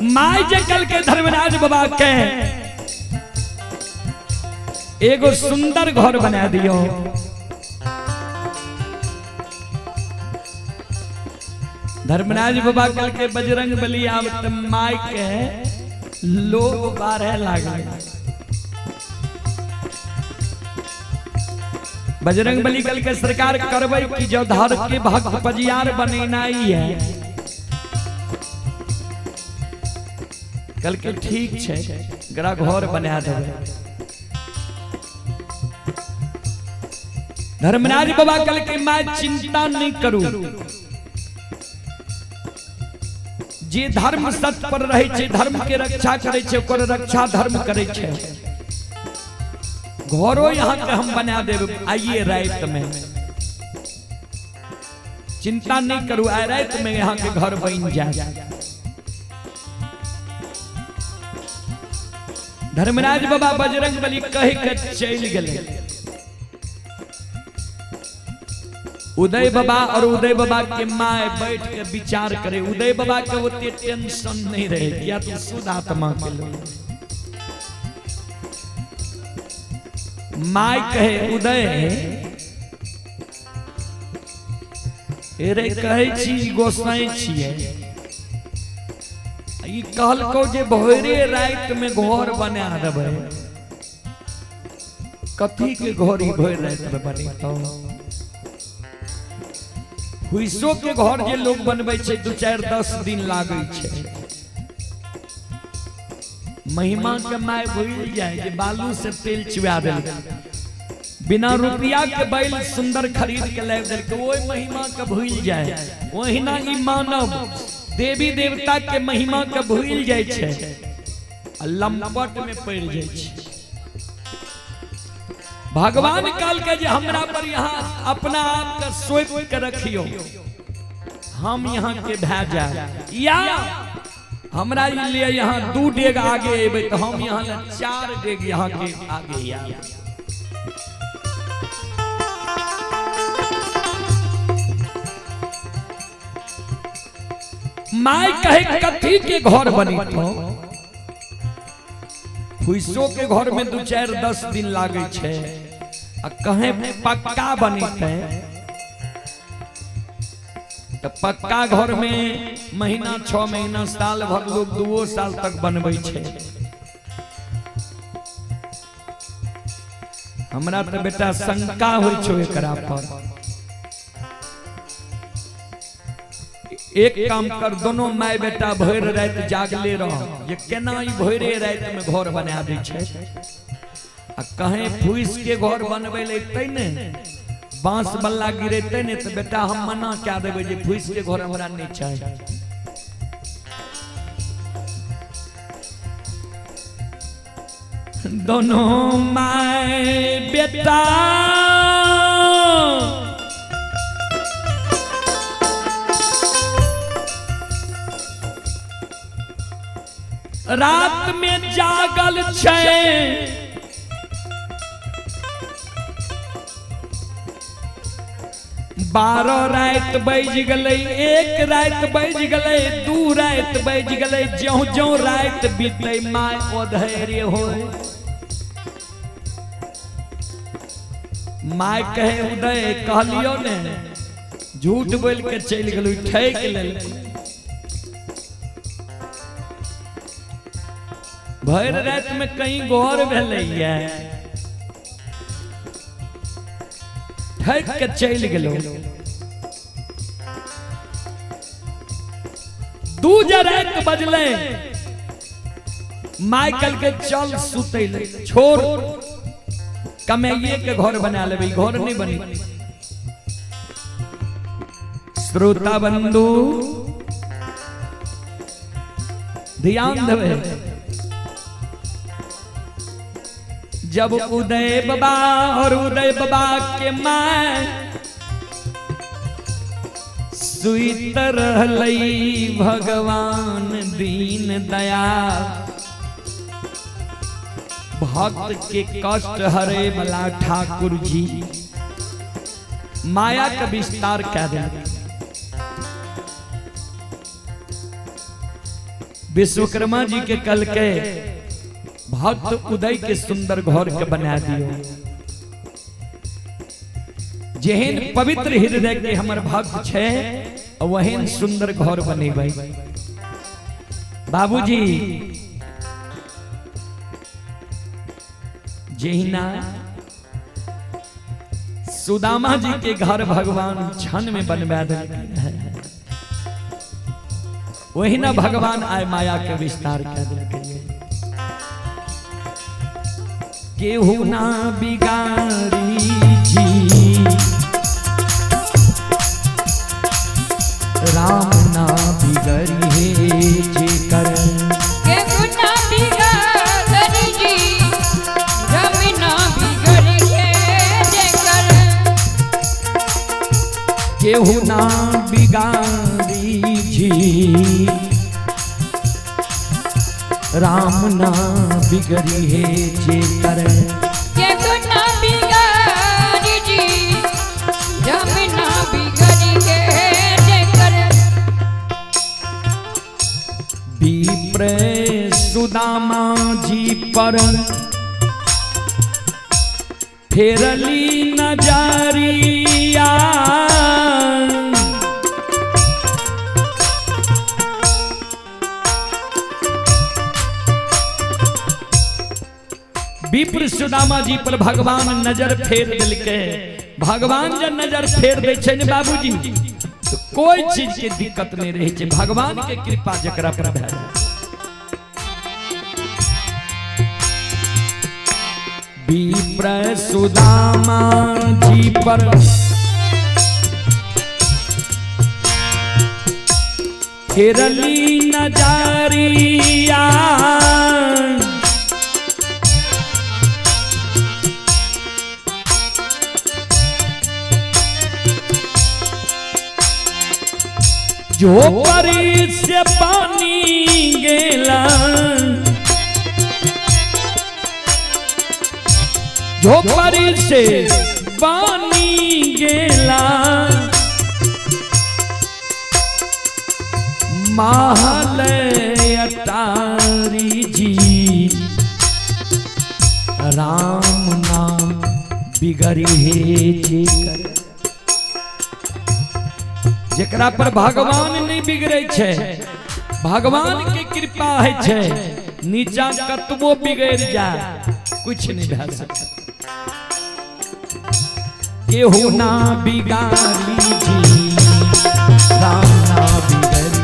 माई जे कल के धर्मराज बाबा के एगो सुंदर घर बना दियो। धर्मराज बाबा कल के बजरंग बली आवत माई के लोग बारह लागल। बजरंग बली कल के सरकार करबै की जो धर के भक्त पजियार बनेनाई है। कल के ठीक छै, गरा घर बना देबै। धर्मराज बाबा कल के मां चिंता नहीं करू, जे धर्म सत्य पर रहे छै, धर्म के रक्षा करे छै, ओकर रक्षा धर्म करे छै। घरो यहाँ के हम बना देब, आइए रात में, चिंता नहीं करू, आइ रात में यहाँ के घर बन जाए। धर्मराज बाबा बजरंग बली कह के चल गए। उदय बाबा और उदय बाबा के माए बैठ के विचार करे। उदय बाबा के ओते टेंशन नहीं रहे, किया तो शुद्ध आत्मा के लोग। My कहे उदय रे कहे छी गोसाई छिए, ई कहलको जे भोरे रात में घर बना देबै। कथी के घर ई भोर रात में बनेतौ? हुइसो के घर जे लोग बनबै छै 2 4 10 दिन लागै छै। महिमा के my भूल जाए जे बालू से तेल चुआ देलकै, बिना रुपया के बैल सुंदर खरीद के लाबि देलकै, ओहि महिमा के भूल जाए। ओहिना ई मानव देवी देवता के महिमा के भूल जाए छै आ लंपट में पड़ जाए छै। भगवान कहल के जे हमरा पर यहाँ अपना आप के सौंप के रखियो, हम यहाँ के भए जाए, या हमरा लिए यहाँ 2 डेग आगे एबै तो हम यहाँ 4 डेग यहाँ के आगे आएब। My कहे कथी के घर बनेतौ? फुइसो के घर में 2 4 10 दिन लागे छै, आ कहे पक्का बनते तो पक्का घर में महीना 6 महीना साल भर लोग 2 साल तक बनबै छै। हमरा तो बेटा शंका होइ छौ एकरा पर। एक काम कर, दोनों my बेटा भरि राति जागले रह जे केना ई भरि राति में घर बना दै छै। आ कहीं फूस के घर बनबै ले तै ने बांस बल्ला गिरेतै ने तो बेटा हम मना कए देबै जे फूस के घर हमरा नहीं चाही। दोनों my बेटा रात में जागल छै, 12 राति बज गलै, 1 राति बज गलै, 2 राति बज गलै, ज्यों ज्यों राति बीतै my अधैर्य होय। My कहे उदय कहलियो ने झूठ बोल के चलि गेलौ, ठकि लेलकै। भरि राति में कहीं गौर भेलैया, ठकि के चलि गेलौ। 2 राति बजलै, my कहलकै चल सुतै ले, छोड़ कमाइए के घर बना लेबै, घर नहीं बनी। श्रोता बंधु ध्यान देबै, जब उदय बाबा और उदय बाबा के my सुइत रहलै भगवान दीन दयाल, भक्त के कष्ट हरे वाला ठाकुर जी माया का विस्तार कह देलकै। विश्वकर्मा जी के कल के भक्त उदय के सुंदर घर के बना दियो। जेहन पवित्र हृदय के हमर भक्त छै वहन सुंदर घर बनेबै। बाबूजी जहिना सुदामा जी के घर भगवान क्षण में बनवा देलकै, वही ना भगवान आए माया के विस्तार कर देलकै। केहू ना बिगाड़ी जी राम ना बिगड़ी जे कर, केहू ना बिगाड़ी जी राम ना बिगड़ी जे कर, केहू ना बिगाड़ी जी राम ना बिगड़ी जे कर, केहू ना बिगाड़ी जी राम ना बिगड़ी जे कर। विप्र सुदामा जी पर फेरली नजरिया, विप्र सुदामा जी पर भगवान नजर फेर देलकै। भगवान जब नजर फेर दै छै ने बाबूजी तो कोई चीज के दिक्कत नहीं रहे छै, भगवान के कृपा जकरा पर भए जाय। विप्र सुदामा जी पर फेरली नजरिया, झोपड़ी से पानी गेला, झोपड़ी से पानी गेला, महल अटारी जी राम नाम बिगड़ी हे जेकर। जेकरा पर भगवान नहीं बिगड़े छै, भगवान के कृपा है छै, नीचा कतबो बिगड़ जाए कुछ नहीं भए सकता। केहू ना बिगाड़ी जी, राम ना बिगड़ी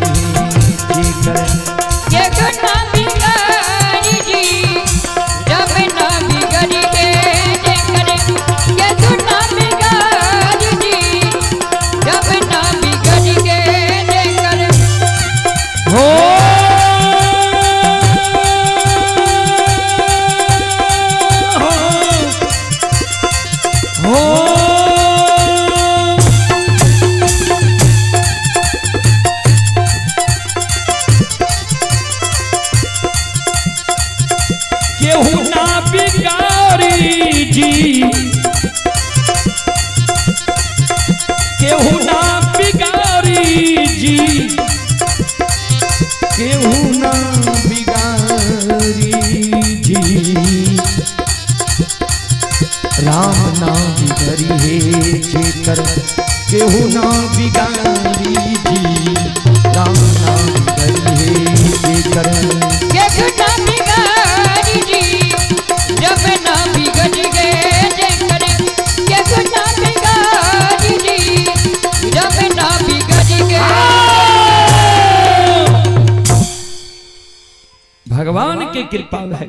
जेकर। केहू ना बिगाड़ी जी, राम ना बिगड़ी जेकर। केहू ना बिगाड़ी जी, राम ना बिगड़ी जेकर। हो हो केहू ना बिगाड़ी जी, केहू ना बिगाड़ी जी, केहू ना बिगाड़ी जी, राम ना बिगड़ी हे जेकर। केहू ना बिगाड़ी जी, राम ना बिगड़ी हे जेकर। केहू ना बिगाड़ी जी, राम ना बिगड़ी जेकर। केहू ना बिगाड़ी जी, राम ना बिगड़ी। भगवान के कृपा है।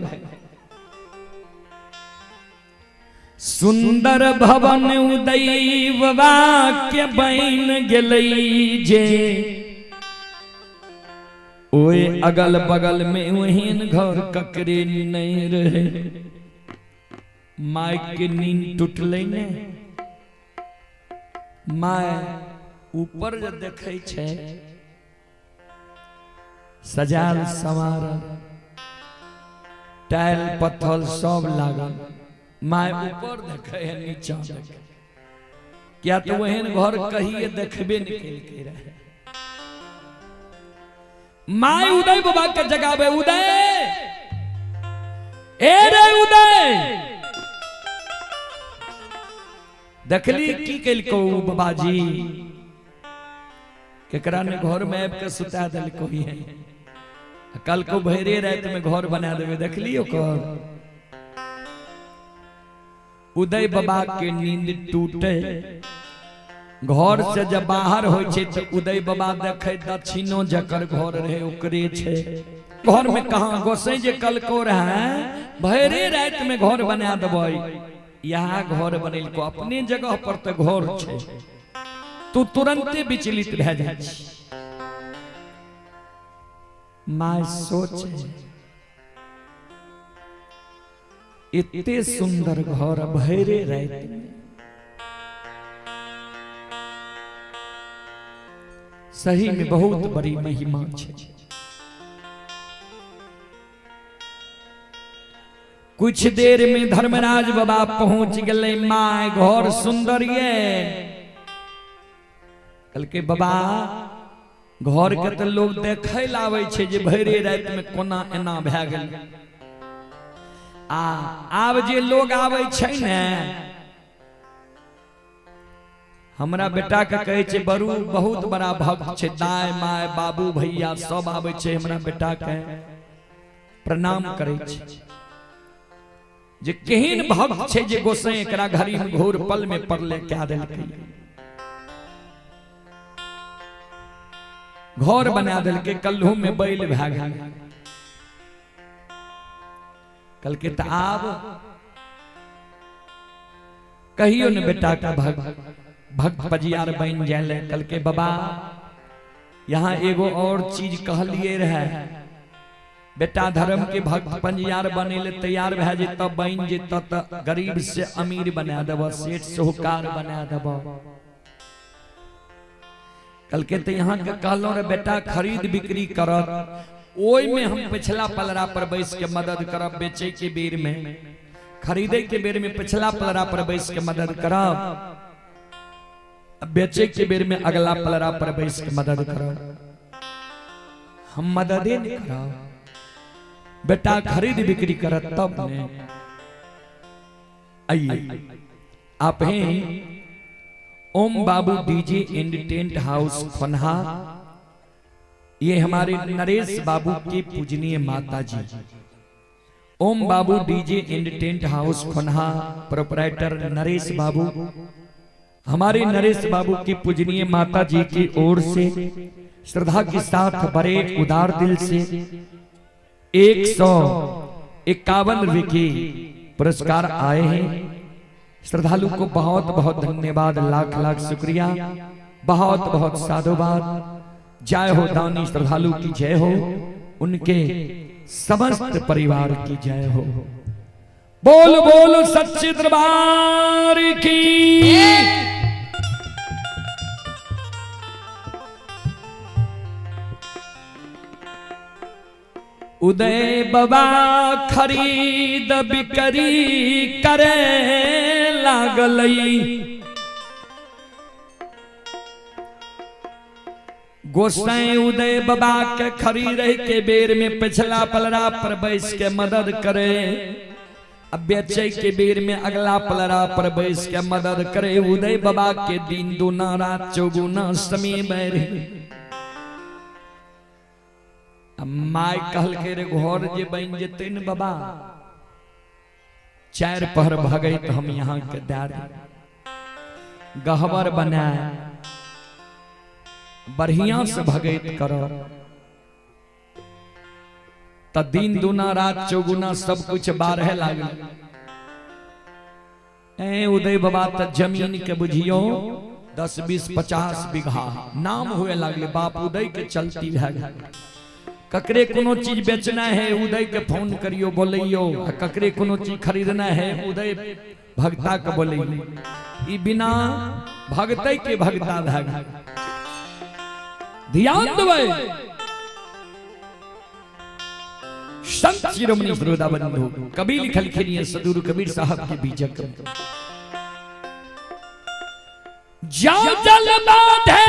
सुंदर भवन उदय वाक्य बन गेलै जे, ओए अगल बगल में ओहन घर ककरे नहीं रहे। माय के नींद टूटलै ने, my ऊपर जे देखै छै सजाल संवारल टाइल पत्थर सब लागल, my ऊपर देखे है नीचा देखे, क्या तो ओहन घर कहिए देखबे नहीं केलकै रहे। My उदय बाबा के जगावे, उदय ए रे उदय, देखली की केलको बाबाजी, केकरा ने घर में आबि के सुता देलको है, कल को भैरे रात में घर बना देवे, देखली ओकर। उदय बाबा के नींद टूटे, घर से जब बाहर होइ छै तो उदय बाबा देखे दक्षिणो जकर घर रहे ओकरे छै, घर में कहाँ गोसै जे कल को रहे भैरे रात में घर बना देबै, यहाँ घर बनेलको अपने जगह पर तो घर छै, तू तुरंते विचलित भए जाइ छी। My सोचे इतने सुंदर घर भैरे रात में, सही में बहुत बड़ी महिमा छै। कुछ देर में धर्मराज बाबा पहुंच गए, my घर सुंदर ये, कल के बाबा घर के तो लोग देखे लावे छै जे भैरे रात में कोना एना भए गेल। आ आब जे लोग आबै छै ने, हमरा बेटा के कहै छै बरू बहुत बड़ा भक्त छै, दाय my बाबू भैया सब आबै छै हमरा बेटा के प्रणाम करै छै, जे केहन भक्त छै जे गोसाई एकरा घड़ी में घोर पल में पड़ले कए देलकै, घर बना देलकै, कल्हू में बैल भए गेल। कल के तऽ आब कहियो ने बेटा का भक्त भक्त पजियार बन जाए। कल के बाबा यहाँ एगो और चीज कहलिए रहे, बेटा धर्म के भक्त पंजियार बने ले तैयार भए जेत बन जेत त गरीब से अमीर बना देब, सेठ साहूकार बना देब। कल के तो यहाँ के कहलो रे बेटा खरीद बिक्री करत, ओई में हम पिछला पलरा पर बैस के मदद करब, बेचे के बेर में खरीदे के बेर में पिछला पलरा पर बैस के मदद करब, बेचे के बेर में अगला पलरा पर बैस के मदद करब। हम मददे नहीं करब, बेटा खरीद बिक्री करत तब ने। आइए आप हैं Om Babu DJ and tent house Khonha, ये हमारे नरेश बाबू के पूजनीय माता जी। Om Babu DJ and tent house Khonha, proprietor Naresh Babu, हमारे नरेश बाबू की पूजनीय माता जी की ओर से श्रद्धा के साथ बड़े उदार दिल से 151 रुपए के पुरस्कार आए हैं। श्रद्धालु को बहुत बहुत धन्यवाद, लाख लाख शुक्रिया, बहुत बहुत साधुवाद। जय हो दानी श्रद्धालु की जय हो, उनके समस्त परिवार की जय हो। बोल बोल सच्चे दरबार की। उदय बाबा खरीद बिकरी करे लागलई, गोसाई उदय बाबा के खरीद के बेर में पिछला पलरा पर बैस के मदद करे, अब बेचे के बेर में अगला पलरा पर बैस के मदद करे। उदय बाबा के दिन दूना रात चौगुना समय बैर। My कहल के रे घर जे बन जेते न बाबा, चार पहर भगई तो हम यहाँ के दार गहबर बनाए बढ़िया से भगैत कर। त दिन दूना रात चौगुना सब कुछ बारह लागल। ए उदय बाबा त जमीन के बुझियो 10 20 50 बीघा नाम हुए लागले। बाप उदय के चलती भए गेल। ककरे कोनो चीज बेचना है उदय के फोन करियो बोलियो, ककरे कोनो चीज खरीदना है उदय भगता के बोलियो। ई बिना भगतै के भगता भए गेल। ध्यान देबै संत शिरोमणि श्रोता बंधु, कबीर लिखलखिन सदुरु कबीर साहब के बीजक जा जल बाधे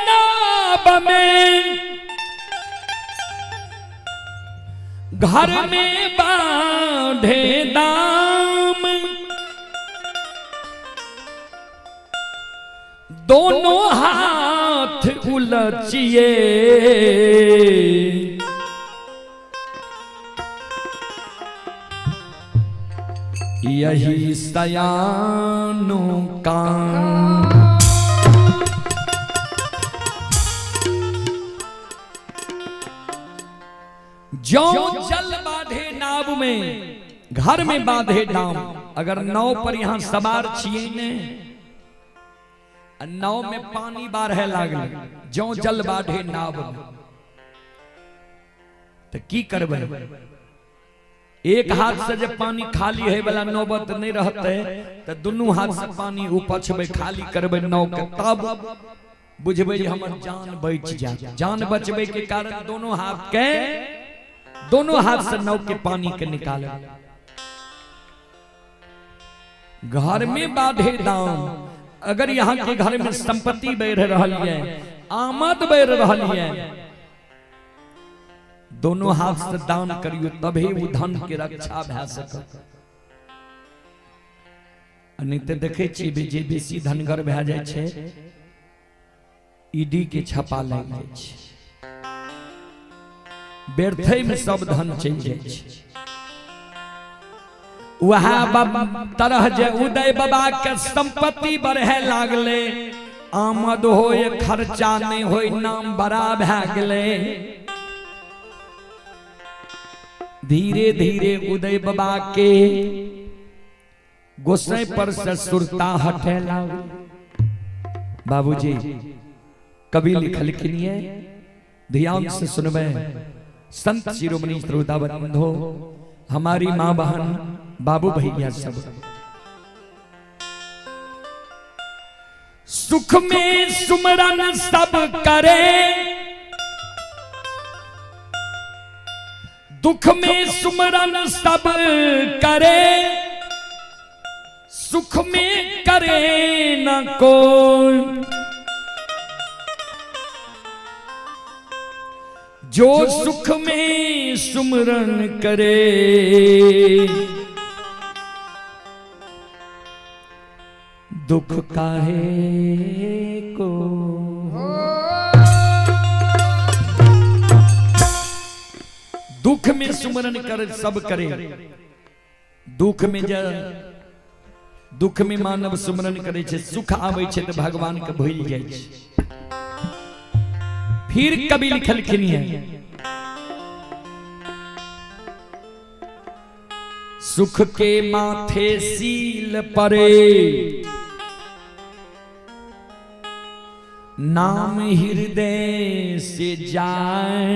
नाब में, घर में बांधे दाम, दोनों हाथ उलचिए, यही सयानों काम। जो जल बाधे नाव में, घर में बांधे दाम। अगर नाव पर यहां सवार छिए ने, नाव में पानी बाढ़े लागल, जो जल बाधे नाव में, तो की करबै? एक हाथ से जब पानी खाली है वाला नौबत नहीं रहते तो दोनों हाथ से पानी उपछबै, खाली करबै नाव के, तब बुझबै जे हमर जान बच जाए। जान बचबै के कारण दोनों हाथ के, दोनों हाथ से नाव के पानी के निकाले। घर में बाधे दाम, अगर यहाँ के घर में संपत्ति बढ़ रही है, आमद बढ़ रही है, दोनों हाथ से दान करियो तभी वो धन के रक्षा भए सकत। नहीं तो देखे छी जे बेसी धनगर भए जाइ छै, ईडी के छापा लागि जाइ छै, व्यर्थे में सब धन चलि जाइ छै। वह तरह जे उदय बाबा के संपत्ति बढ़े लागले, आमद होय खर्चा नहीं होय, नाम बड़ा भए गेलै। धीरे धीरे उदय बाबा के गोसाई पर से सुरता हटे लागल। बाबूजी कवि लिखलखिन ये, ध्यान से सुनबे संत शिरोमणि श्रोता बंधो, हमारी माँ बहन बाबू भैया सब। सुख में सुमरन सब करे, दुख में सुमरन सब करे, सुख में करे न कोई। जो सुख में सुमरन करे, दुख काहे को। दुख में सुमरन कर सब करे, दुख में जे दुख में मानव सुमरन करे छे, सुख आवे छे तो भगवान के भूल जाय छे। फिर कवि लिखलखिन है, सुख के माथे सील परे, नाम हृदय से जाए,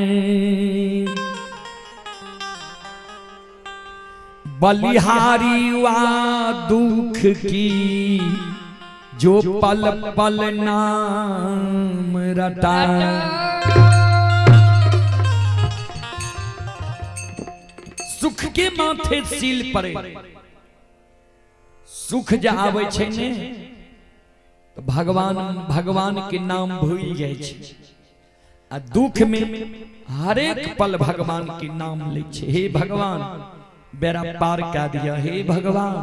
बलिहारी वा दुख की जो पल पल नाम रटा। सुख के माथे सील पड़े, सुख जे आवे छे ने तो भगवान भगवान के नाम भूल जाए छे, आ दुख में हरेक पल भगवान के नाम लै छे। हे भगवान बेड़ा पार कए दिया, हे भगवान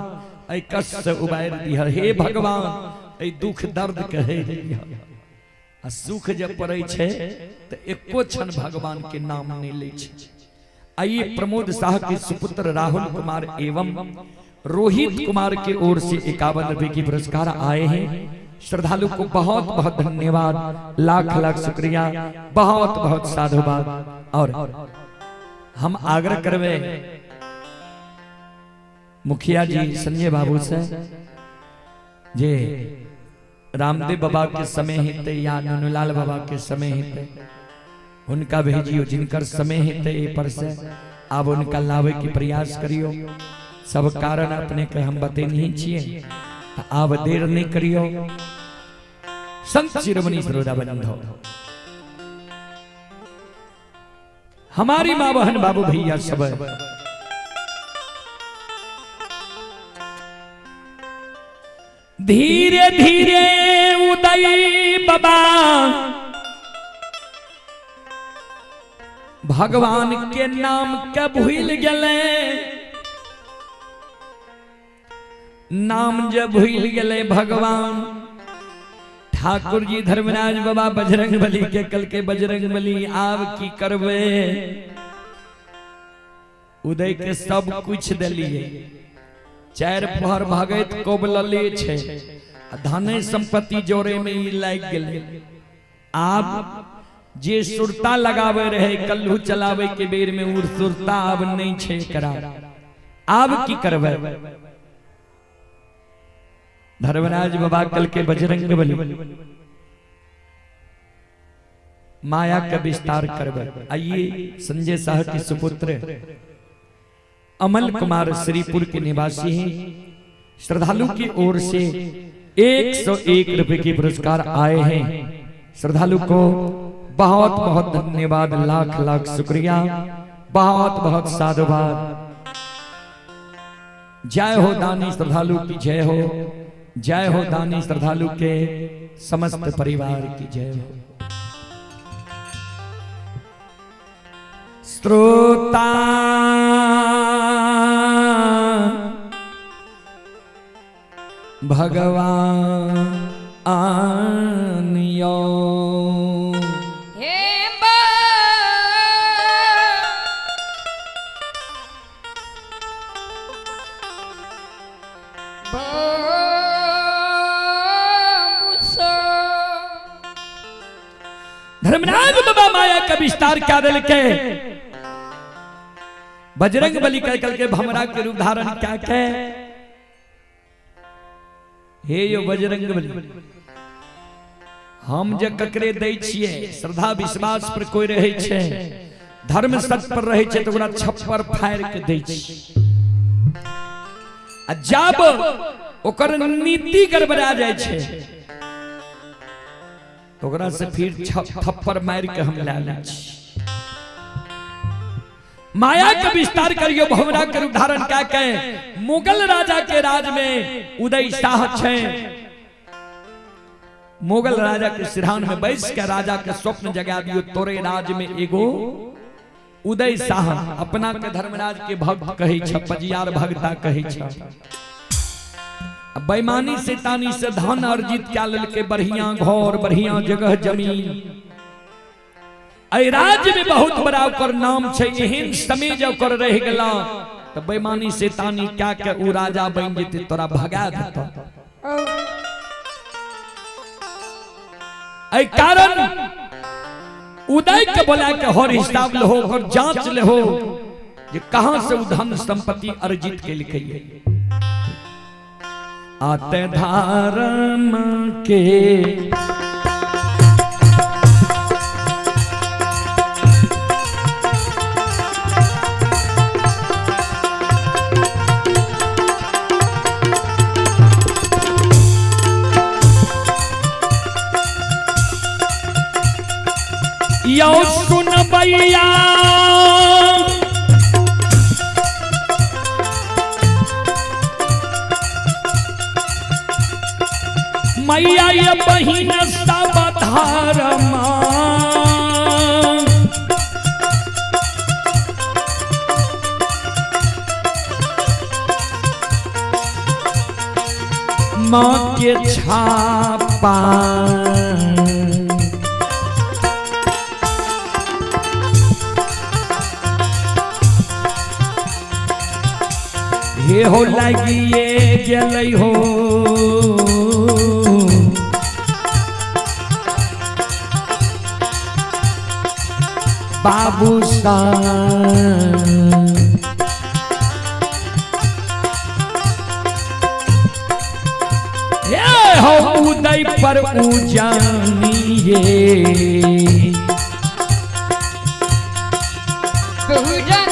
एहि कष्ट से उबारि दिया, हे भगवान एहि दुख दर्द के हे दिया। आ सुख जब पड़े छे तो एको क्षण भगवान के नाम नहीं लै छे। आइए प्रमोद शाह के सुपुत्र राहुल कुमार एवं रोहित कुमार के ओर से 51 रुपए की पुरस्कार आए हैं। श्रद्धालु को बहुत बहुत धन्यवाद, लाख लाख शुक्रिया, बहुत बहुत साधुवाद। और हम आग्रह करवे मुखिया जी संजय बाबू से जे रामदेव बाबा के समय हेतै या नुनूलाल बाबा के समय हेतै उनका भेजियो, जिनकर समय हेतै ए पर से आब उनका लावे के प्रयास करियो। सब कारण अपने के हम बतेने छियै, आब देर नहीं करियो। संत शिरोमणि श्रोता बंधो, हमारी माँ बहन बाबू भैया सब धीरे धीरे उदय बाबा भगवान के नाम के भूल गेले, नाम जब भूल गेले भगवान ठाकुर जी धर्मराज बाबा बजरंग बली के कल के बजरंग बली आब की करबे, उदय के सब कुछ देलिए, चार पहर भगत कोबलले छे, धन संपत्ति जोड़े में ई लाग गेले। आब जे सुरता लगावे रहे कल्लू चलावे के बेर में उ सुरता आब नहीं छे करा, आब की करबे। धर्मराज बाबा कल के बजरंग बली माया का विस्तार करबे। आइए संजय शाह के सुपुत्र अमल कुमार श्रीपुर के निवासी हैं, श्रद्धालु की ओर से 101 रुपए के पुरस्कार आए हैं। श्रद्धालु को बहुत बहुत धन्यवाद, लाख लाख शुक्रिया, बहुत बहुत साधुवाद। जय हो दानी श्रद्धालु की जय हो, जय हो दानी श्रद्धालु के समस्त परिवार की जय हो। श्रोता भगवान यो धर्मराज बाबा माया का विस्तार क्या दिल के बजरंग बली कह कल के भमरा के रूप धारण क्या के हे यो बजरंग बली, हम जे ककरे दै छियै श्रद्धा विश्वास पर कोई रहै छै, धर्म सत्य पर रहै छै तो ओकरा छप्पर फाड़ के दै छी। आ जब ओकर नीति गड़बड़ा जाइ छै तो ओकरा से फिर थप्पड़ मार के हम ला लै छी। माया के विस्तार करियो भवरा के रूप धारण क्या के मुगल राजा के राज में उदय शाह छे, मुगल राजा के सिरहान में बैस के राजा के स्वप्न जगा दियो तोरे राज में एगो उदय शाह अपना के धर्मराज के भक्त कहे छ, पजियार भक्ता कहे छ। बेईमानी शैतानी से धन अर्जित कए लेलकै, बढ़िया घर बढ़िया जगह जमीन, एहि राज्य में बहुत बड़ा ओकर नाम छै। एहन समय जब ओकर रहि गेला तऽ बेईमानी शैतानी कए के उ राजा बनि जेतै, तोरा भगा देतौ। एहि कारण उदय के बोला के हर हिसाब लेहो, ओकर जांच लेहो जे कहाँ से उ धन संपत्ति अर्जित केलकै। आते धर्म के यौ सुनबैया मैया ये बहिन सब धर्म माँ के छापा हे हो लागिए गेलै हो बाबू सा हे हो उदय पर उजानिए बहुरा।